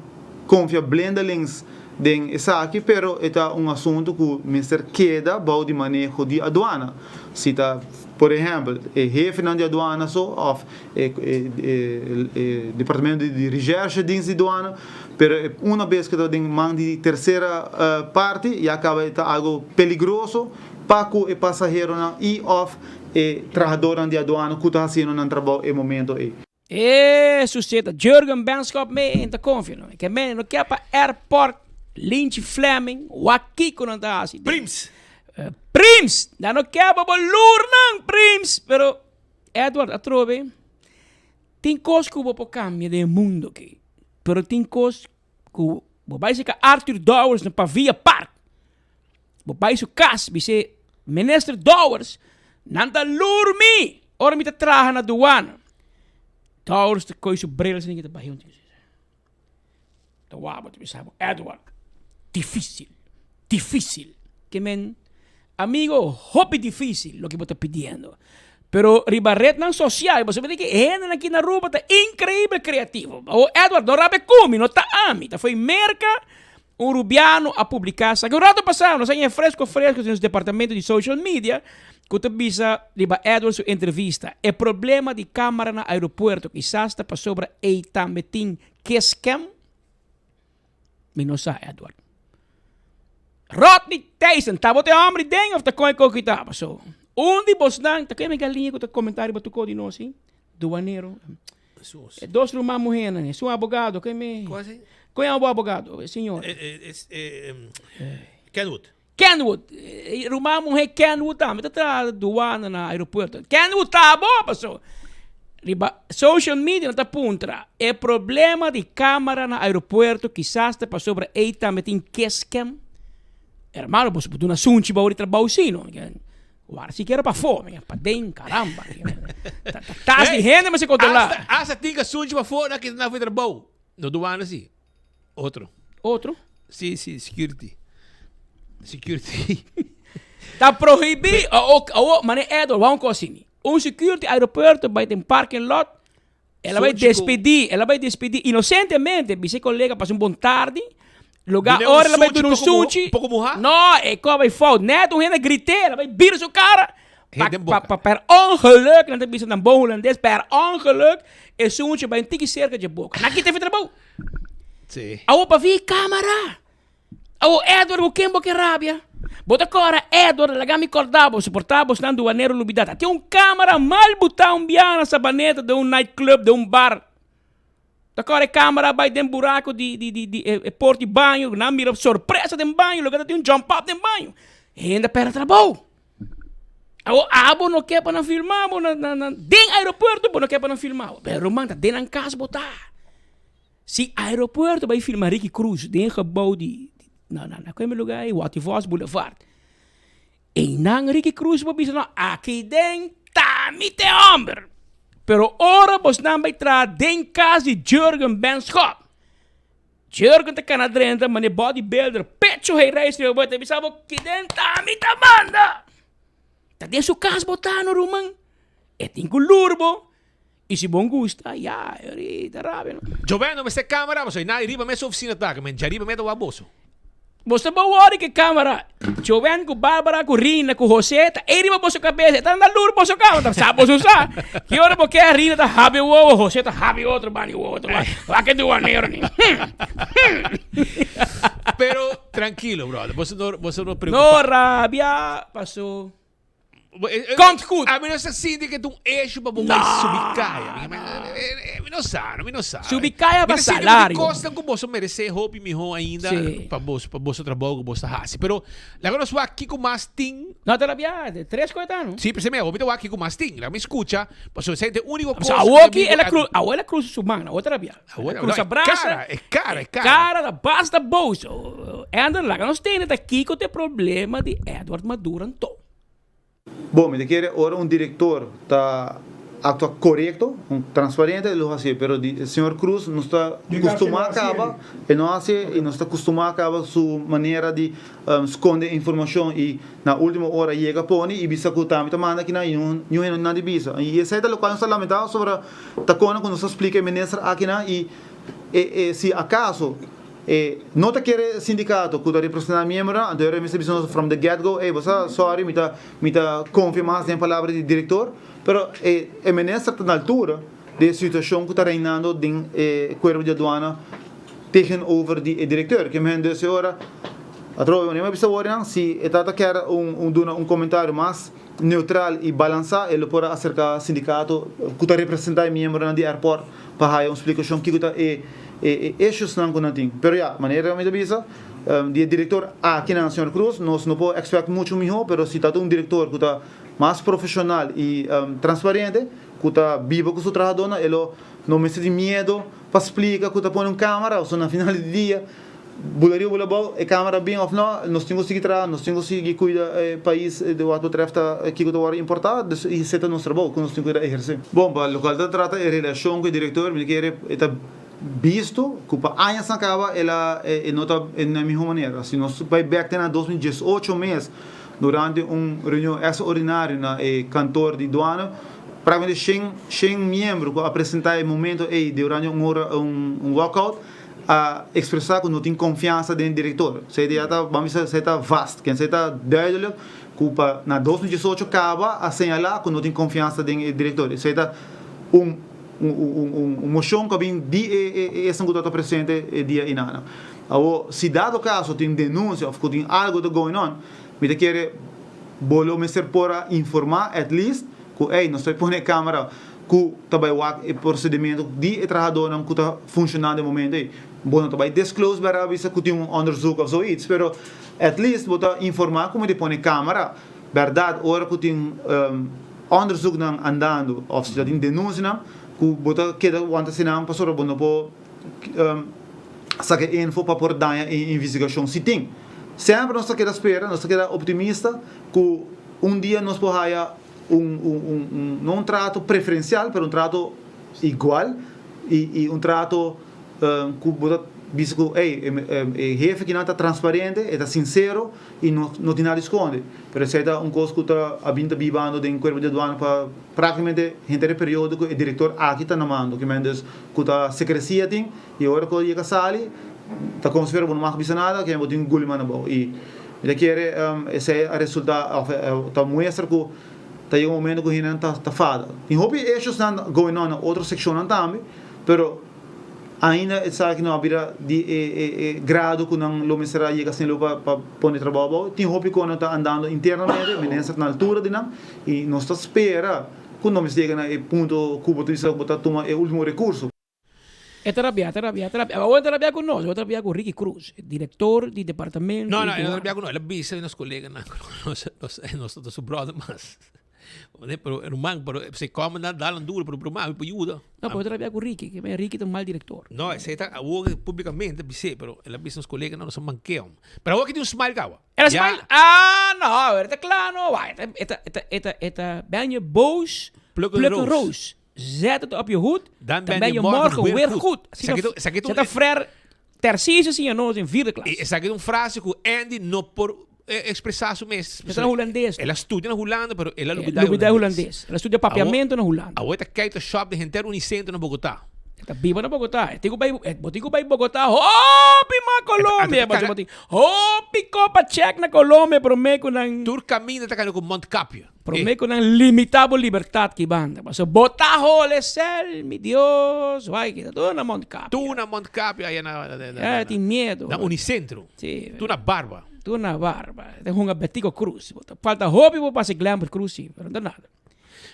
konfia blindelings den esaki, pero e ta un asuntu ku mester keda bou di maneho di aduana. Si ta, por ehèmpel, e hefenan di aduana so òf e e departamento di recherche dins di duana, pero una bes ku ta den man di tersera parti ya kaba e ta algu peligroso pa ku e pasaheronan i òf e trahadornan di aduana ku ta hasiendo nan trabou e momento ei. E suceda Jurgen Benschop me en ta confia no. Ke men no ke pa airport Lynch Fleming wak kiko nan ta hasi. Prims. Prims! Nan no ke pa bo lur nan Prims! Pero Edward atrobe tin kos ku bo por kambia den e mundo aki. Pero tin kos ku bo bai seka Arthur Dowers na Pavia Park. Bo bai su kas bis'é, Minister Dowers, nan ta lur mi ora mi ta traha na duana. Dowers ta koe su bril asina ta bai huntu. Ta wak bo ta bisa bo, Edward, difisil, difisil. Ke men, amigo, hopi difisil loke bo ta pidiendo. Pero riba rednan sosial bo sabi di ke hendenan aki na Aruba ta increibel creativo. Awor Edward, no rabia ku mi, no ta ami, ta foi Merka. Un rubiano a publiká esaki un rato pasá, nos a haña fresco fresco di nos departamento di social media ku ta bisa riba Edward su entrevista, E problema di kamara na aeropuerto kisas ta pasobra ei tambe tin kiss cam? Mi no sa, Edward. Rodney Tyson, ta bo te hombre den of ta kon e koki ta? Paso, un di bosnan, ta ken e galiña ku ta komentá riba tur kos di nos, si? Duanero. E dos ruman muhénan, esun abogado, ken me? Kon así? Kon yama bo abogado, señor? Kenwood. Kenwood, e ruman muhé Kenwood tambe ta traha duana na aeropuerto. Kenwood ta bo paso riba social media nan ta puntra e problema di camera na aeropuerto kisas ta pasobra ey tambe tin kiss cam. Hermano boso por duna sunchi bou di trabou si no. Wara sikiera pafó, paden caramba. Ta tas di hende mester controla. Hasta hasta tin ke sunchi pafó nan kita nan for di trabou. No duana si. Otro. Otro? Sí, sí, security. Security. Ta prohibí, o, o, mane Edward, wou un kos sini. Un security aeropuerto bai den parking lot, el a bai despedí, el a bai despedí inocentemente, bisa e colega pasa un bon tardi, lugar ora el a bai duna un sunchi, no, e kos a bai fout, net un hende a grité, el a bai bira su cara, pa, pa, pa, per ongeluk, nan ta bisa nan bon hulandes, per ongeluk, e sunchi bai un tiki cerca dje boca. Nan kita e trabou. Sí. Awo pa vi camara. Awo Edward ku ken bo ke rabia? Bo ta kora Edward laga mi korda bo soporta bosnan duanero lubida. Ta tin un camara mal buta un biaha na Sabaneta den un night club den un bar. Ta kora e camara bai den buraco di di di di e port di baño nan mira sorpresa den baño loke ta tin un jump up den baño. Hende a perde trabou. Awo abo no ke pa nan filma bo na na na den aeropuerto bo no ke pa nan filma bo. Pero ruman ta den nan kas bo ta. Si aeropuerto bai filma Ricky Cruz den gebouw di na na na kende lugar ei Watty Vos Boulevard. Einan Ricky Cruz bo bisa no aki den ta mi te homber. Pero ora bosnan bai traha den kas di Jurgen Benschop. Jurgen ta kana drenta mane bodybuilder pecho hey reis riba bo ta bisa bo kiden ta mi ta manda. Ta den su kas bo ta no ruman. E tin ku lur bo y si bon gusta ya e ta rabia no. Joven no mester camera pasobra na riba mes oficina ta men djariba mes ta wak boso. Boso bo wòrdu ku e kamera. Joven ku Barbara ku Rina ku Jose ta ei riba boso kabesa. E ta anda lur boso kama. Ta sa boso sa. Ki ora bo ke Rina ta habi wowo, Jose ta habi otro banda di wowo. Wak e duanero ni. Pero trankilo brother, boso no boso no preokupa. No rabia paso. Komt goed. A mi no sa sinti ke ta un issue pa bo bai subi kaya. Mi no sa, mi no sa. Subi kaya pa salario. Mi ta sinti ku tin kosnan ku boso meresé hopi mihó ainda pa boso, pa boso trabou ku boso ta hasi. Pero laga nos wak kiko mas tin. No ta rabia, tres kos ta no. Si, p'esei mi hopi ta wak kiko mas tin. Laga mi skucha, pasobra esei ta e úniko kos. Awor ki el a kru, awor el a krusa su man, awor ta rabia. Awor, Cruza brasa. E cara, e cara, e cara. Cara ta basta boos. Ender, laga nos tende ta kiko ta e problema di Edward Maduro anto. Bon, mi ta kere ora un director ta actua corecto, un transparente, e lo hacié, pero di señor Cruz nos ta custuma caba, e no hacié y nos ta custuma caba su manera di sconde informacion y na ultimo ora yega pone y bisa cu tambe ta manda akinan y niun hende no tin nada di bisa. Y esey ta locual nos ta lamenta sobra ta con cu nos ta splica e minister akinan y e e si acaso e no ta kere sindicato cu ta representa miembronan anto e mester bisa nos from the get go ey bo sa sorry mi ta mi ta confia mas den palabra di director pero e e minister ta na altura di e situacion cu ta reinando den e cuerpo di aduana tegenover di e directeur ke men dus e ora atrobe wanneer mi a bisa worinan si e tata kier un un duna un comentario mas neutral y balansa e lo por a acerca sindicato cu ta representa e miembronan di airport pa haya un splicacion kico ta e e issuesnan cu nan tin. Pero ya, manera mi ta bisa, di e director akinan, señor Cruz, nos no por expect mucho miho, pero si ta un director cu ta mas profesional y transparente, cu ta biba cu su trahadornan, e lo no mester tin miedo pa splica cu ta pone un camera, pasobra na final di dia, Bula riba bula abou, e camera bin of no, nos tin cu sigui traha, nos tin cu sigui cuida e pais di wat betreft kico ta worde importa, dus esey ta nos trabou cu nos tin cu eherce. Bon, pa locual ta trata e relacion cu e director, mi ta kere e ta bisto cu pa añasnan caba el a e no ta na e miho manera. Si nos bay bek te na 2018 mes, durante un reunion extraordinario na e kantoor di Douane, practicamente shen shen miembro cu a presenta e momento ey durante un ora un walkout, a expresa cu no tin confiansa den director. Esey ya ta, ban bisa, esey ta vast, ken esey ta duidelijk cu pa na 2018 caba a señala cu no tin confiansa den e director. Esey ta un un un un mocion cu a bin di e e esnan cu tabata presente e dia inana. Awo, si dado caso tin denuncia of cu tin algo ta going on, mi ta kere bo lo mester por a informa at least cu ey, nos ta pone camera cu ta bay wak e procedimento di e trahadornan cu ta funcionando e momento ey. Bo no ta bay disclose bera bisa cu tin un onderzoek of zoiets, pero at least bo ta informa cu mi ta pone camera. Berdad, ora cu tin onderzoeknan andando of si ta tin denuncianan cu bo ta keda wanta sinan pasobra bo no por saca e info pa por daña e investigacion si tin. Semper nos ta keda spera, nos ta keda optimista cu un dia nos por haya un un no un trato preferencial pero un trato igual y un trato cu bo ta bisa cu ey e hefe kinan ta transparente, e ta sincero y no no tin nada di sconde. Pero esey ta un cos cu ta a bin ta bibando den cuerpo di aduana pa practicamente henter e periodo cu e director aki ta na mando. Kimen dus cu ta secrecia tin y ora cu yega sali ta como si fuera bo no mag bisa nada kimen bo tin guli man abao. Y mi ta kere esey a resulta of ta muestra cu ta yega un momento cu hendenan ta ta fada. Tin hopi issuesnan going on na otro seccionnan tambe pero Ainda esaki no a bira di e grado ku nan lo mester a yega asina pa pa pone trabou abou. Tin hopi ku nan ta andando internamente, minister ta na altura di nan i nos ta spera ku no mester yega na e punto ku bo ta bisa ku bo ta tuma e ultimo rekurso. E ta rabia, e ta rabia, e ta rabia. Awor e ta rabia ku nos, awor e ta rabia ku Ricky Cruz, direktor di departamento No, di no, e no ta douane. rabia ku nos, el a bisa nos koleganan ku nos nos ta su brother mas. Pero ruman, pero si come na dalan duro, pero ruman mi por yuda. No, pero ta rabia cu Ricky, que Ricky ta un mal director. No, esey ta awor publicamente bis'é, pero el a bisa nos colega no, nos a manke'o. Pero awor ki tin un smile caba. El a smile? Ah, no, awor ta cla no, wai, e ta, e ta, e ta, e ta, ben je boos, Pluk een pluk een roos. roos. Zet het op je hoed, Dan dan ben ben je je morgen morgen weer weer goed. goed. Asina Esaki ta, esaki ta un ta Frère Terciso siña nos den vierde klas. E esaki ta un frase ku Andy no por ekspresá su mes. E ta na hulandes. El a studia na Hulanda, pero el a lubidá e Lubidá e hulandes. hulandes. El a studia papiamento na Hulanda. Awor e ta kei ta shòp den henter Unicentro na Bogotá. E ta biba na Bogotá. E tin ku bai, bo tin ku bai Bogotá hopi mas Colombia. Bo tin hopi kopa chèk na Colombia promé ku nan. Tur kaminda ta kanda ku mondkapje. Promé ku nan limitá bo libertat ki banda. Pasobra bo ta hole sèl, mi Dios, bai kita tur na mondkapje. Tur na mondkapje aya na. Ya tin miedo. Na Unicentro. Si. Tur na barba. Tur na barba. Ta hunga Betico Cruz. Bo ta falta hopi bo pasa Glenbert Cruz si, pero no ta nada.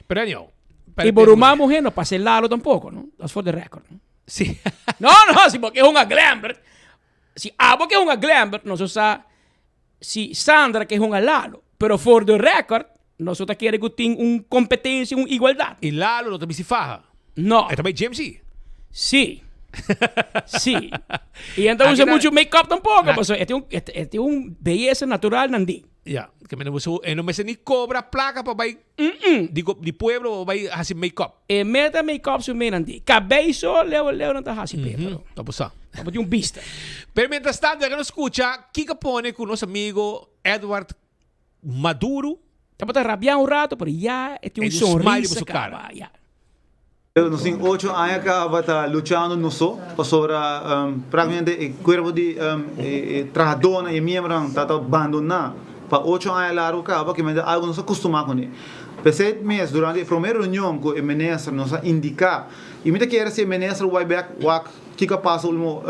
Pero anyhow. I bo ruman muhé no pasa e Lalo tampoco, no? That's for the record. Si. No, no, si bo ke hunga Glenbert, si abo ke hunga Glenbert, nos sa Si Sandra ke hunga Lalo. Pero for the record, nos no ta kere ku tin un kompetensia, un igualdat. I Lalo no ta bisti faha. No. E ta bai gym si. Si. Si. I e no ta usa muchu make-up tampoko, pasobra e tin un, e tin un beyesa natural nan di. Ya. Ke mester usa, e no mester ni kobra plaka pa bai di di pueblo pa bai hasi make-up. E meta make-up su menan di. Kabei so leu leu nan ta hasi pe, pero. Ta bo sa. Pa bo tin un bista. Pero mientras tanto laga nos skucha kiko pone ku nos amigo Edward Maduro. Tabata rabia un rato pero ya e tin un E tin un smile riba sonrisa su kara. kaba, ya. Nos tin ocho aña kaba ta luchando nos so pasobra praktikamente e kuerpo di e trahadónan i e miembronan ta ta bandoná pa ocho aña largu kaba ke mester algu nos a kustumá kuné. P'esei mes durante e promé reunion ku e minister nos a indiká i mi ta kere si e minister wak bèk wak kiko a pasa ultimo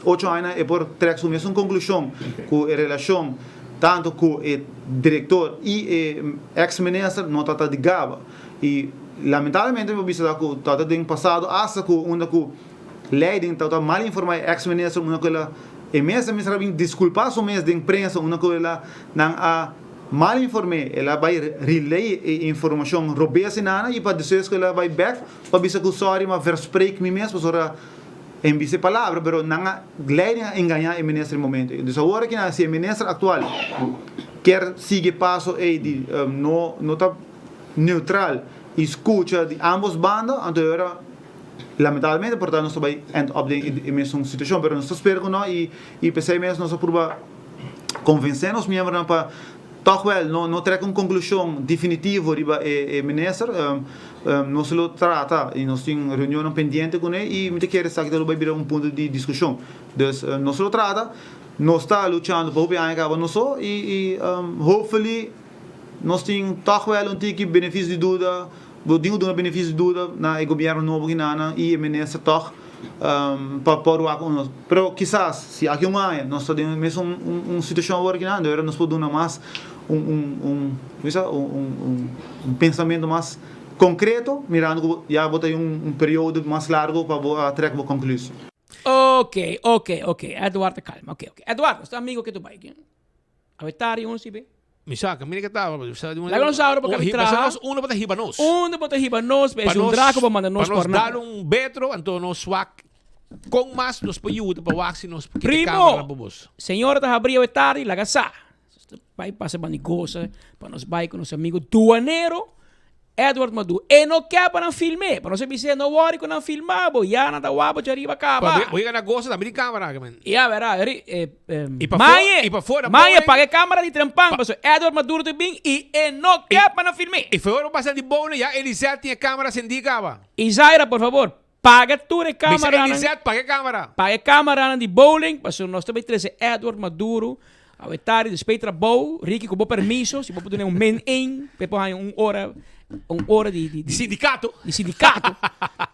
ocho añanan e por trèk su mesun konklushon ku e relashon tantu ku e direktor i e eks minister no ta ta di gaba. I lamentablemente mi por bisa ta ku tabata den pasado asta ku unda ku leiding tabata mal informa e ex minister unda ku el a e mes a mester a bin diskulpa su mes den prensa unda ku el a nan a mal informe el a bai relay e informashon robes i nana i pa despues ku el a bai bek pa bisa ku sorry mi a verspreek mi mes pasobra en bisa e palabra pero nan a leiding a engaña e minister e momento ei. Dus awor aki nan si e minister aktual kier sigui e paso ei di no no ta neutral y scucha di ambos banda, anto e ora lamentablemente por ta nos ta bay end up den e mesun situacion, pero nos ta spera cu no y y pesey mes nos a purba convence nos miembronan pa toch wel no no trek un conclusion definitivo riba e e minister, nos lo trata y nos tin reunionnan pendiente cune y mi ta kere esaki ta lo bay bira un punto di discusion, dus nos lo trata, nos ta luchando pa hopi aña caba nos so y y hopefully. Nos tin tòg wèl un tiki benefisio di duda, bo tin ku duna benefisio di duda na e gobièrnu nobo ki nana i e minister tòg. pa por wak un pero kisas si aki un aña nos ta den e mesun un situacion awor aki nan nos por duna mas un un un bisa un un pensamento mas concreto mirando cu ya bo ta den un periodo mas largo pa bo a trek bo conclusie. Ok, ok, ok, Edward ta calma, ok, ok. Edward, nos ta amigo ke tu bai ken? Awe tari un si be. Mi sa, kaminda ke ta, Laga nos abra pa kabi traha. Nos unda bo ta hiba nos. Unda bo ta hiba nos, pa es un draco bo manda nos por nada. Pa nos dal un betro, anto nos wak kon mas nos por yuda pa wak si nos por kita camera pa bos. Primo, señora ta habri awe tardi, laga sa. Bai pasa bani gosa, pa nos bai ku nos amigo duanero Edward Maduro. E no ke pa nan film'é, pa nos a bis'é no wòri ku nan filmá bo, ya nan ta wak bo djariba kaba. Bo yega na gosa tambe tin camera aki men. Ya bèrdat, ri Maye, Maye paga e camera di trempan pasobra Edward Maduro ta bin i e no ke pa nan film'é. I for ora bo pasa di bounen ya Elisette tin e camera sendí kaba. Izaira por favor, paga tur e cameranan. Bisa Elisette paga e camera. Paga e cameranan di bowling pasobra nos ta bay trece Edward Maduro awe tardi despues di trabou. Ricky cu bo permiso si bo por duna un min een pa e por haña un ora un ora di di sindicato. Di sindicato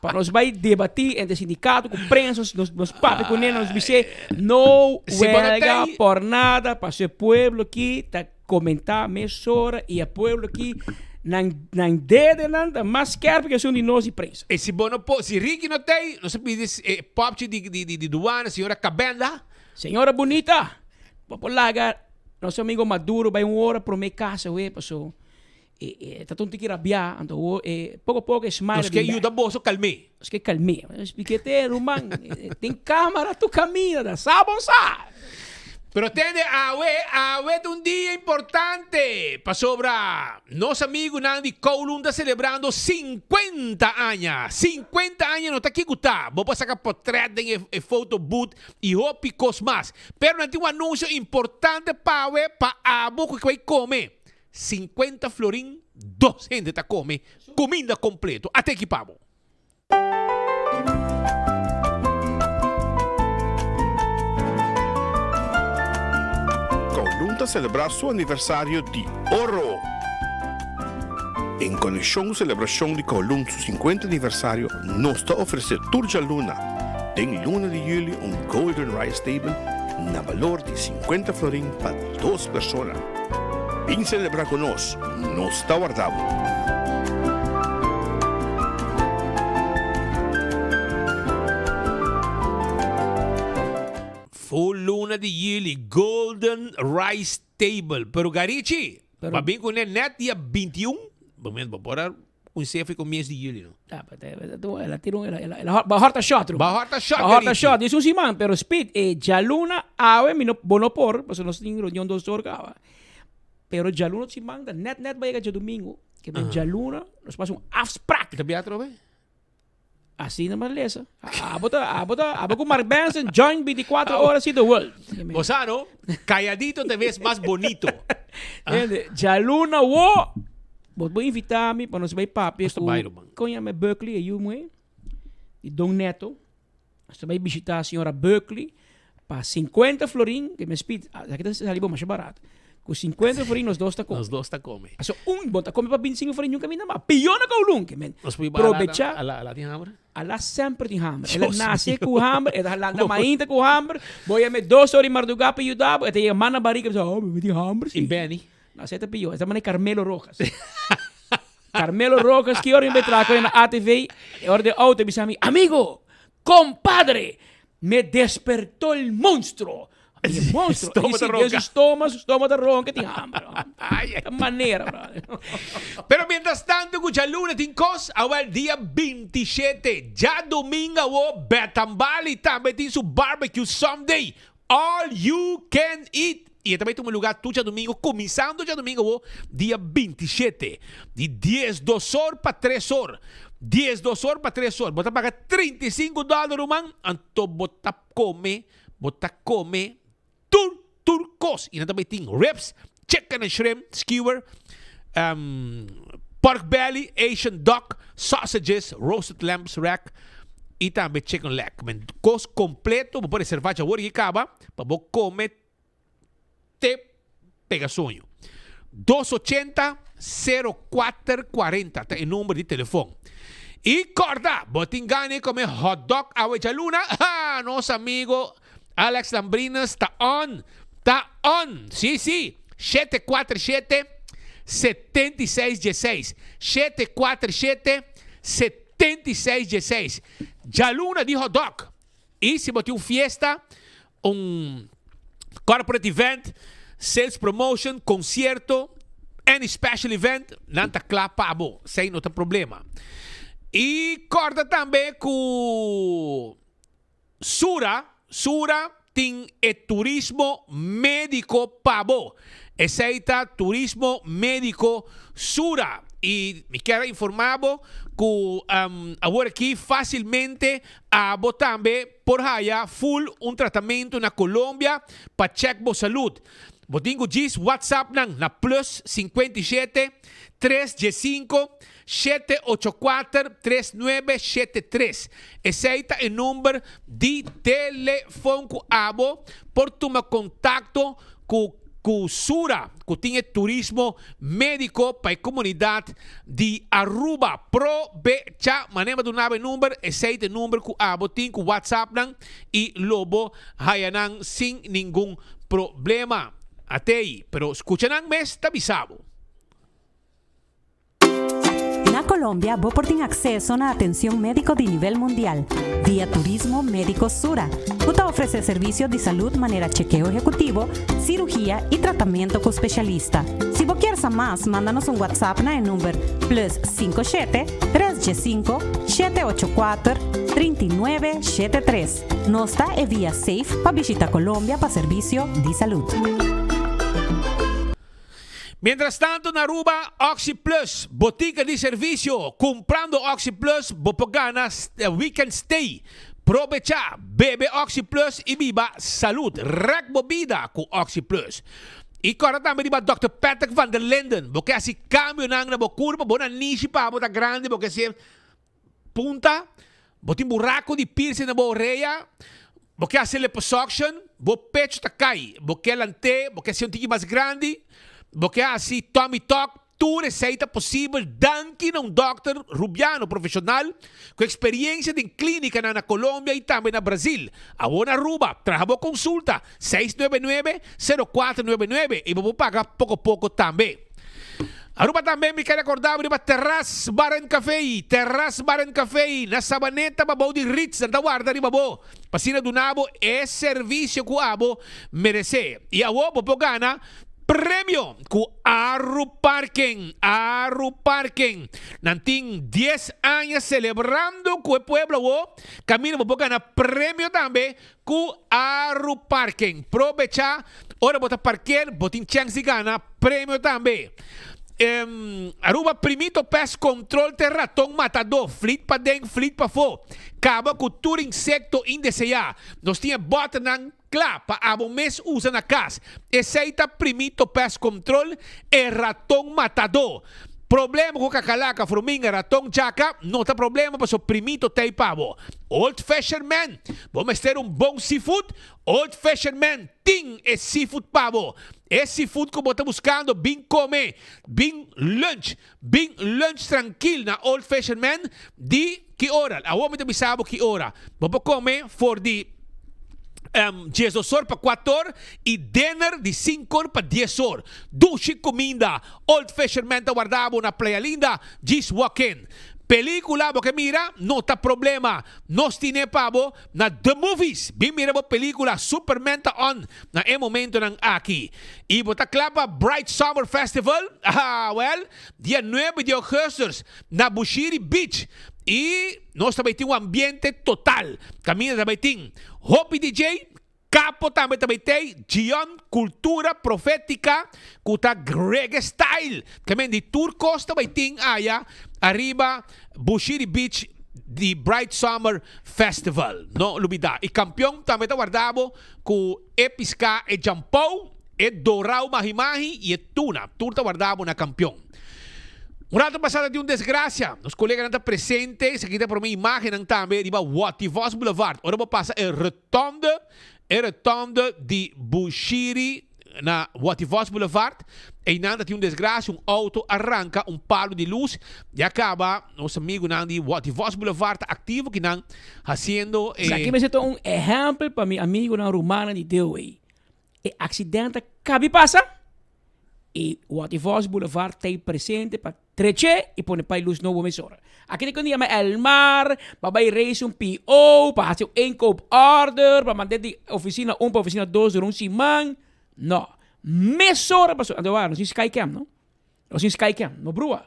pa nos bay debati entre sindicato cu prensa nos nos papia cu nan nos bis'e no welga por nada pasobra e pueblo aki ta Komentá mesora i e pueblo aki nan nan dedenan ta mas skerp ke esun di nos di prensa. E si bo no por, si Ricky no t'ei, nos a pidi e popchi di di di duana, señora Cabenda. Señora bunita, bo por laga nos amigo Maduro bai un ora promé casa wee paso e e ta un tiki rabiá, anto awor e poko poko e smile Nos ke yuda boso kalm'é. Nos ke kalm'é. Splik'é te ruman, tin kamera tur kaminda, ta sa bon sa. Pero tende awe, awe ta un dia importante, pasobra nos amigunan di Kowloon ta selebrando sinkuenta aña. Sinkuenta aña no ta kiko ta. Bo por saka potret den e foto booth i hopi kos mas. Pero nan tin un anunsio importante pa awe pa abo ku ke bai kome. Sinkuenta florin dos hende ta kome kuminda kompleto. Ate aki pa bo. Kowloon ta selebrá su aniversario di oro! En konekshon ku selebrashon di Kowloon su sinkuenta aniversario, nos ta ofresé tur djaluna den luna di yüli un Golden Rice Table na balor di sinkuenta florin pa dos persona. Bin selebrá ku nos, nos ta warda bo! Full luna di yuli, Golden Rice Table. Pero Garichi, ba bin ku ne net dia 21, bo men bo por a kunsé fi komiens di yuli no. Ah, pa te, tu, el a tira un, el a, el a, el a, ba horta shot, Ruben. Ba horta shot, Ba horta Garichi. shot, dice un siman, pero Speed, e djaluna awe mi no, bo no por, pasobra nos tin reunion dos or kaba. Pero djaluna siman ta net net ba yega djadumingu, ke men djaluna nos pasa un afspraak. I ta bia atrobe? Asina mas lesa. Abo ta, abo ta, abo ku Mark Benson join 24 horas see the world. Bo sa no, calladito te ves mas bonito. Entiende? Djaluna wo, bo por invita mi pa nos bai papia Nos ta ku, bai, ruman. kon yama e Berkeley, e yu muhé? Di Don Neto. Nos ta bai bishita señora Berkeley pa 50 florin, ke mi speed, aki ta sali bo masha barat. Ku 50 florin nos dos ta kome. Nos dos ta kome. Aso un bo ta kome pa 25 florin nunca minda mas. Pió na Kowloon ke men. Nos por bai Probecha. Ala, ala tin hamber? Ala semper tin hamber. El a Dios nase mío. ku hamber, e ta lanta mainta ku hamber. Bo yama e dos or di mardugá pa yuda bo, e ta yega man na barika bisa, oh, mi tin hamber si. I Benny? No, esei ta pió. E ta manera Carmelo Rojas. Carmelo Rojas ki ora mi bai traha ku e na ATV, e ora den auto e bisa mi, Amigo, compadre, me despertó el monstruo. Mi e monstruo. Stoma I ta si, den ronka. su stoma, su stoma ta ronka, tin hamber. Ta manera, brother. Pero mientras tanto ku djaluna tin kos, awel dia 27, djadumingu awo, Betambali tambe tin su barbecue Sunday. All you can eat! I e ta bai tuma lugar tur djadumingu, kuminsando djadumingu awo, dia 27, di diesdos or pa tres or. Diesdos or pa tres or. Bo ta paga 35 dòler, ruman, anto bo ta kome, bo ta kome tur, tur kos. I nan ta bai tin ribs, chicken and shrimp skewer, um, pork belly, Asian duck, sausages, roasted lamb's rack, i tambe chicken leg. Men kos kompleto, bo por reserva djawor i kaba pa bo kome te pega soño. Dos ochenta, sero kuater kuarenta ta e number di telefon. I kòrda, bo tin gana di kome hotdog awe djaluna? Ha! Nos amigo Alex Lambrines ta on! Ta on! Sí, sí! 747 7616. 747 7616. Djaluna di hotdog! I si bo tin un fiesta, un corporate event, sales promotion, concierto, any special event, nan ta kla pa bo. Esei no ta problema. I kòrda tambe ku Sura, Sura tin e turismo médiko pa bo. Esei ta Turismo Médiko Sura. I mi kier a informá bo ku awor aki fásilmente abo tambe por haya full un tratamentu na Colombia pa chèk bo salud. Bo tin ku djis WhatsApp nan na plus 57 315 784 3973. Esei ta e number di telefon ku abo por tuma kontakto ku ku Sura ku tin e turismo médiko pa e komunidat di Aruba. Probecha manera bo duna bo e number, esei ta e number ku abo tin ku WhatsApp nan i lo bo haya nan sin ningun problema. Atei, pero skucha nan mes ta bisa bo. Na Colombia bo por tin acceso na atencion medico di nivel mundial via Turismo Medico Sura, cu ta ofrece servicio di salud manera chekeo ehecutivo, cirugia y tratamento cu specialista. Si bo kier sa mas, manda nos un WhatsApp na e number plus 57 315 784 39 73. Nos ta e via safe pa bishita Colombia pa servicio di salud. Mientras tanto na Aruba, Oxi Plus, botica di servicio, Cumprando Oxi Plus bo por gana weekend stay. Probecha, bebe Oxi Plus y biba salud. Rek bo bida cu Oxi Plus. Y corda tambe riba Dòkter Patrick van der Linden. Bo ke haci cambionan na bo curpa, bo nanishi pa bo ta grandi, bo ke haci Punta, Bo tin buraco di piercing na bo orea, bo ke haci liposuction, bo pecho ta cay, bo ke lant'é, bo ke haci un tiki mas grandi, bo ke haci tummy tuck, tur esey ta posibel danki na un dokter Rubiano profesional cu experiencia den clinicanan na Colombia y tambe na Brazil. Awor na Aruba, traha bo consulta, 699 0499 y bo por paga poco poco tambe. Aruba tambe mi ke recorda bo riba Terras Bar and Café, Terras Bar and Café na Sabaneta pabou di Ritz nan ta warda riba bo pa asina duna bo e servicio cu abo merece. Y awo bo por gana premio cu Aruparken, Aruparken. Nan tin dies aña celebrando cu e pueblo awo caminda bo por gana premio tambe Ku Aruparken. Probecha ora bo ta parker, bo tin chèns di gana premio tambe. Aruba Primito Pest Control te raton matadó, flit paden, flit pafó. Kaba ku tur insekto indeseá. Nos tin e bòternan kla pa abo mes usa na kas. Esei ta Primito Pest Control, e raton matadó. Problema ku kakalaka, fruminga, raton, djaka, no ta problema paso Primito t'ei pa bo. Old Fisherman, Bo mester un bon seafood? Old Fisherman tin e seafood pa bo. E seafood ku bo ta buskando, bin kome, bin lunch, bin lunch trankil na Old Fisherman di ki ora? Awor mi ta bisa bo ki ora. Bo por kome for di diesdos or pa kuator i dinner di sinkor pa dies or. Dushi kuminda! Old Fisherman ta warda bo na Playa Linda, djis walk in. Pelicula bo ke mira? No ta problema. Nos tine pa bo na The Movies. Bin mira bo pelicula Superman ta on na e momentonan aki. Y bo ta cla pa Bright Summer Festival? Ah, wel, dia nuebe di augustus na Bushiri Beach. Y nos ta bay tin un ambiente total. Caminda ta bay tin hopi DJ, Capo tambe ta bay tey Gion Cultura Profetica cu ta Reggae Style. Ke men di tur cos ta bay tin aya ariba Bushiri Beach di Bright Summer Festival. No lubida. Y campeon tambe ta warda bo cu e pisca e jampou, e dorao mahi mahi y e tuna. Tur ta warda bo na campeon. Un rato pasa ta tin un desgracia. Nos coleganan ta presente. Esaki ta prome imagennan tambe riba Watty Vos Boulevard. Ora bo pasa e Rotonde, e rotonde di Bushiri na Watty Vos Boulevard. Einan ta tin un desgracia, un auto a ranca un palo di luz y a caba. Nos amigunan di di Vos Boulevard ta activo kinan haciendo e. Esaki mester ta un ehempel pa mi amigunan rumannan di Dewey. E accidente a cabi pasa y Watty Vos Boulevard ta presente pa treche y pone pay luz nobo mesora. Aki ta cuando yama Elmar pa bay raise un PO, pa haci un inkoop order, pa manda di oficina un pa oficina dos dura un siman. No. Mesora pasobra anto wak nos tin skycam no. Nos tin skycam, no brua.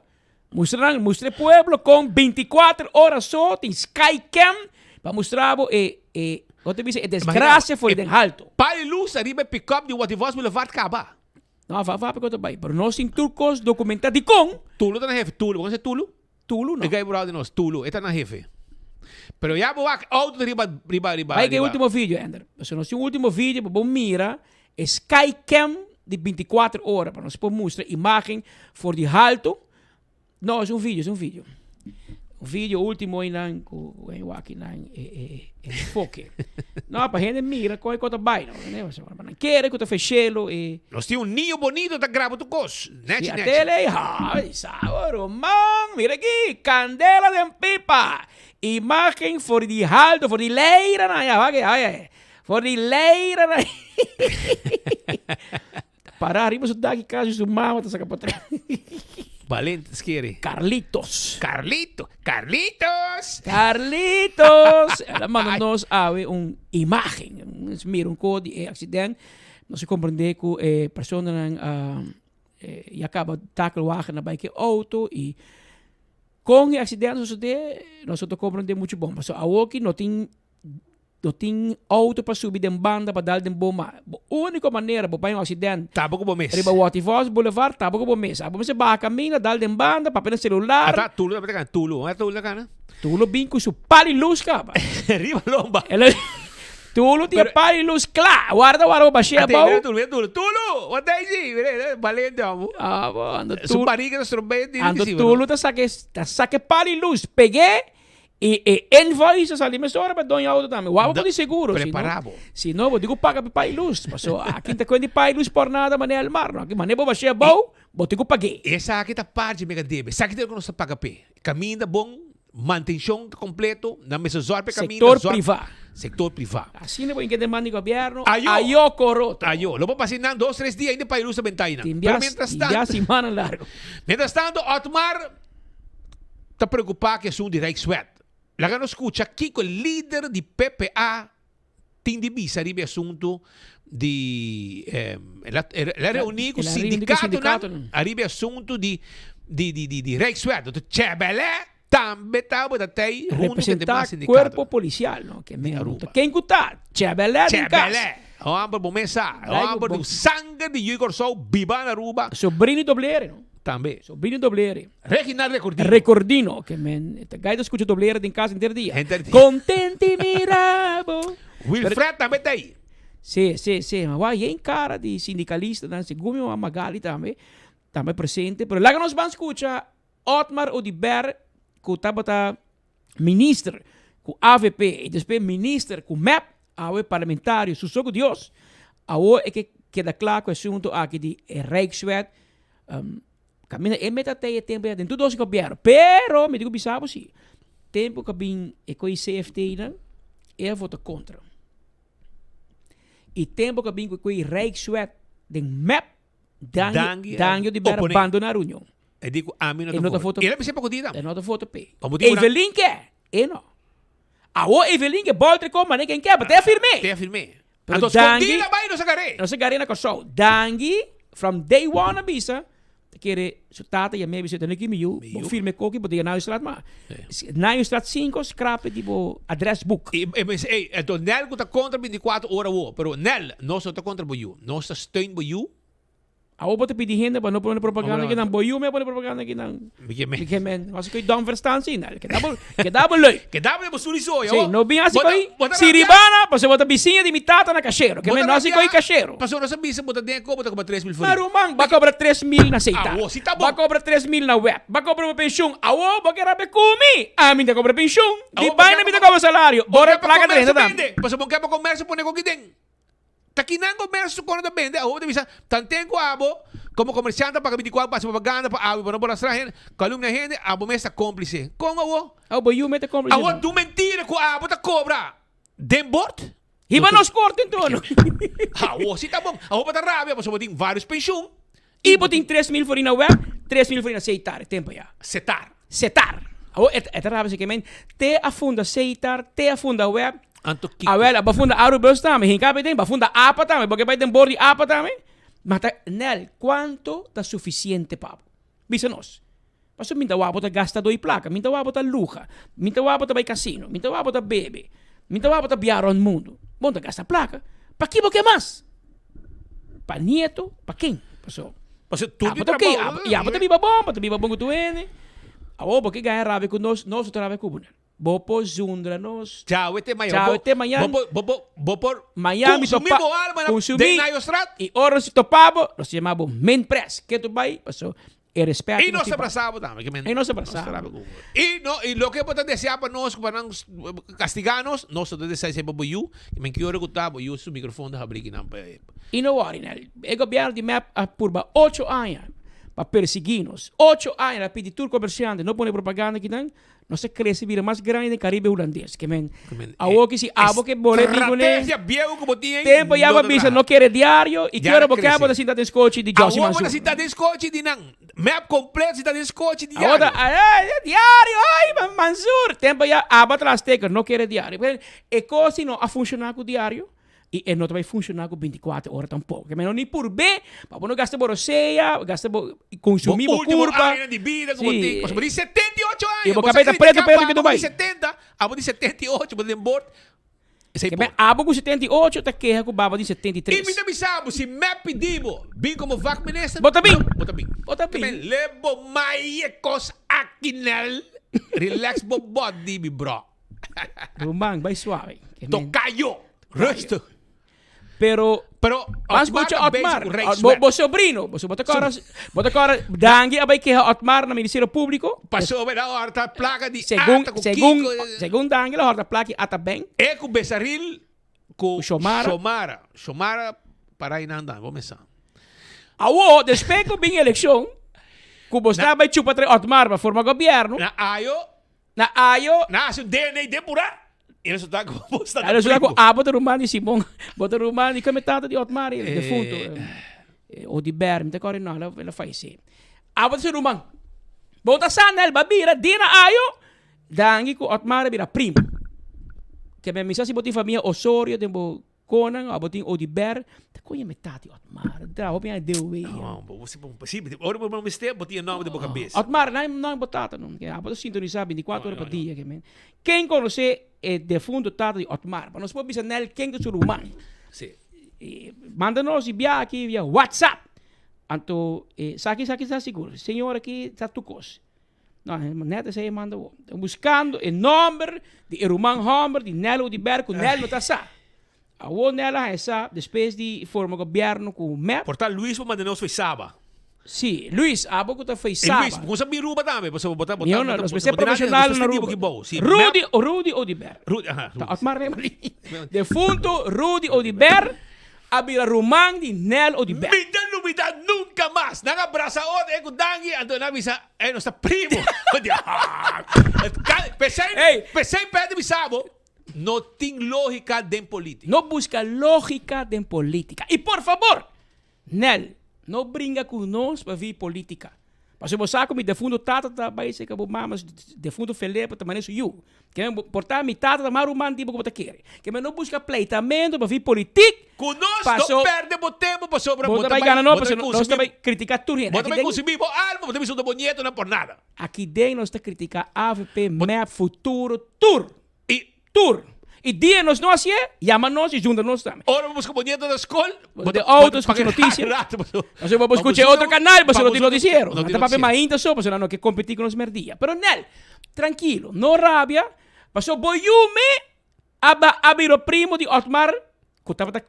Mustra nan, mustra e pueblo con 24 ora so tin skycam pa mustra bo e e bo ta bisa e desgracia for den halto. Pali luz ariba e pick-up di Watty Vos Boulevard caba. No, va va pa ta bay, pero nos tin tur cos documenta dicon. Tulo ta na hefe, Tulo, bo conoce Tulo? Tulo no. E guy brother nos, Tulo, e ta na hefe. Pero ya bo wak auto ta riba, riba, riba. Bay ke ultimo video, Ender. Pasobra nos tin un ultimo video pa bo mira e skycam di 24 ora pa nos por mustra imagen for di halto. No, es un video, es un video. Un video ultimo einan ku e wak einan e e enfoke. No, pa hende mira kon e kos ta bai, no. Pa nan kere ku ta feshelo e. Nos tin un niño bonito ta graba tur kos. Nechi, Si a nechi. tele, ay, sawa ruman, mira aki, candela den pipa. Imagen for di halto, for di leira nan, ya, wak, ay, ay, for di leira nan. Para riba su dak i kasi su mama ta saka pa tras. Balente skere. Carlitos. Carlito, Carlitos. Carlitos! El a manda nos awe un imagen. Nos mira un ko di e accident. Nos a comprende ku e personanan a ya kaba takelwagen a bai ku e auto i kon e accident a sosode nos no ta comprende muchu bon. Pasobra awoki no tin No tin auto pa subi den banda pa dal den bo ma bo unico manera bo bai un accident Taba cu bo mes. riba Watty Vos Boulevard taba cu bo mes. Abo mester baha caminda dal den banda papia na celular. Ata Tulo tambe ta cana Tulo ora Tulo ta cana. Tulo bin cu su pali luz caba. Riba lomba. Tulo tin e pali luz cla warda warda bo bashia Ate abao. mira Tulo mira Tulo Tulo wat ta haci mira balente amo. Abo ando Su Tulo bariga ta strobe ando Tulo ta saca ta saca e pali luz pegue. E e invoice a sali mesora pa doño auto tambe. Wou bo di seguro. Prepara bo. Si no, bo di ku paga pa pai luz. Paso aki ta kuenti pai luz por nada manera el mar. No aki manera bo bashia abou, bo tin ku pag'é. Esaki ta parti mega debe. Esaki ta loke nos ta paga p'e. Kaminda bon, mantenshon ta kompleto, nan mester zòrg p'e kaminda. Sektor privá. Sektor privá. Asina bo inke demanda di gobièrnu. Ayo. Ayo koroto. Ayo. Lo bo pasa nan dos, tres dia ainda pai luz ta benta einan. Tin Pero bias, mientras tin bias tanto. simanan largu. Mientras tanto Otmar. ta preocupa cu esun di Rijkswet. Laga nos scucha kico e lider di PPA tin di bisa riba e asunto di el a reuni cu sindicatonan ariba e asunto di di Rijkswet. Entonces Chebelé tambe tabata tey hunto cu e demas Representa cuerpo policial no ke di Aruba. Ken cu ta? Chebelé den cas. Chebelé. Homber bo mes sa. Homber di sanger di Yu Corsou biba na Aruba. Sobrino doblere no. Tambe. Sobrino doblere. Reginald Recordino. Recordino, ke men ta gai ta skucha doblere den kas henter dia. Henter dia. Kontenti mira bo. Wilfred tambe ta ei. Si, si, si. Ma wak yen kara di sindikalistanan, segun mi mama Magali tambe, tambe presente. Pero laga nos ban skucha Otmar Oduber ku tabata minister ku avp i despues minister ku mep, awe parlamentario su so ku Dios. Awor e ke keda kla ku e asunto aki di e Rijkswet. Kaminda e meta tei e tempu ya den tur dos gobierno. Pero mi tin ku bisa bo si, tempu ku a bin e koi CFT nan, e a vota kontra. I tempu ku a bin ku e koi Rijkswet den mep, Dangi, Dangi di bera bandona reunion. E di ku ami no ta vota. El a bisa poko dia tambe. E no ta vota pe. Evelyn ke? E no. Awo Evelyn ke bolter kon mane ken ke, but te a firm'é. Te a firm'é. Pero Anto Dangi, skondí bai nos a gar'é. Nos a gar'é na Kòrsou. Dangi, from day one a bisa, ta kere su tata yam'é bisa, tene ki mi yu, bo firm'é koki, bo ta yega Naaistraat ma. Naaistraat 5, skrape di bo adresboek. I e bisa, ey, anto Nel ku ta kontra 24 ora awo, pero Nel, nos no ta kontra bo yu, nos ta steun bo yu. Awo bo ta pidi hende pa no pone propaganda kinan, bo yu me a pone propaganda kinan. Mi ke men. Mi ke men. Nos koy dom verstaan si, Nel. Keda bo, keda bo leuk. Keda bo den bo suri soy, Si, awo. no bin hasi Bo ta, koy bo ta rabia. siribana, pasobra bo ta bisiña di mi tata na kashero. Ke Bo men ta no hasi koy rabia, kashero. pasobra nos a bisa bo ta den e ko, bo ta kobra 3000 Ma florin. ruman, bo a kobra 3000 na Seita. Awo, si ta Bo a bon. kobra 3000 na web. Bo a kobra bo penshun. Awo, bo ke rabia ku mi? Ami ta kobra penshun. Di Awo, bo baina ke mi ta pa kobra salario. Bo Bo ke pa plaka komercio drenta tambe. bende. Pasobra bo ke pa komercio pone koki den. Ta kinan comercio cu nan ta bende? Awor bo ta bisa, tanten cu abo. Komo komersiante a paga 24 pa hasi propaganda pa awe pa no por lastra hende, kalumnia hende, abo mes ta kómplise. Kon awo? Awo bo yu mes ta kómplise. Awo tu mentira ku abo ta kobra den bord? Hiba nos korte enton. Awo si ta bon. Awo bo ta rabia pasobra bo tin varios penshun. I bo tin 3000 florin na web, 3000 florin na Setar, e tempo ya. Setar. Setar. Awo e ta rabia si ke men te a funda Setar, te a funda web. Anto kiko? Awel, a bo funda Arubus tambe, hinka bay den, bo funda apa tambe, bo ke bay den bord di apa tambe. Ma ta, Nel, kuanto ta sufisiente pa bo? Bisa nos. Pasobra mi ta wak bo ta gasta doi plaka, mi ta wak bo ta luha, mi ta wak bo ta bai kasino, mi ta wak bo ta bebe, mi ta wak bo ta biaha rònt mundu. Bo no ta gasta plaka. Paki bo ke mas? Pa nieto? Pa ken? Pasobra Pasobra tur di abo ta oke, trabou. abo, ya bo ta biba bon, bo ta biba bon ku tur hende. Awor bo ke gana rabia ku nos, nos no ta rabia ku bo. Bo por zundra nos. Djawe te mañan. Djawe te mañan. Bo por, bo por, bo por Mañan mi consumí topa, bo alma na, consumí. den Nayostraat. I ora nos topa bo, nos ta yama bo minpres. Ke tu bai? Paso e respet I ku nos nos tin ta pa bo. brasa bo tambe. Ke men, I nos ta nos brasa ta bo. rabia ku bo. I no, i loke bo ta desea pa nos, ku pa nan kastiga nos, nos no ta desea esei pa bo yu. Ke men ki ora ku ta bo yu su mikrofon ta habri kinan pa e. I no wòri, Nel. E gobièrnu di mep a purba ocho aña pa persiguí nos. Ocho aña el a pidi tur komersiante no pone propaganda kinan. Nos a crece bira mas grandi den Caribe Hulandes. Ke men, awo ki si abo ke bole bin kuné. Estrategia bieu ku bo tin ei, Tempo ya no bo ta bisa traha. no kere diario i ki Ya ora na bo ke crece. bo ta sinta den skochi di Jossy Awo bo ta Mansur. sinta den skochi di nan. Map completo sinta den skochi di Awo ta diario. ay ay diario ay Mansur. Tempo ya abo a traha sticker no kere diario. E kos si no a funciona ku diario. I e no ta bai funshoná ku bintikuater ora tampoko. Ke meno ni purb'é, pa bo no gasta bo rosea, gasta bo konsumí bo Bo último kurpa. añanan di bida ku bo Sí. tin. Pasobra bo tin 78 aña. I bo Bo sa kabes ta pretu kritiká pretu pa ke tu abo bai. di 70, abo di 78, bo ta den bord. Esei Ke por. men abo ku 78 ta keha ku baba di I mi 73. ta bisa bo, si mep pidi bo bin komo vakminister, Bo ta bin. bo ta bin. Bo ta Ke men bin. le bo mai e kos aki nel. Relax bo body, mi bro. Ruman, bai suave. Tocayo, rustig. Pero, Pero, Ban Otmar scucha ta bezig Otmar. cu Bo, Rijkswet. bo sobrino. Bo, bo ta cora, bo ta cora Dangui a bai keha Otmar na Ministerio Publico. Pasobra el a horta placa di Segun, ata cu segun, Kiko. segun Dangui el a horta placa di ata bank. E cu Besaril cu Cu Xomara. Xomara. Xomara para einan dan, bo mesa. Awo, despues cu bin eleccion, cu bo sta bai chupa trae Otmar pa forma gobierno. Na ayo. Na ayo. Na hasi un DNA depurá i resultá ku bo sta ta Resultá ku primo. abo ta ruman di Simon, bo ta ruman di kome tata di Otmar, el defunto, Odiber, mi ta kòrda no, el a fayesé. Abo ta su ruman. Bo ta sa nel, bo a bira di na ayo, danki ku Otmar a bira primo. Ke men misa si bo tin famia Osorio den bo Conan abo tin Odiber, ta koña mi tati Otmar, tra hopi aña deu wei. No, bo si bo si ora bo mester bo tin e nomber den bo kabes. Otmar, nan nan bo tata no, ke abo ta sintonisa 24 ora pa dia ke men. Ken konosé e defunto tata di Otmar? Pa nos por bisa nel ken ta su ruman. Si. Manda nos e bia aki via WhatsApp. Anto saki saki sa sigur, señor aki sa tur kos. No, net esei e manda bo. Ta buscando e nomber di e ruman homber di Nel Oduber cu Nel no ta sa. Awor Nel a haña sa despues di forma gobierno cu mep. Por ta Luis bo manda nos fo'i Saba. Si, Luis, abo cu ta fo'i E Saba. Luis, bo sa bin Ruba tambe, pasobra bo ta bo Mi ta no, nos bo mester ta profesional nos na mester Ruba. ki bou. Si, Rudy, mep. Rudy Oduber. Rudy, aha, Ta Rudy. Otmar Remeli. Defunto Rudy Oduber a bira ruman di Nel Oduber. Mi ta lubida nunca mas. Nan a brasa otro e cu Dangui, anto nan a bisa, Ey, nos ta primo. Pesey, pesey Pedro bisa bo, no tin logica den politica. No busca logica den politica. Y por favor, Nel, no bringa cu nos pa vi politica. Pasobra bo sa cu mi defunto tata ta bay cerca bo mama, defunto Felipe ta mane su yu. Ke men por ta mi tata ta mas ruman di bo ku bo ta kere. Ke men no buska pleitamento pa vi politik. Ku nos Paso no perde bo tempo pasobra bo bo ta ta bai bai gana no bo ta pasobra bai nos ta konsumí bai kritika tur hende. bo ta Aki bai den konsumí bo alma bo ta bai sunda bo nietonan por nada. Aki den nos ta kritika avp, mep, futuro, tur. I Tur. I dia nos no hasié, yama nos i junta nos tambe. Ora bo buska bo nieto na skol, Bo ta den auto skucha notisia. Pasobra bo skucha e otro kanal pasobra no tin notisiero. Nan ta papia mainta so pasobra nan no ke kompetí ku nos mèrdia. Pero Nel, trankilo, no rabia, pasobra bo yu me a ba a bira primo di Otmar ku tabata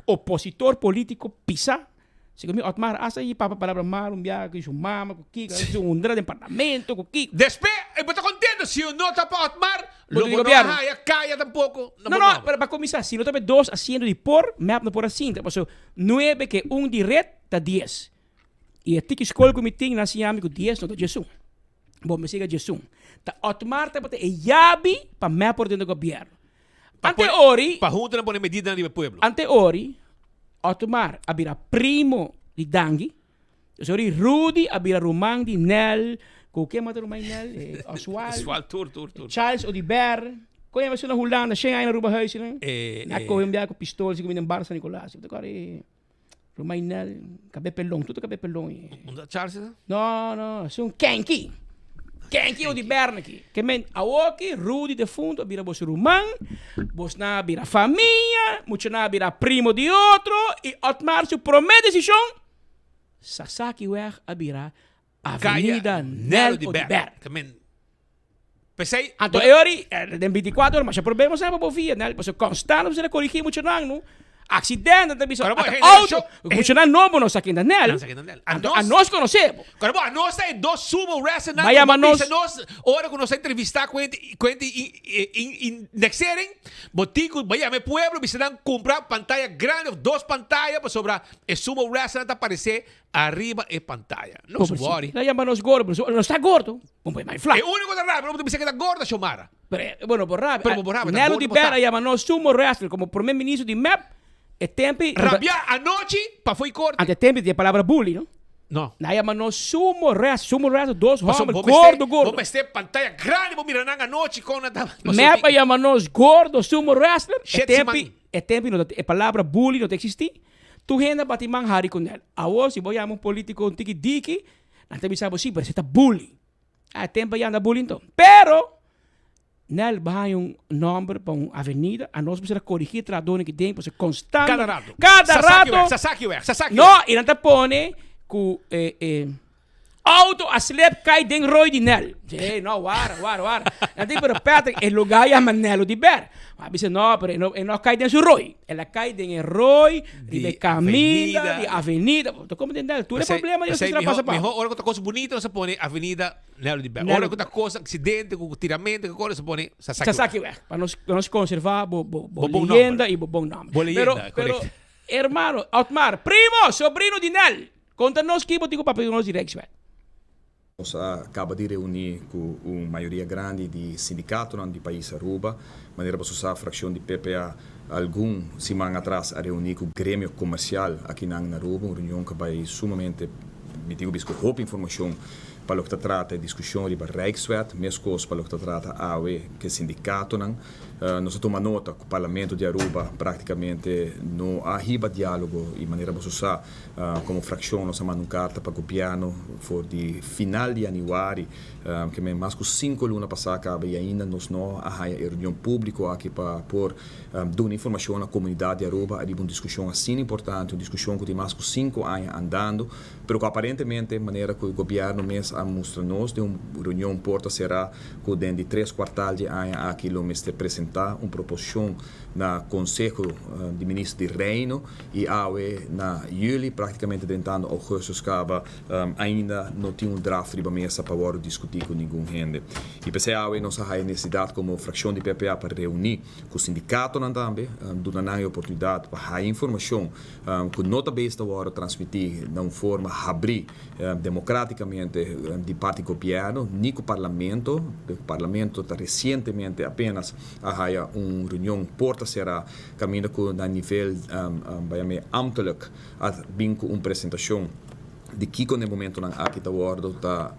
opositor politico pisa. Segun mi Otmar hasta yi papia palabra malo un biaha cu su mama cu kico su hundra den parlamento cu kico. Despe e bo ta contento si un no ta pa Otmar Bo lo ta di bo no gobierno. haya caya tampoco na No bo no nomber. pero pa cuminsa si no ta pa dos asiento di por mep no por a sinta paso nuebe ke un di red ta dies. I e tiki skol ku mi tin nan siña mi ku dies no ta djesun. Bo mi siga djesun. Ta Otmar tabata e yabi pa mep por den gobierno. Ante ori. Pa hunto nan pone medidanan riba e pueblo. Ante ori Otmar a bira primo di Dangui. Dus ori Rudy a bira ruman di Nel. Ku ken mas ta ruman di Nel? Oswald. Oswald tur tur tur. Charles Oduber. Kon yama esun na Hulanda shen aña na Aruba huisnan? Nan a kohe un biaha ku pistol si ku bini den bar San Nicolas. Bo ta kòrda e. Rumainel, kabe pelon, tur ta kabe pelon e. Unda Charles ta? No, no, es un kenki. Kenki o di Bernaki. Ke men awoki Rudy defunto a bira bos ruman, bosnan a bira famia, muchanan a bira primo di otro i Otmar su prome desishon, Sasakiweg a bira Avenida Nel Oduber. Ke men P'esei. Anto e ora den binticuatro ora masha problema sa pa bo via Nel, pasobra constant bo mester corigi muchanan no. Accidente ta bisa Pero bo auto, muchanan nobo no sa ken ta Nel. Anto anos conoce bo. Pero bo anos ta e dos sumo wrestlernan Bai ku yama bo nos. bisa nos ora ku nos a entrevista ku hende ku hende indexering, bo tin ku bai yama e pueblo bisa nan kumpra pantaya grandi of dos pantaya pasobra e sumo wrestlernan ta aparece Ariba e pantaya. No su worry. Na yama nos gordo, pero nos ta gordo. Bo por mai flaco. E unico ta rabia, bo ta bisa que ta gordo, Xiomara. Pero, bueno, bo rabia. Pero bo rabia, ta Nelo gordo di bo ta. Bera yama nos sumo wrestler como primer ministro di mep. E tempi. Rabia anochi pa fo'i corte. Ante tempi di e palabra bully, no? No. Na yama nos sumo wrestler, sumo wrestler, dos Paso homber bo mester, gordo, gordo. bo mester pantaya grandi bo mira nan anochi con nan ta. Mep a yama nos gordo sumo wrestler. E Shete tempi, siman. e tempi no ta, e palabra bully no ta existi. Tur hende a bati man hari ku nel. Awor si bo yama un politico un tiki diki, nan ta bisa bo si, pero esei ta bully. Ah, e tempo a yanda bully anto. Pero, Nel bo haña un nomber pa un avenida, anos mester a corigi trahadornan ki den, pasobra constant. Cada rato. Cada Sasaki rato. weg, Sasaki weg, Sasaki No, weg. i nan ta pone ku e, e. Auto a slip kai den rooi di Nel. Dje, no, wara, wara, wara. Nan di, pero Patrick, e lugar yama Nelo di Ber. Ma a bisa, no, pero e no, e no a kai den su rooi. El a kai den e rooi riba e kaminda, di avenida. Bo ta komprende, Nel? Tur e problema di nos P'esei a pasa pa. mihó ora ku ta kos bunito nos a pone avenida Nelo di Ber. Nelo Ora di ku ta kos aksidente, ku tiramento, ku kos, nos a pone Sasaki Weg. Sasaki Weg. Pa nos, pa nos konservá bo, bo, bo Bo bon leyenda nòmber. i bo bon nòmber. Bo Pero, leyenda, pero, korekto. hermano, Otmar, primo, sobrino di Nel. Konta nos ki bo tin ku papia ku nos di Rijkswet. Nos a kaba di reuní ku un mayoria grandi di sindikatonan di pais Aruba. Manera boso sa frakshon di PPA algun siman atras a reuní ku gremio komersial akinan na Aruba, un reunion ku a bai sumamente, mi tin ku bisa ku hopi informashon pa loke ta trata e diskushon riba Rijkswet, meskos pa loke ta trata awe ku e sindikatonan. Nos a tuma nota ku Parlamento di Aruba praktikamente no a hiba diálogo i manera boso sa Komo frakshon nos a manda un karta pa gobièrnu for di final di yanüari, ke men mas ku sinku luna pasá kaba i ainda nos no a haña e reunion públiko aki pa por duna informashon na komunidat di Aruba ariba un diskushon asina importante, un diskushon ku tin mas ku sinku aña andando, pero ku aparentemente manera ku e gobièrnu mes a mustra nos den un reunion porta será ku den di tres kuartal di e aña aki lo mester presentá un proposishon na Konseho di Minister di Reino. I awe na juli, praktikamente drentando augustus kaba, ainda no tin un draft riba mesa pa wòrdu diskutí ku ningun hende. I p'esei awe nos a haya nesesidat komo frakshon di PPA pa reuní ku sindikatonan tambe, duna nan e oportunidat pa haya informashon ku no ta bes ta wòrdu transmití na un forma habrí demokratikamente di parti gobièrnu ni ku parlamento. Parlamento ta resientemente apenas a haya un reunion porta será Kaminda ku na nivel bayam'é ambtelijk a bin ku un presentashon di kiko na e momentonan aki ta wòrdu ta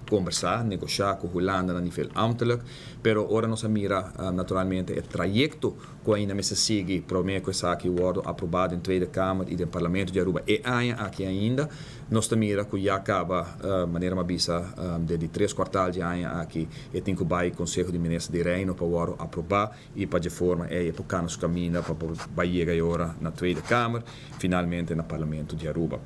kombersá, negoshá ku Hulanda na nivel ambtelijk. Pero ora nos a mira naturalmente e trayekto ku ainda mester sigui promé ku esaki wòrdu aprobá den Tweede Kamer i den Parlamento di Aruba e aña aki ainda, nos ta mira ku ya kaba, manera mi a bisa, den di tres kuartal di e aña aki e tin ku bai Konseho di Minister di Reino pa wòrdu aprobá. I pa dje forma ei e por kana su kaminda pa por bai yega e ora na Tweede Kamer, finalmente na Parlamento di Aruba.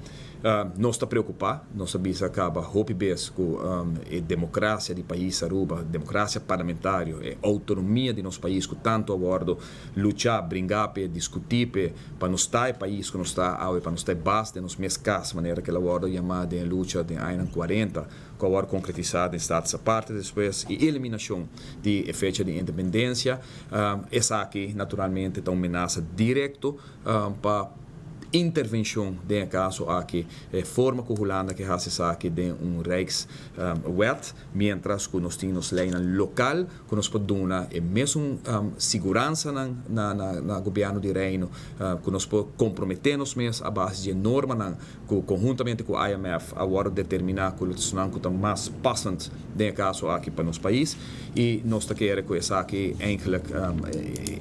Nos ta preokupá, nos a bisa kaba hopi bes ku e demokrasia di pais Aruba, demokrasia parlamentario, e outonomia di nos pais ku tantu a wòrdu luchá, bringá p'e, diskutí p'e, pa nos ta e pais ku nos ta awe, pa nos ta e bas den nos mes kas, manera ku el a wòrdu yamá den e lucha den añanan kuarenta. ku a wòrdu konkretisá den Status Aparte despues i eliminashon di e fecha di independensia. Esaki naturalmente ta un menasa direkto pa intervencion den e caso aki, e forma cu Hulanda ke haci esaki den un Rijkswet, mientras cu nos tin nos leynan local cu nos por duna e mesun siguransanan na na Gobierno di Reino, cu nos por compromete nos mes a base di e normanan cu conhuntamente cu IMF a wordo determina cu lo ta esnan cu ta mas passend den e caso aki pa nos pais y nos ta kere cu esaki eigenlijk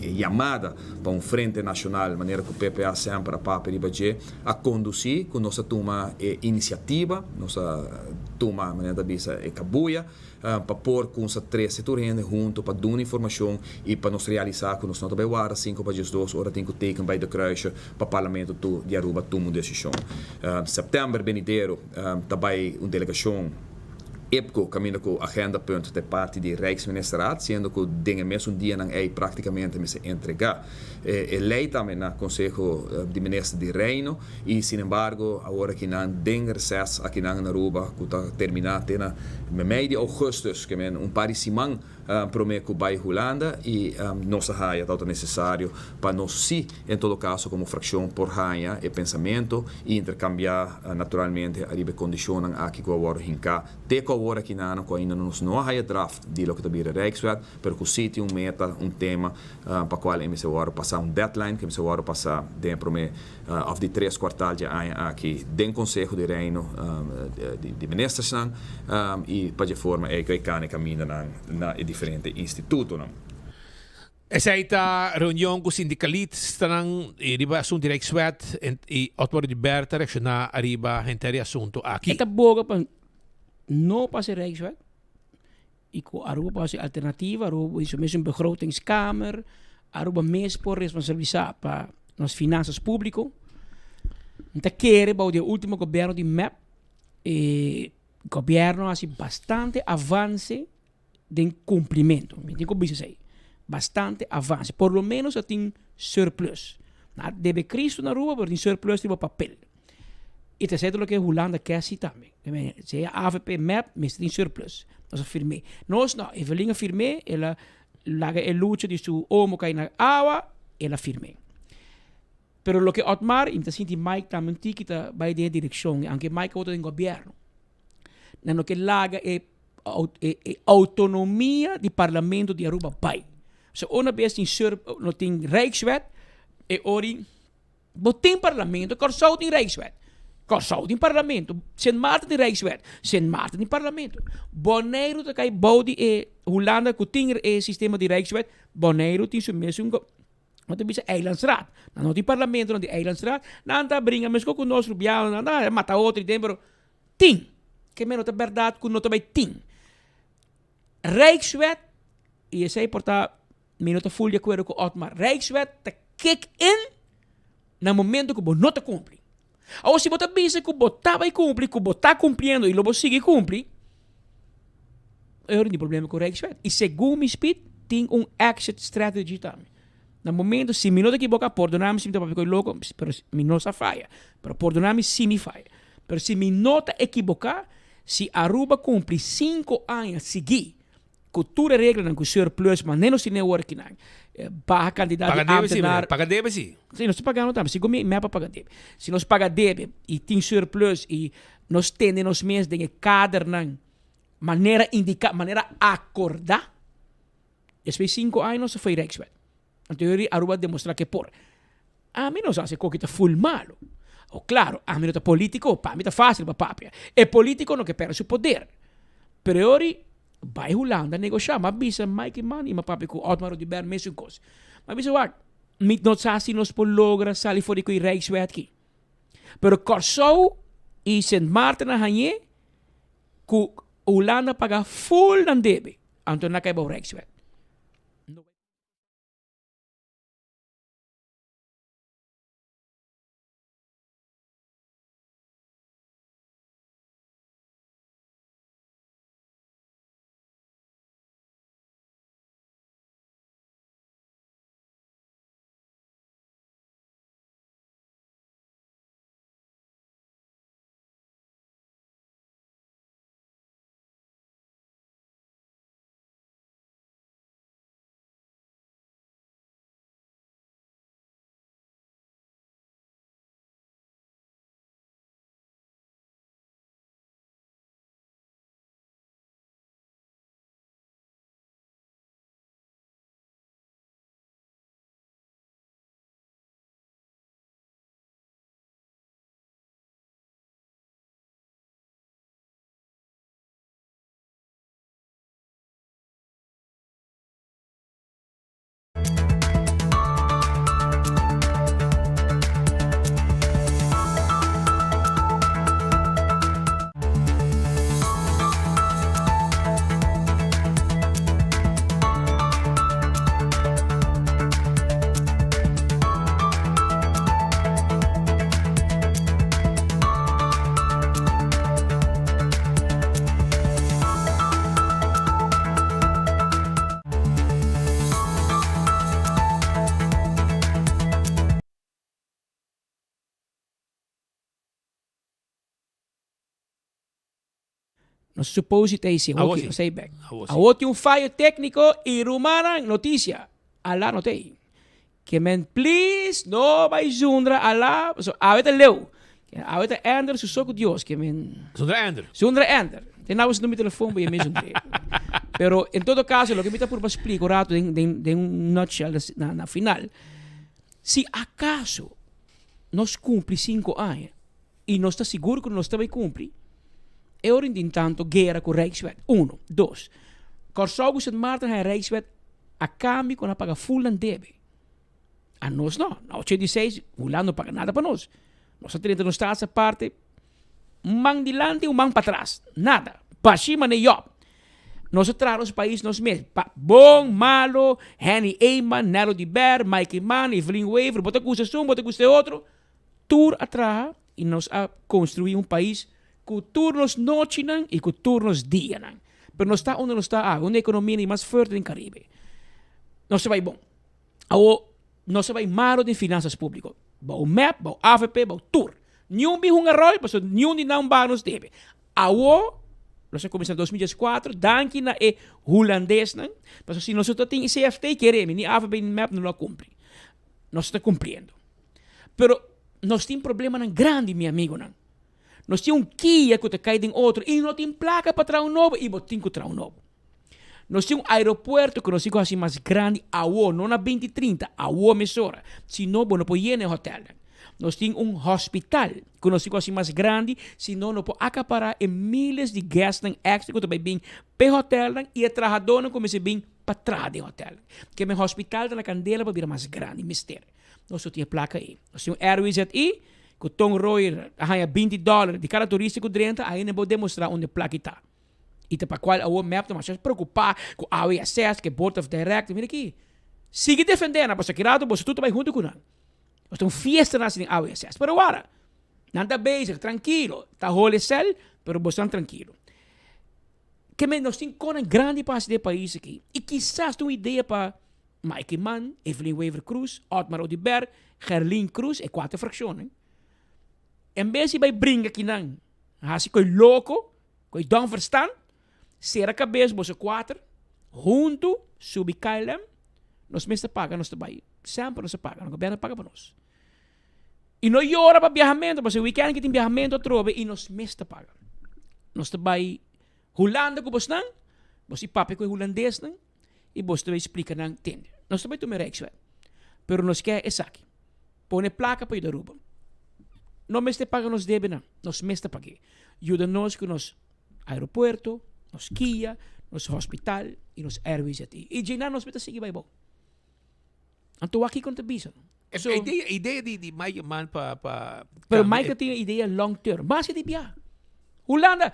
e yamada pa un frente nacional manera cu PPA semper a papia riba dje a conduci cu nos a tuma e iniciativa, nos a tuma manera ta bisa e cabuya pa por cunsa trece tur hende hunto pa duna informacion y pa nos realisa cu nos no ta bay warda cinco pa diesdos ora tin cu teken bay de kruisje pa Parlamento tu di Aruba tuma un decision. September benidero ta bay un delegacion IPCO caminda cu agendapunt ta e parti di Rijksministerraad, siendo cu den e mesun dianan ey practicamente mester entrega e ley tambe na Conseho di Minister di Reino y sinembargo awor akinan den reces akinan na Aruba cu ta termina te na mei di augustus, ke men un par di siman prome cu bay Hulanda y nos a haya tawata necesario pa nos si en todo caso como fraccion por haya e pensamento y intercambia naturalmente ariba e condicionnan aki cu a wordo hinca te cu awor aki nan cu ainda nos no a haya draft di loke ta bira Rijkswet pero cu si tin un meta un tema pa cual e mester wordo pasa un deadline cu e mester wordo pasa den e prome of di tres kwartal dje aña aki den Konseho di Reino di Ministersnan i pa dje forma ei ku e kane kamindanan na e diferente institutonan. Esei ta reunion ku sindikalistanan riba asuntu di Rijkswet i Otmar Oduber ta reakshoná ariba henter e asuntu aki. E ta boga pa no pasa e Rijkswet i ku Aruba por hasi alternativa, Aruba por hasi su mesun begrotingskamer, Aruba mes por responsabilisá pa nos finansas públiko. Mi ta kere bou di e último gobièrnu di mep e gobièrnu a hasi bastante avanse den kumplimentu. Mi tin ku bisa esei. Bastante avanse. Por lo ménos a tin surplus. Nan a debe Cristo na Aruba pero tin surplus riba papel. I ta esei ta loke Hulanda ke hasi tambe. Si e avp, mep mester tin surplus. Nos a firm'é. Nos no. Evelyn a firm'é, el a laga e lucha di su omo kai na awa, el a firm'é. Pero loke Otmar, i mi ta sinti Mike tambe un tiki ta bai den e direkshon, aunke Mike awor ta den gobièrnu, nan no ke laga e e autonomia di parlamento di Aruba bai. So una bes tin sur, no tin Rijkswet, e ori Bo tin parlamento, Kòrsou tin Rijkswet. Kòrsou tin parlamento, Sint Maarten tin Rijkswet, Sint Maarten tin parlamento. Boneiru ta kai bou di e Hulanda ku tin e sistema di Rijkswet, Boneiru tin su mesun go, nan ta bisa eilandsraad. Nan no tin parlamento, nan tin eilandsraad. Nan ta bringa meskos ku nos rubiano, nan ta mata otro i den, pero tin. Ke men no ta bèrdat ku no ta bai tin. Rijkswet, i esei por ta Mi no ta full di akuerdo ku Otmar. Rijkswet ta kick in na momento ku bo no ta kumpli. Awor si bo ta bisa ku bo ta bai kumpli, ku bo ta kumpliendo i lo bo sigui kumpli, e ora tin problema ku Rijkswet. I segun mi speed tin un exit strategy tambe. Na momento si mi no ta ekiboká, pordona mi si mi ta papia ku e loko, pero mi no sa faya. Pero pordona mi si mi faya. Pero si mi no ta ekiboká, si Aruba kumpli sinku aña sigui Ku tur e reglanan ku surplus manera nos tene awor akinan, baha kantidat di Paga debe si, ámtenar. meneer. Paga debe si. Si, nos ta pagando tambe. Segun mi, mep a paga debe. Si nos paga debe i tin surplus i nos tene nos mes den e kadernan manera indiká, manera akordá, despues di sinku aña nos ta fo'i Rijkswet. Anto yori Aruba a demostra ke por. Ami no sa si koki ta full malo. O claro, ami no ta politico, pa mi ta facil pa papia. E politico no ke perde su poder. Pero yori bai Hulanda negosha. M'a bisa Mike Eman y m'a papia cu Otmar Oduber mesun cos. M'a bisa wak, mi no sa si nos por logra sali for di cu e Rijkswet ki. Pero Kòrsou y Sint Maarten a hañ'é cu Hulanda paga full nan debe. Anto nan a kai bou Rijkswet. Nos suppose ta isi, Awo awor si. nos ta ei bek. Awo si. Awor tin un fayo técnico y rumannan, noticia, Alá no ta ei. Ke men please no bai zundra Alá, pasobra awe ta leu. Awe ta Ender su so ku Dios, ke men. Zundra Ender. Zundra Ender. Te na bo mi telefon bo yam'é zundr'é. Pero en todo caso loke mi ta purba splika un rato den den den un nutshell na na final, si acaso nos cumpli cinco aña, I nos ta sigur ku nos ta bai kumpli. E ora tin tantu guera ku Rijkswet. Uno. Dos. Kòrsou ku Sint Maarten haña Rijkswet a kambio ku nan a paga ful nan debe. A nos no. Na 86 Hulanda no paga nada pa nos. Nos a trenta nos staats aparte un man dilanti un man patras. Nada. Bashí mane yòp. Nos a traha nos pais nos mes. Pa bon, malo, Henny Eman, Nello de Ber, Mike Eman, Evelyn Wever, bo ta gusta esun, bo ta gusta e otro. Tur a traha y nos a construi un pais cu tur nos nochinan y cu tur nos dianan. Pero nos ta unda nos ta awe, un economia di mas fuerte den Caribe. Nos ta bay bon. Awo nos a bay malo den finanzas publico. Bao mep, bao avp, bao tur. Niun bin hunga rol pasobra niun di nan baha nos debe. Awo nos a cuminsa na 2014 danki na e Hulandesnan pasobra si nos no ta tin CFT kere mi ni avp ni mep no lo a cumpli. Nos ta cumpliendo. Pero nos tin problemanan grandi, mi amigonan. Nos tin un kia ku ta kai den otro i no tin plaka pa traha un nobo i bo tin ku traha un nobo. Nos tin un aeropuerto ku nos tin ku hasi mas grandi awo, no na binti trinta, awo mesora. Si no, bo no por yena e hotelnan. Nos tin un hospital ku nos tin ku hasi mas grandi, si no, no por akapará e miles di guestnan extra ku ta bai bin p'e hotelnan i e trahadónan ku mester bin pa traha den hotelnan. Ke men hospital ta na kandela pa bira mas grandi, mester. Nos no tin e plaka ei. Nos tin un RWZI ku Ton Royer a haña 20 dòler di kada turista ku drenta, ainda bo demostrá unda e plaka ta. I ta pa kual awor mep ta masha preokupá ku AWSS, ku e Board of Directors. Mira aki, sigui defendé nan, pasobra ki rato boso tur ta bai huntu ku nan. Nos ta un fiesta nan hasi den AWSS. Pero wara, nan ta bezig, trankilo, ta hole sèl, pero bosonan trankilo. Ke men nos tin konan grandi pa hasi den e pais aki. I kisas ta un idea pa Mike Eman, Evelyn Wever Croes, Otmar Oduber, Gerlien Croes, e kuater frakshonnan. En bes di bai bringa kinan, hasi koe loko, koe don verstan, sera kabes boso kuater, huntu subi KLM, nos mes ta paga, nos ta bai. Semper nos ta paga, nos gobierno ta paga pa nos. I no yora pa biahamentu, pasobra weekend aki tin biahamentu atrobe i nos mes ta paga. Nos ta bai Hulanda ku bosnan, bos i papia ku e hulandesnan i bos ta bai splika nan, tende, nos ta bai tuma e Rijkswet, pero nos ke esaki, pone plaka pa yuda Aruba. No mester paga nos debenan, nos mes ta pag'é. Yuda nos ku nos aeropuerto, nos kia, nos hospital i nos RWZI. I dje nan nos mester sigui bai bou. Anto wak kiko no ta bisa. So, idea, idea di, di Mike man pa, pa Pero Mike tin idea long term. Mas di bia. Hulanda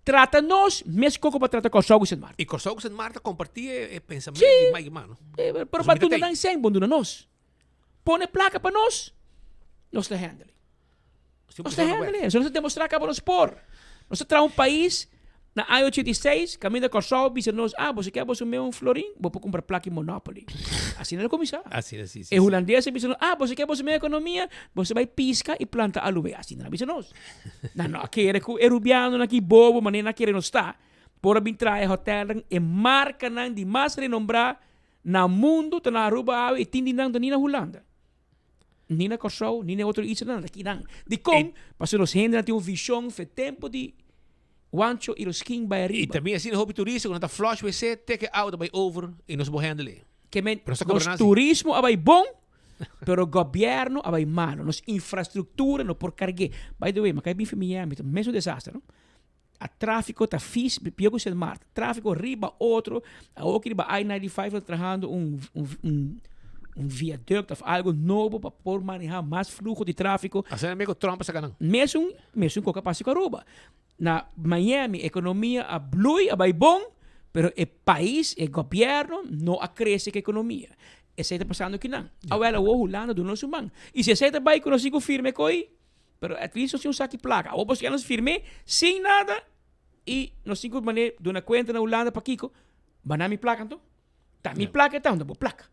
trata nos mes koko pa trata Kòrsou ku Sint Maarten. I Kòrsou ku Sint Maarten kompartí e, e pensamentu sí. di Mike man. No? Eh, pero pa duna nan sen, bon duna nos. Pone plaka pa nos, nos ta handle. Nos ta handle. So nos ta demostra kaba nos por. Nos ta traha un pais na aña 86, kaminda Kòrsou bisa nos, ah, boso ke boso meu un florin, bo por kumpra plaka in Monopoly. Asina lo kuminsá. Asina, si, si. E hulandes a bisa nos, ah, boso ke boso meu ekonomia, boso bai piska i planta aloe. Asina nan a bisa nos. Nan no a kere ku e rubianonan aki bobo manera nan a kere nos ta, por a bin traha e hotelnan, e markanan di mas renombrá na mundu ta na Aruba awe i tin di nan ta ni na Hulanda. Ni na Kòrsou, ni na e otro islanan, ta kinan. Dikon? Pasobra nos hendenan tin un vishon fe tempu di Wancho i Rosquin bai I ariba. tambe asina hopi turista ku nan ta flush wc, take e auto bai over i nos bo handle e. Ke men, Pero nos ta kobra nos nan si. turismo a bai bon, pero gobièrnu a bai malo. Nos infrastruktura no por karg'é. By the way, mi a kai bin fi Miami, ta mesun desaster, no? A tráfiko ta fis, pio ku Sint Maarten. Tráfiko riba otro. Awoki riba I-95 ta trahando un, un, un, un viaduct of algo nobo pa por maneha mas flujo di tráfiko. Asina mi ku Trump a saka nan. Mesun, mesun kok a pasa ku Aruba. Na Miami ekonomia a blui, a bai bon, pero e pais, e gobièrnu no a krese ku ekonomia. Esei ta pasando kinan. Awel awo Hulanda duna nos un man. I si esei ta bai ku nos tin ku firma e koi, Pero at least nos tin un saki plaka. Awor boso nos firm'é sin nada i nos tin ku manera duna kuenta na Hulanda pakiko. Bana mi plaka anto. Ta mi plaka e ta unda bo plaka.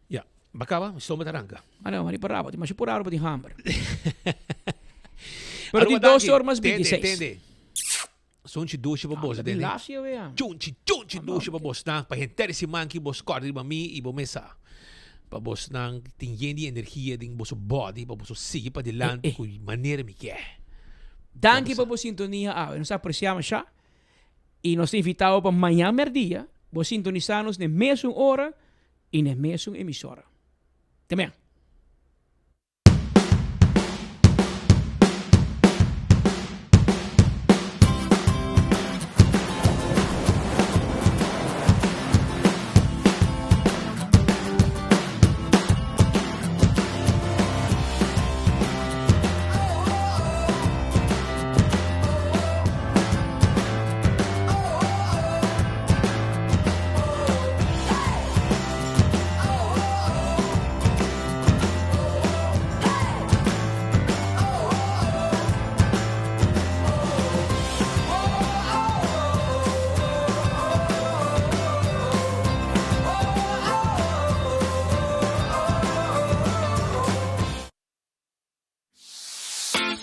Ya, ba kaba, mi stoma ta ranka. Ah no, mari pará, bo tin masha purá bo tin hamber. Pero tin dos or mas 26. Tende, tende. Sunchi dushi pa boso Di tende. lacia wea. Chunchi, chunchi dushi pa bosnan. Pa henter siman ki bos kòrda riba mi i bo mesa. Pa bosnan tin yen di energia den boso body pa boso sigui padilanti ku manera mi ke. Danki pa bo sintonia awe. Nos aprecia masha. I nos ta invita bo pa mañan merdia bo sintonisa nos n'e mesun ora i n'e mesun emisora. Te mañan.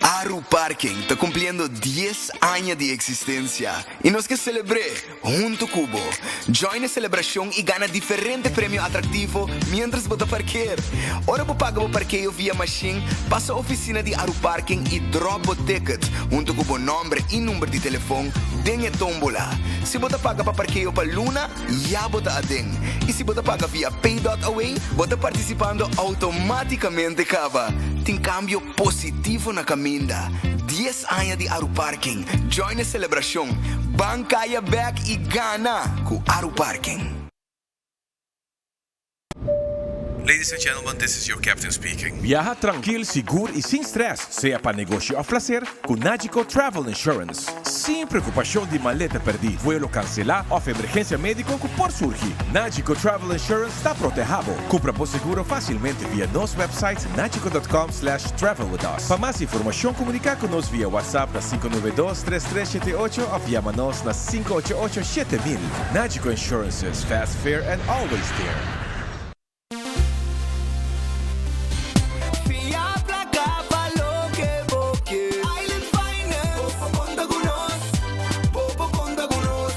Aru Parking ta cumpliendo dies aña di existencia y nos ke celebr'é hunto cu bo. Join e celebracion y gana diferente premio atractivo mientras bo ta parkeer. Ora bo paga bo parkeo via machine, pasa oficina di Aru Parking y drop bo ticket hunto cu bo nomber y number di telefon den e tombola. Si bo ta paga pa parkeo pa luna, Ya bo ta aden. I si bo ta paga via Pay.away, bo ta partisipando outomátikamente kaba. Tin kambio positivo na kaminda. Dies aña di Aruparking. Join e selebrashon. Ban kaya bèk i gana ku Aruparking. Ladies and gentlemen, this is your captain speaking. Biaha trankil, sigur i sin stress, sea pa negoshi òf plaser, ku Nagico Travel Insurance. Sin preokupashon di maleta pèrdí, vuelo kanselá òf emergensia médiko ku por surgi, Nagico Travel Insurance ta protehá bo. Kumpra bo seguro fásilmente via nos website nagico.com slash travel with us. Pa mas informashon komuniká ku nos via WhatsApp na 592 3378 òf yama nos na 588 7000. Nagico Insurances, fast, fair and always there. Fia placa pa loke bo ke. Island Finance. Bo por conta cu nos. Bo por conta cu nos.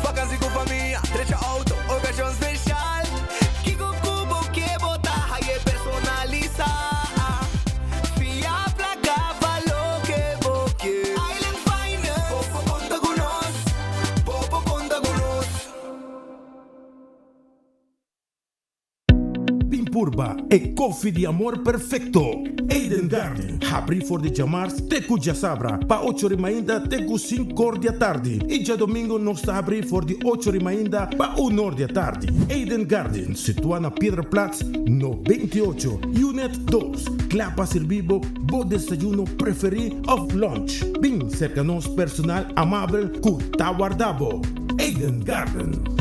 Vakantie cu famia, drecha auto, ocasion special. Kico cu bo ke bo ta haye personalisa. Fia placa pa loke bo ke. Island Finance. Bo por conta cu nos. Bo por conta cu nos. Bin purba e koffie di amor perfecto! Eden Garden, habri for di djamars te ku djasabra pa ocho ri mainta te ku sinkor di atardi i djadomingo nos ta habri for di ocho ri mainta pa unor di atardi. Eden Garden, situa na Piedraplaats 98, Unit dos, kla pa sirbi bo bo desayuno preferi of lunch. Bin serka nos personal amabel ku ta warda bo. Eden Garden.